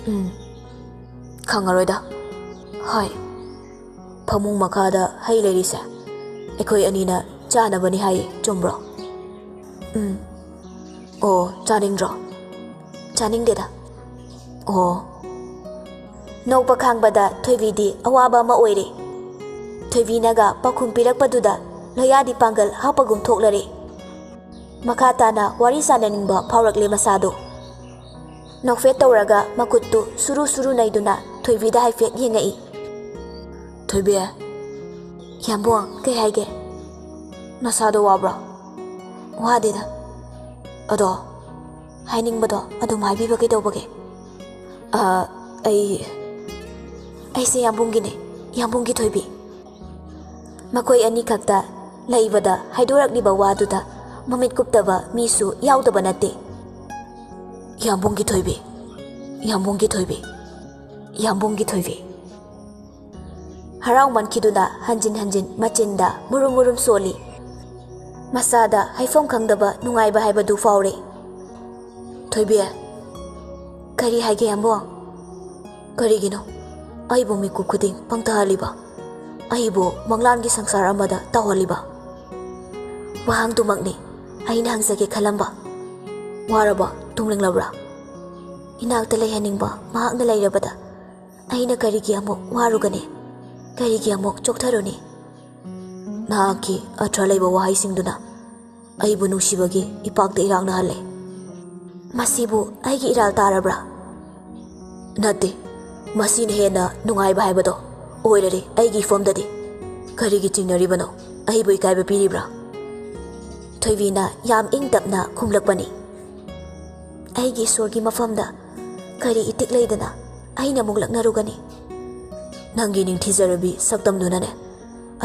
ꯎꯝ, ꯈꯪꯉꯔꯣꯏꯗ꯫ ꯍꯣꯏ, ꯐꯃꯨꯡ ꯃꯈꯥꯗ ꯍꯩ ꯂꯩꯔꯤꯁꯦ ꯑꯩꯈꯣꯏ ꯑꯅꯤꯅ ꯆꯥꯅꯕꯅꯤ ꯍꯥꯏꯌꯦ, ꯆꯨꯝꯕ꯭ꯔꯣ?" "ꯎꯝ꯫ ꯑꯣ, ꯆꯥꯅꯤꯡꯗ꯭ꯔꯣ?" "ꯆꯥꯅꯤꯡꯗꯦꯗ꯫" "ꯑꯣ꯫" ꯅꯣꯛꯄ ꯈꯥꯡꯕꯗ ꯊꯣꯏꯕꯤꯗꯤ ꯑꯋꯥꯕ ꯑꯃ ꯑꯣꯏꯔꯦ꯫ ꯊꯣꯏꯕꯤꯅꯒ ꯄꯥꯎꯈꯨꯝ ꯄꯤꯔꯛꯄꯗꯨꯗ ꯂꯣꯌꯥꯗꯤ ꯄꯥꯡꯒꯜ ꯍꯥꯞꯄꯒꯨꯝ ꯊꯣꯛꯂꯔꯦ꯫ ꯃꯈꯥ ꯇꯥꯅ ꯋꯥꯔꯤ ꯁꯥꯟꯅꯅꯤꯡꯕ ꯐꯥꯎꯔꯛꯂꯦ ꯃꯁꯥꯗꯣ꯫ ꯅꯣꯛꯐꯦꯠ ꯇꯧꯔꯒ ꯃꯈꯨꯠꯇꯨ ꯁꯨꯔꯨ ꯁꯨꯔꯨ ꯅꯩꯗꯨꯅ ꯊꯣꯏꯕꯤꯗ ꯍꯥꯏꯐꯦꯠ ꯌꯦꯡꯉꯛꯏ꯫ "ꯊꯣꯏꯕꯤ꯫" "ꯌꯥꯝꯕꯨꯡ, ꯀꯩ ꯍꯥꯏꯒꯦ?" "ꯅꯁꯥꯗꯣ ꯋꯥꯕ꯭ꯔꯣ?" "ꯋꯥꯗꯦꯗ꯫ ꯑꯗꯣ, ꯍꯥꯏꯅꯤꯡꯕꯗꯣ ꯑꯗꯨꯝ ꯍꯥꯏꯕꯤꯕ ꯀꯩꯗꯧꯕꯒꯦ?" "ꯑ, ꯑꯩ, ꯑꯩꯁꯦ ꯌꯥꯝꯕꯨꯡꯒꯤꯅꯦ, ꯌꯥꯝꯕꯨꯡꯒꯤ ꯊꯣꯏꯕꯤ꯫" ꯃꯈꯣꯏ ꯑꯅꯤꯈꯛꯇ ꯂꯩꯕꯗ ꯍꯥꯏꯗꯣꯔꯛꯂꯤꯕ ꯋꯥꯗꯨꯗ ꯃꯃꯤꯠ ꯀꯨꯞꯇꯕ ꯃꯤꯁꯨ ꯌꯥꯎꯗꯕ ꯅꯠꯇꯦ꯫ "ꯌꯥꯝꯕꯨꯡꯒꯤ ꯊꯣꯏꯕꯤ, ꯌꯥꯝꯕꯨꯡꯒꯤ ꯊꯣꯏꯕꯤ, ꯌꯥꯝꯕꯨꯡꯒꯤ ꯊꯣꯏꯕꯤ꯫" ꯍꯔꯥꯎꯃꯟꯈꯤꯗꯨꯅ ꯍꯟꯖꯤꯟ ꯍꯟꯖꯤꯟ ꯃꯆꯤꯟꯗ ꯃꯨꯔꯨꯝ ꯃꯨꯔꯨꯝ ꯁꯣꯜꯂꯤ꯫ ꯃꯁꯥꯗ ꯍꯥꯏꯐꯝ ꯈꯪꯗꯕ ꯅꯨꯡꯉꯥꯏꯕ ꯍꯥꯏꯕꯗꯨ ꯐꯥꯎꯔꯦ꯫ "ꯊꯣꯏꯕꯤ꯫" "ꯀꯔꯤ ꯍꯥꯏꯒꯦ, ꯌꯥꯝꯕꯨꯡ?" "ꯀꯔꯤꯒꯤꯅꯣ ꯑꯩꯕꯨ ꯃꯤꯀꯨꯞ ꯈꯨꯗꯤꯡ ꯄꯪꯊꯍꯜꯂꯤꯕ? ꯑꯩꯕꯨ ꯃꯪꯂꯥꯟꯒꯤ ꯁꯪꯁꯥꯔ ꯑꯃꯗ ꯇꯧꯍꯜꯂꯤꯕ?" "ꯋꯥꯍꯪꯗꯨꯃꯛꯅꯤ ꯑꯩꯅ ꯍꯪꯖꯒꯦ ꯈꯜꯂꯝꯕ꯫" "ꯋꯥꯔꯕ? ꯇꯨꯝꯅꯤꯡꯂꯕ꯭ꯔꯥ?" "ꯏꯅꯥꯛꯇ ꯂꯩꯍꯟꯅꯤꯡꯕ ꯃꯍꯥꯛꯅ ꯂꯩꯔꯕꯗ ꯑꯩꯅ ꯀꯔꯤꯒꯤ ꯑꯃꯨꯛ ꯋꯥꯔꯨꯒꯅꯤ?" ꯀꯔꯤꯒꯤ ꯑꯃꯨꯛ ꯆꯣꯛꯊꯔꯨꯅꯤ? ꯅꯍꯥꯛꯀꯤ ꯑꯊ꯭ꯔ ꯂꯩꯕ ꯋꯥꯍꯩꯁꯤꯡꯗꯨꯅ ꯑꯩꯕꯨ ꯅꯨꯡꯁꯤꯕꯒꯤ ꯏꯄꯥꯛꯇ ꯏꯔꯥꯛꯅꯍꯜꯂꯦ꯫ ꯃꯁꯤꯕꯨ ꯑꯩꯒꯤ ꯏꯔꯥꯜ ꯇꯥꯔꯕ꯭ꯔꯥ? ꯅꯠꯇꯦ, ꯃꯁꯤꯅ ꯍꯦꯟꯅ ꯅꯨꯡꯉꯥꯏꯕ ꯍꯥꯏꯕꯗꯣ ꯑꯣꯏꯔꯔꯦ ꯑꯩꯒꯤ ꯏꯐꯝꯗꯗꯤ꯫ ꯀꯔꯤꯒꯤ ꯆꯤꯡꯅꯔꯤꯕꯅꯣ? ꯑꯩꯕꯨ ꯏꯀꯥꯏꯕ ꯄꯤꯔꯤꯕ꯭ꯔꯥ? ꯊꯣꯏꯕꯤꯅ ꯌꯥꯝ ꯏꯪ ꯇꯞꯅ ꯈꯨꯝꯂꯛꯄꯅꯤ꯫ ꯑꯩꯒꯤ ꯏꯁꯣꯔꯒꯤ ꯃꯐꯝꯗ ꯀꯔꯤ ꯏꯇꯤꯛ ꯂꯩꯗꯅ ꯑꯩꯅ ꯑꯃꯨꯛ ꯂꯛꯅꯔꯨꯒꯅꯤ? ꯅꯪꯒꯤ ꯅꯤꯡꯊꯤꯖꯔꯕꯤ ꯁꯛꯇꯝꯗꯨꯅꯅꯦ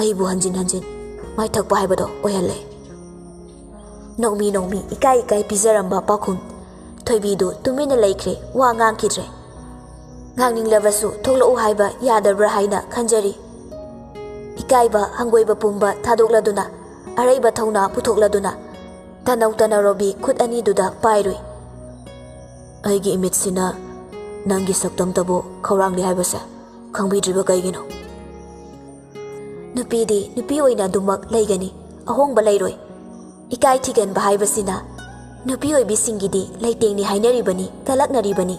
ꯑꯩꯕꯨ ꯍꯟꯖꯤꯟ ꯍꯟꯖꯤꯟ ꯃꯥꯏꯊꯛꯄ ꯍꯥꯏꯕꯗꯣ ꯑꯣꯏꯍꯜꯂꯦ꯫ ꯅꯣꯡꯃꯤ ꯅꯣꯡꯃꯤ ꯏꯀꯥꯏ ꯏꯀꯥꯏ ꯄꯤꯖꯔꯝꯕ ꯄꯥꯎꯈꯨꯝ ꯊꯣꯏꯕꯤꯗꯨ ꯇꯨꯃꯤꯟꯅ ꯂꯩꯈ꯭ꯔꯦ, ꯋꯥ ꯉꯥꯡꯈꯤꯗ꯭ꯔꯦ꯫ ꯉꯥꯡꯅꯤꯡꯂꯕꯁꯨ ꯊꯣꯛꯂꯛꯎ ꯍꯥꯏꯕ ꯌꯥꯗꯕ꯭ꯔꯥ ꯍꯥꯏꯅ ꯈꯟꯖꯔꯤ꯫ ꯏꯀꯥꯏꯕ ꯍꯪꯒꯣꯏꯕ ꯄꯨꯝꯕ ꯊꯥꯗꯣꯛꯂꯗꯨꯅ, ꯑꯔꯩꯕ ꯊꯧꯅꯥ ꯄꯨꯊꯣꯛꯂꯗꯨꯅ, ꯇꯅꯧ ꯇꯅꯧꯔꯣꯕꯤ ꯈꯨꯠ ꯑꯅꯤꯗꯨꯗ ꯄꯥꯏꯔꯨꯏ꯫ ꯑꯩꯒꯤ ꯏꯃꯤꯠꯁꯤꯅ ꯅꯪꯒꯤ ꯁꯛꯇꯝꯇꯕꯨ ꯈꯧꯔꯥꯡꯂꯤ ꯍꯥꯏꯕꯁꯦ ꯈꯪꯕꯤꯗ꯭ꯔꯤꯕ ꯀꯩꯒꯤꯅꯣ? ꯅꯨꯄꯤꯗꯤ ꯅꯨꯄꯤ ꯑꯣꯏꯅ ꯑꯗꯨꯃꯛ ꯂꯩꯒꯅꯤ, ꯑꯍꯣꯡꯕ ꯂꯩꯔꯣꯏ꯫ ꯏꯀꯥꯏ ꯊꯤꯒꯟꯕ ꯍꯥꯏꯕꯁꯤꯅ ꯅꯨꯄꯤ ꯑꯣꯏꯕꯤꯁꯤꯡꯒꯤꯗꯤ ꯂꯩꯇꯦꯡꯅꯤ ꯍꯥꯏꯅꯔꯤꯕꯅꯤ, ꯀꯂꯛꯅꯔꯤꯕꯅꯤ꯫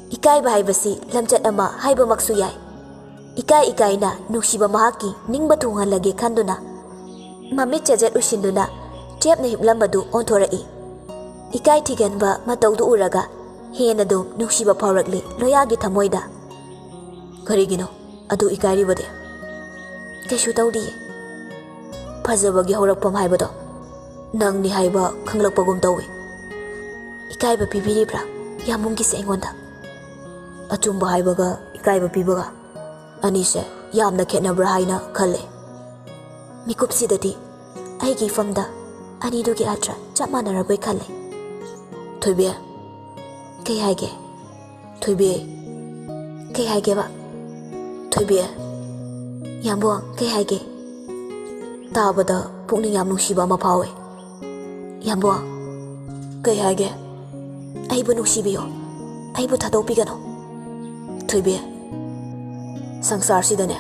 ꯏꯀꯥꯏꯕ ꯍꯥꯏꯕꯁꯤ ꯂꯝꯆꯠ ꯑꯃ ꯍꯥꯏꯕꯃꯛꯁꯨ ꯌꯥꯏ꯫ ꯏꯀꯥꯏ ꯏꯀꯥꯏꯅ ꯅꯨꯡꯁꯤꯕ ꯃꯍꯥꯛꯀꯤ ꯅꯤꯡꯕ ꯊꯨꯡꯍꯜꯂꯒꯦ ꯈꯟꯗꯨꯅ, ꯃꯃꯤꯠ ꯆꯖꯠ ꯎꯁꯤꯟꯗꯨꯅ ꯆꯦꯞꯅ ꯍꯤꯞꯂꯝꯕꯗꯨ ꯑꯣꯟꯊꯣꯔꯛꯏ꯫ ꯏꯀꯥꯏ ꯊꯤꯒꯟꯕ ꯃꯇꯧꯗꯨ ꯎꯔꯒ ꯍꯦꯟꯅꯗꯨꯝ ꯅꯨꯡꯁꯤꯕ ꯐꯥꯎꯔꯛꯂꯤ ꯂꯣꯌꯥꯒꯤ ꯊꯃꯣꯏꯗ꯫ ꯀꯔꯤꯒꯤꯅꯣ ꯑꯗꯨ ꯏꯀꯥꯏꯔꯤꯕꯗꯤ? ꯀꯩꯁꯨ ꯇꯧꯗꯤꯌꯦ꯫ ꯐꯖꯕꯒꯤ ꯍꯧꯔꯛꯐꯝ ꯍꯥꯏꯕꯗꯣ ꯅꯪꯅꯤ ꯍꯥꯏꯕ ꯈꯪꯂꯛꯄꯒꯨꯝ ꯇꯧꯏ꯫ ꯏꯀꯥꯏꯕ ꯄꯤꯕꯤꯔꯤꯕ꯭ꯔꯥ ꯌꯥꯝꯕꯨꯡꯒꯤꯁꯦ ꯑꯩꯉꯣꯟꯗ? ꯑꯆꯨꯝꯕ ꯍꯥꯏꯕꯒ ꯏꯀꯥꯏꯕ ꯄꯤꯕꯒ ꯑꯅꯤꯁꯦ ꯌꯥꯝꯅ ꯈꯦꯠꯅꯕ꯭ꯔꯥ ꯍꯥꯏꯅ ꯈꯜꯂꯦ꯫ ꯃꯤꯀꯨꯞꯁꯤꯗꯗꯤ ꯑꯩꯒꯤ ꯏꯐꯝꯗ ꯑꯅꯤꯗꯨꯒꯤ ꯑꯥꯔꯊ ꯆꯞ ꯃꯥꯟꯅꯔꯕꯣꯏ ꯈꯜꯂꯦ꯫ ꯊꯣꯏꯕꯤ, ꯀꯩ ꯍꯥꯏꯒꯦ? ꯊꯣꯏꯕꯤ, ꯀꯩ ꯍꯥꯏꯒꯦꯕ? ꯊꯣꯏꯕꯤ, ꯌꯥꯝꯕꯨꯡ, ꯀꯩ ꯍꯥꯏꯒꯦ? ꯇꯥꯕꯗ ꯄꯨꯛꯅꯤꯡ ꯌꯥꯝ ꯅꯨꯡꯁꯤꯕ ꯑꯃ ꯐꯥꯎꯋꯦ꯫ ꯌꯥꯝꯕꯨꯡ, ꯀꯩ ꯍꯥꯏꯒꯦ? ꯑꯩꯕꯨ ꯅꯨꯡꯁꯤꯕꯤꯌꯣ, ꯑꯩꯕꯨ ꯊꯥꯗꯣꯛꯄꯤꯒꯅꯨ꯫ ꯊꯣꯏꯕꯤ, ꯁꯪꯁꯥꯔꯁꯤꯗꯅꯦ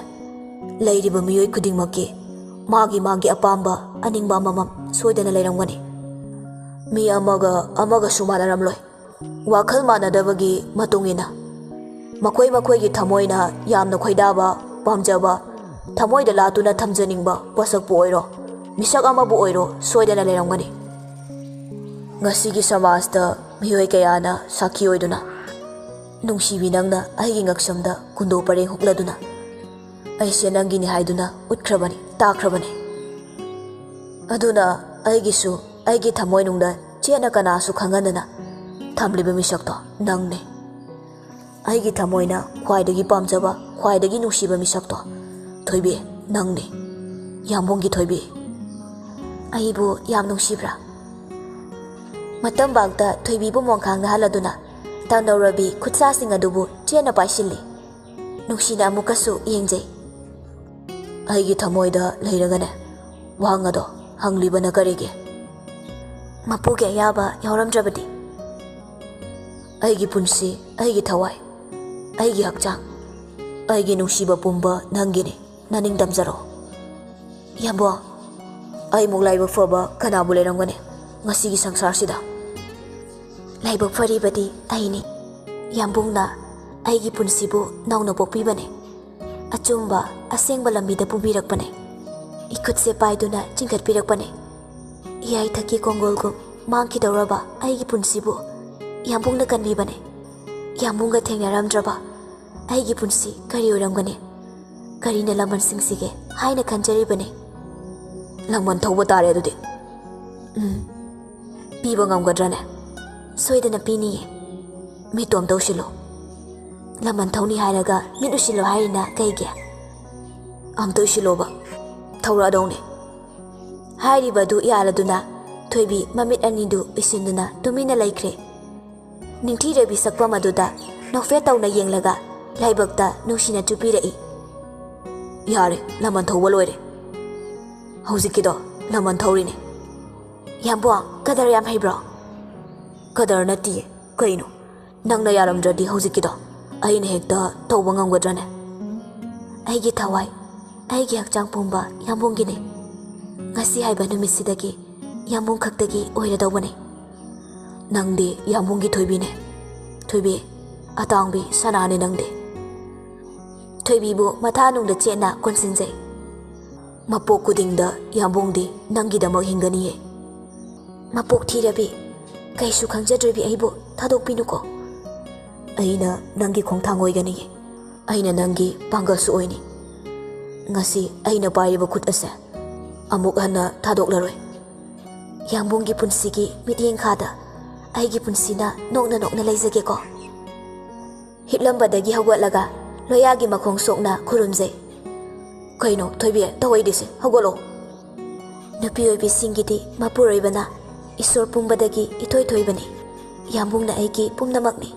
ꯂꯩꯔꯤꯕ ꯃꯤꯑꯣꯏ ꯈꯨꯗꯤꯡꯃꯛꯀꯤ ꯃꯥꯒꯤ ꯃꯥꯒꯤ ꯑꯄꯥꯝꯕ ꯑꯅꯤꯡꯕ ꯑꯃꯃꯝ ꯁꯣꯏꯗꯅ ꯂꯩꯔꯝꯒꯅꯤ꯫ ꯃꯤ ꯑꯃꯒ ꯑꯃꯒꯁꯨ ꯃꯥꯟꯅꯔꯝꯂꯣꯏ꯫ ꯋꯥꯈꯜ ꯃꯥꯟꯅꯗꯕꯒꯤ ꯃꯇꯨꯡ ꯏꯟꯅ ꯃꯈꯣꯏ ꯃꯈꯣꯏꯒꯤ ꯊꯃꯣꯏꯅ ꯌꯥꯝꯅ ꯈꯣꯏꯗꯥꯕ, ꯄꯥꯝꯖꯕ, ꯊꯃꯣꯏꯗ ꯂꯥꯠꯇꯨꯅ ꯊꯝꯖꯅꯤꯡꯕ ꯄꯣꯠꯁꯛꯄꯨ ꯑꯣꯏꯔꯣ, ꯃꯤꯁꯛ ꯑꯃꯕꯨ ꯑꯣꯏꯔꯣ, ꯁꯣꯏꯗꯅ ꯂꯩꯔꯝꯒꯅꯤ꯫ ꯉꯁꯤꯒꯤ ꯁꯃꯥꯖꯇ ꯃꯤꯑꯣꯏ ꯀꯌꯥꯅ ꯁꯥꯈꯤ ꯑꯣꯏꯗꯨꯅ, ꯅꯨꯡꯁꯤꯕꯤ, ꯅꯪꯅ ꯑꯩꯒꯤ ꯉꯛꯁꯝꯗ ꯀꯨꯟꯗꯣ ꯄꯔꯦꯡ ꯍꯨꯛꯂꯗꯨꯅ ꯑꯩꯁꯦ ꯅꯪꯒꯤꯅꯤ ꯍꯥꯏꯗꯨꯅ ꯎꯠꯈ꯭ꯔꯕꯅꯤ, ꯇꯥꯛꯈ꯭ꯔꯕꯅꯤ꯫ ꯑꯗꯨꯅ ꯑꯩꯒꯤꯁꯨ, ꯑꯩꯒꯤ ꯊꯃꯣꯏꯅꯨꯡꯗ ꯆꯦꯠꯅ ꯀꯅꯥꯁꯨ ꯈꯪꯍꯟꯗꯅ ꯊꯝꯂꯤꯕ ꯃꯤꯁꯛꯇꯣ ꯅꯪꯅꯤ꯫ ꯑꯩꯒꯤ ꯊꯃꯣꯏꯅ ꯈ꯭ꯋꯥꯏꯗꯒꯤ ꯄꯥꯝꯖꯕ, ꯈ꯭ꯋꯥꯏꯗꯒꯤ ꯅꯨꯡꯁꯤꯕ ꯃꯤꯁꯛꯇꯣ, ꯊꯣꯏꯕꯤ, ꯅꯪꯅꯤ꯫ ꯌꯥꯝꯕꯨꯡꯒꯤ ꯊꯣꯏꯕꯤ꯫ ꯑꯩꯕꯨ ꯌꯥꯝ ꯅꯨꯡꯁꯤꯕ꯭ꯔꯥ? ꯃꯇꯝꯕꯥꯛꯇ ꯊꯣꯏꯕꯤꯕꯨ ꯃꯣꯡꯈꯥꯡꯗ ꯍꯜꯂꯗꯨꯅ ꯇꯝꯅꯧꯔꯕꯤ ꯈꯨꯠꯁꯥꯁꯤꯡ ꯑꯗꯨꯕꯨ ꯆꯦꯠꯅ ꯄꯥꯏꯁꯤꯜꯂꯤ꯫ ꯅꯨꯡꯁꯤꯅ ꯑꯃꯨꯛꯀꯁꯨ ꯌꯦꯡꯖꯩ꯫ ꯑꯩꯒꯤ ꯊꯃꯣꯏꯗ ꯂꯩꯔꯒꯅꯦ, ꯋꯥꯍꯪ ꯑꯗꯣ ꯍꯪꯂꯤꯕꯅ ꯀꯔꯤꯒꯤ? ꯃꯄꯨꯒꯤ ꯑꯌꯥꯕ ꯌꯥꯎꯔꯝꯗ꯭ꯔꯕꯗꯤ? ꯑꯩꯒꯤ ꯄꯨꯟꯁꯤ, ꯑꯩꯒꯤ ꯊꯋꯥꯏ, ꯑꯩꯒꯤ ꯍꯛꯆꯥꯡ, ꯑꯩꯒꯤ ꯅꯨꯡꯁꯤꯕ ꯄꯨꯝꯕ ꯅꯪꯒꯤꯅꯤ, ꯅꯅꯤꯡ ꯇꯝꯖꯔꯣ꯫ ꯌꯥꯝꯕꯣ, ꯑꯩꯃꯨꯛ ꯂꯥꯏꯕꯛ ꯐꯕ ꯀꯅꯥꯕꯨ ꯂꯩꯔꯝꯒꯅꯤ ꯉꯁꯤꯒꯤ ꯁꯪꯁꯥꯔꯁꯤꯗ? ꯂꯥꯏꯕꯛ ꯐꯔꯤꯕꯗꯤ ꯑꯩꯅꯤ꯫ ꯌꯥꯝꯕꯨꯡꯅ ꯑꯩꯒꯤ ꯄꯨꯟꯁꯤꯕꯨ ꯅꯧꯅ ꯄꯣꯛꯄꯤꯕꯅꯦ꯫ ꯑꯆꯨꯝꯕ, ꯑꯁꯦꯡꯕ ꯂꯝꯕꯤꯗ ꯄꯨꯕꯤꯔꯛꯄꯅꯦ꯫ ꯏꯈꯨꯠꯁꯦ ꯄꯥꯏꯗꯨꯅ ꯆꯤꯡꯈꯠꯄꯤꯔꯛꯄꯅꯦ꯫ ꯏꯌꯥꯏꯊꯛꯀꯤ ꯀꯣꯡꯒꯣꯜꯒꯨꯝ ꯃꯥꯡꯈꯤꯗꯧꯔꯕ ꯑꯩꯒꯤ ꯄꯨꯟꯁꯤꯕꯨ ꯌꯥꯝꯕꯨꯡꯅ ꯀꯟꯕꯤꯕꯅꯦ꯫ ꯌꯥꯝꯕꯨꯡꯒ ꯊꯦꯡꯅꯔꯝꯗ꯭ꯔꯕ ꯑꯩꯒꯤ ꯄꯨꯟꯁꯤ ꯀꯔꯤ ꯑꯣꯏꯔꯝꯒꯅꯤ? ꯀꯔꯤꯅ ꯂꯃꯟꯁꯤꯡꯁꯤꯒꯦ ꯍꯥꯏꯅ ꯈꯟꯖꯔꯤꯕꯅꯤ꯫ ꯂꯃꯟ ꯊꯧꯕ ꯇꯥꯔꯦ ꯑꯗꯨꯗꯤ꯫ ꯎꯝ꯫ ꯄꯤꯕ ꯉꯝꯒꯗ꯭ꯔꯅꯦ? ꯁꯣꯏꯗꯅ ꯄꯤꯅꯤꯌꯦ꯫ ꯃꯤꯠꯇꯣ ꯑꯝꯇ ꯎꯁꯤꯜꯂꯣ꯫ ꯂꯃꯟ ꯊꯧꯅꯤ ꯍꯥꯏꯔꯒ ꯃꯤꯠ ꯎꯁꯤꯜꯂꯣ ꯍꯥꯏꯔꯤꯅ ꯀꯩꯒꯤ? ꯑꯝꯇ ꯎꯁꯤꯜꯂꯣꯕ꯫ ꯊꯧꯔꯛꯑꯗꯧꯅꯦ꯫ ꯍꯥꯏꯔꯤꯕ ꯑꯗꯨ ꯌꯥꯜꯂꯗꯨꯅ ꯊꯣꯏꯕꯤ ꯃꯃꯤꯠ ꯑꯅꯤꯗꯨ ꯎꯏꯁꯤꯟꯗꯨꯅ ꯇꯨꯃꯤꯟꯅ ꯂꯩꯈ꯭ꯔꯦ꯫ ꯅꯤꯡꯊꯤꯔꯕꯤ ꯁꯛꯐꯝ ꯑꯗꯨꯗ ꯅꯣꯛꯐꯦꯠ ꯇꯧꯅ ꯌꯦꯡꯂꯒ ꯂꯥꯏꯕꯛꯇ ꯅꯨꯡꯁꯤꯅ ꯆꯨꯞꯄꯤꯔꯛꯏ꯫ ꯌꯥꯔꯦ, ꯂꯃꯟ ꯊꯧꯕ ꯂꯣꯏꯔꯦ꯫ ꯍꯧꯖꯤꯛꯀꯤꯗꯣ ꯂꯃꯟ ꯊꯧꯔꯤꯅꯦ꯫ ꯌꯥꯝꯕꯣ, ꯀꯗꯔ ꯌꯥꯝ ꯍꯩꯕ꯭ꯔꯣ? ꯀꯗꯔ ꯅꯠꯇꯤꯌꯦ꯫ ꯀꯩꯅꯣ? ꯅꯪꯅ ꯌꯥꯔꯝꯗ꯭ꯔꯗꯤ ꯍꯧꯖꯤꯛꯀꯤꯗꯣ ꯑꯩꯅ ꯍꯦꯛꯇ ꯇꯧꯕ ꯉꯝꯒꯗ꯭ꯔꯅꯦ? ꯑꯩꯒꯤ ꯊꯋꯥꯏ, ꯑꯩꯒꯤ ꯍꯛꯆꯥꯡ ꯄꯨꯝꯕ ꯌꯥꯝꯕꯨꯡꯒꯤꯅꯦ꯫ ꯉꯁꯤ ꯍꯥꯏꯕ ꯅꯨꯃꯤꯠꯁꯤꯗꯒꯤ ꯌꯥꯝꯕꯨꯡ ꯈꯛꯇꯒꯤ ꯑꯣꯏꯔꯗꯧꯕꯅꯦ꯫ ꯅꯪꯗꯤ ꯌꯥꯝꯕꯨꯡꯒꯤ ꯊꯣꯏꯕꯤꯅꯦ꯫ ꯊꯣꯏꯕꯤ, ꯑꯇꯥꯡꯕꯤ ꯁꯅꯥꯅꯦ ꯅꯪꯗꯤ꯫ ꯊꯣꯏꯕꯤꯕꯨ ꯃꯊꯥꯅꯨꯡꯗ ꯆꯦꯠꯅ ꯀꯣꯟꯁꯤꯟꯖꯩ꯫ ꯃꯄꯣꯛ ꯈꯨꯗꯤꯡꯗ ꯌꯥꯝꯕꯨꯡꯗꯤ ꯅꯪꯒꯤꯗꯃꯛ ꯍꯤꯡꯒꯅꯤꯌꯦ꯫ ꯃꯄꯣꯛ ꯊꯤꯔꯕꯤ, ꯀꯩꯁꯨ ꯈꯪꯖꯗ꯭ꯔꯕꯤ ꯑꯩꯕꯨ ꯊꯥꯗꯣꯛꯄꯤꯅꯨꯀꯣ꯫ ꯑꯩꯅ ꯅꯪꯒꯤ ꯈꯣꯡꯊꯥꯡ ꯑꯣꯏꯒꯅꯤꯌꯦ꯫ ꯑꯩꯅ ꯅꯪꯒꯤ ꯄꯥꯡꯒꯜꯁꯨ ꯑꯣꯏꯅꯤ꯫ ꯉꯁꯤ ꯑꯩꯅ ꯄꯥꯏꯔꯤꯕ ꯈꯨꯠ ꯑꯁꯦ ꯑꯃꯨꯛ ꯍꯟꯅ ꯊꯥꯗꯣꯛꯂꯔꯣꯏ꯫ ꯌꯥꯝꯕꯨꯡꯒꯤ ꯄꯨꯟꯁꯤꯒꯤ ꯃꯤꯠꯌꯦꯡꯈꯥꯗ ꯑꯩꯒꯤ ꯄꯨꯟꯁꯤꯅ ꯅꯣꯛꯅ ꯅꯣꯛꯅ ꯂꯩꯖꯒꯦꯀꯣ꯫ ꯍꯤꯞꯂꯝꯕꯗꯒꯤ ꯍꯧꯒꯠꯂꯒ ꯂꯣꯌꯥꯒꯤ ꯃꯈꯣꯡ ꯁꯣꯛꯅ ꯈꯨꯔꯨꯝꯖꯩ꯫ ꯀꯩꯅꯣ ꯊꯣꯏꯕꯤ, ꯇꯧꯔꯤꯁꯦ? ꯍꯧꯒꯠꯂꯣ꯫ ꯅꯨꯄꯤ ꯑꯣꯏꯕꯤꯁꯤꯡꯒꯤꯗꯤ ꯃꯄꯨꯔꯣꯏꯕꯅ ꯏꯁꯣꯔ ꯄꯨꯝꯕꯗꯒꯤ ꯏꯊꯣꯏ ꯊꯣꯏꯕꯅꯤ꯫ ꯌꯥꯝꯕꯨꯡꯅ ꯑꯩꯒꯤ ꯄꯨꯝꯅꯃꯛꯅꯤ꯫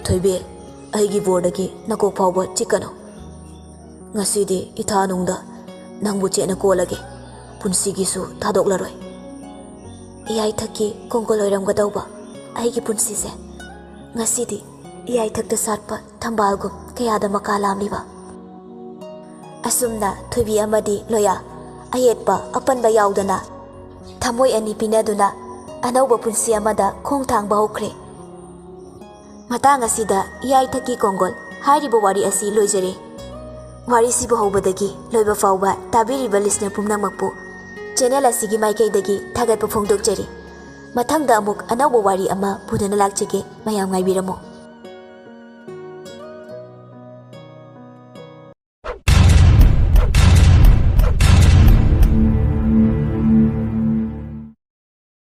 ꯊꯣꯏꯕꯤ, ꯑꯩꯒꯤ ꯕꯣꯔꯗꯒꯤ ꯅꯀꯣꯛ ꯐꯥꯎꯕ ꯆꯤꯛꯀꯅꯨ꯫ ꯉꯁꯤꯗꯤ ꯏꯊꯥꯅꯨꯡꯗ ꯅꯪꯕꯨ ꯆꯦꯠꯅ ꯀꯣꯜꯂꯒꯦ꯫ ꯄꯨꯟꯁꯤꯒꯤꯁꯨ ꯊꯥꯗꯣꯛꯂꯔꯣꯏ꯫ ꯏꯌꯥꯏꯊꯛꯀꯤ ꯀꯣꯡꯒꯣꯜ ꯑꯣꯏꯔꯝꯒꯗꯧꯕ ꯑꯩꯒꯤ ꯄꯨꯟꯁꯤꯁꯦ ꯉꯁꯤꯗꯤ ꯏꯌꯥꯏꯊꯛꯇ ꯁꯥꯠꯄ ꯊꯝꯕꯥꯜꯒꯨꯝ ꯀꯌꯥꯗ ꯃꯀꯥ ꯂꯥꯝꯂꯤꯕ꯫ ꯑꯁꯨꯝꯅ ꯊꯣꯏꯕꯤ ꯑꯃꯗꯤ ꯂꯣꯌꯥ ꯑꯌꯦꯠꯄ ꯑꯄꯟꯕ ꯌꯥꯎꯗꯅ ꯊꯃꯣꯏ ꯑꯅꯤ ꯄꯤꯅꯗꯨꯅ ꯑꯅꯧꯕ ꯄꯨꯟꯁꯤ ꯑꯃꯗ ꯈꯣꯡ ꯊꯥꯡꯕ ꯍꯧꯈ꯭ꯔꯦ꯫ ꯃꯇꯥꯡ ꯑꯁꯤꯗ ꯏꯌꯥꯏꯊꯛꯀꯤ ꯀꯣꯡꯒꯣꯜ ꯍꯥꯏꯔꯤꯕ ꯋꯥꯔꯤ ꯑꯁꯤ ꯂꯣꯏꯖꯔꯦ꯫ ꯋꯥꯔꯤꯁꯤꯕꯨ ꯍꯧꯕꯗꯒꯤ ꯂꯣꯏꯕ ꯐꯥꯎꯕ ꯇꯥꯕꯤꯔꯤꯕ listener ꯄꯨꯝꯅꯃꯛꯄꯨ channel ꯑꯁꯤꯒꯤ ꯃꯥꯏꯀꯩꯗꯒꯤ ꯊꯥꯒꯠꯄ ꯐꯣꯡꯗꯣꯛꯆꯔꯤ꯫ ꯃꯊꯪꯗ ꯑꯃꯨꯛ ꯑꯅꯧꯕ ꯋꯥꯔꯤ ꯑꯃ ꯄꯨꯗꯨꯅ ꯂꯥꯛꯆꯒꯦ, ꯃꯌꯥꯝ ꯉꯥꯏꯕꯤꯔꯝꯃꯨ꯫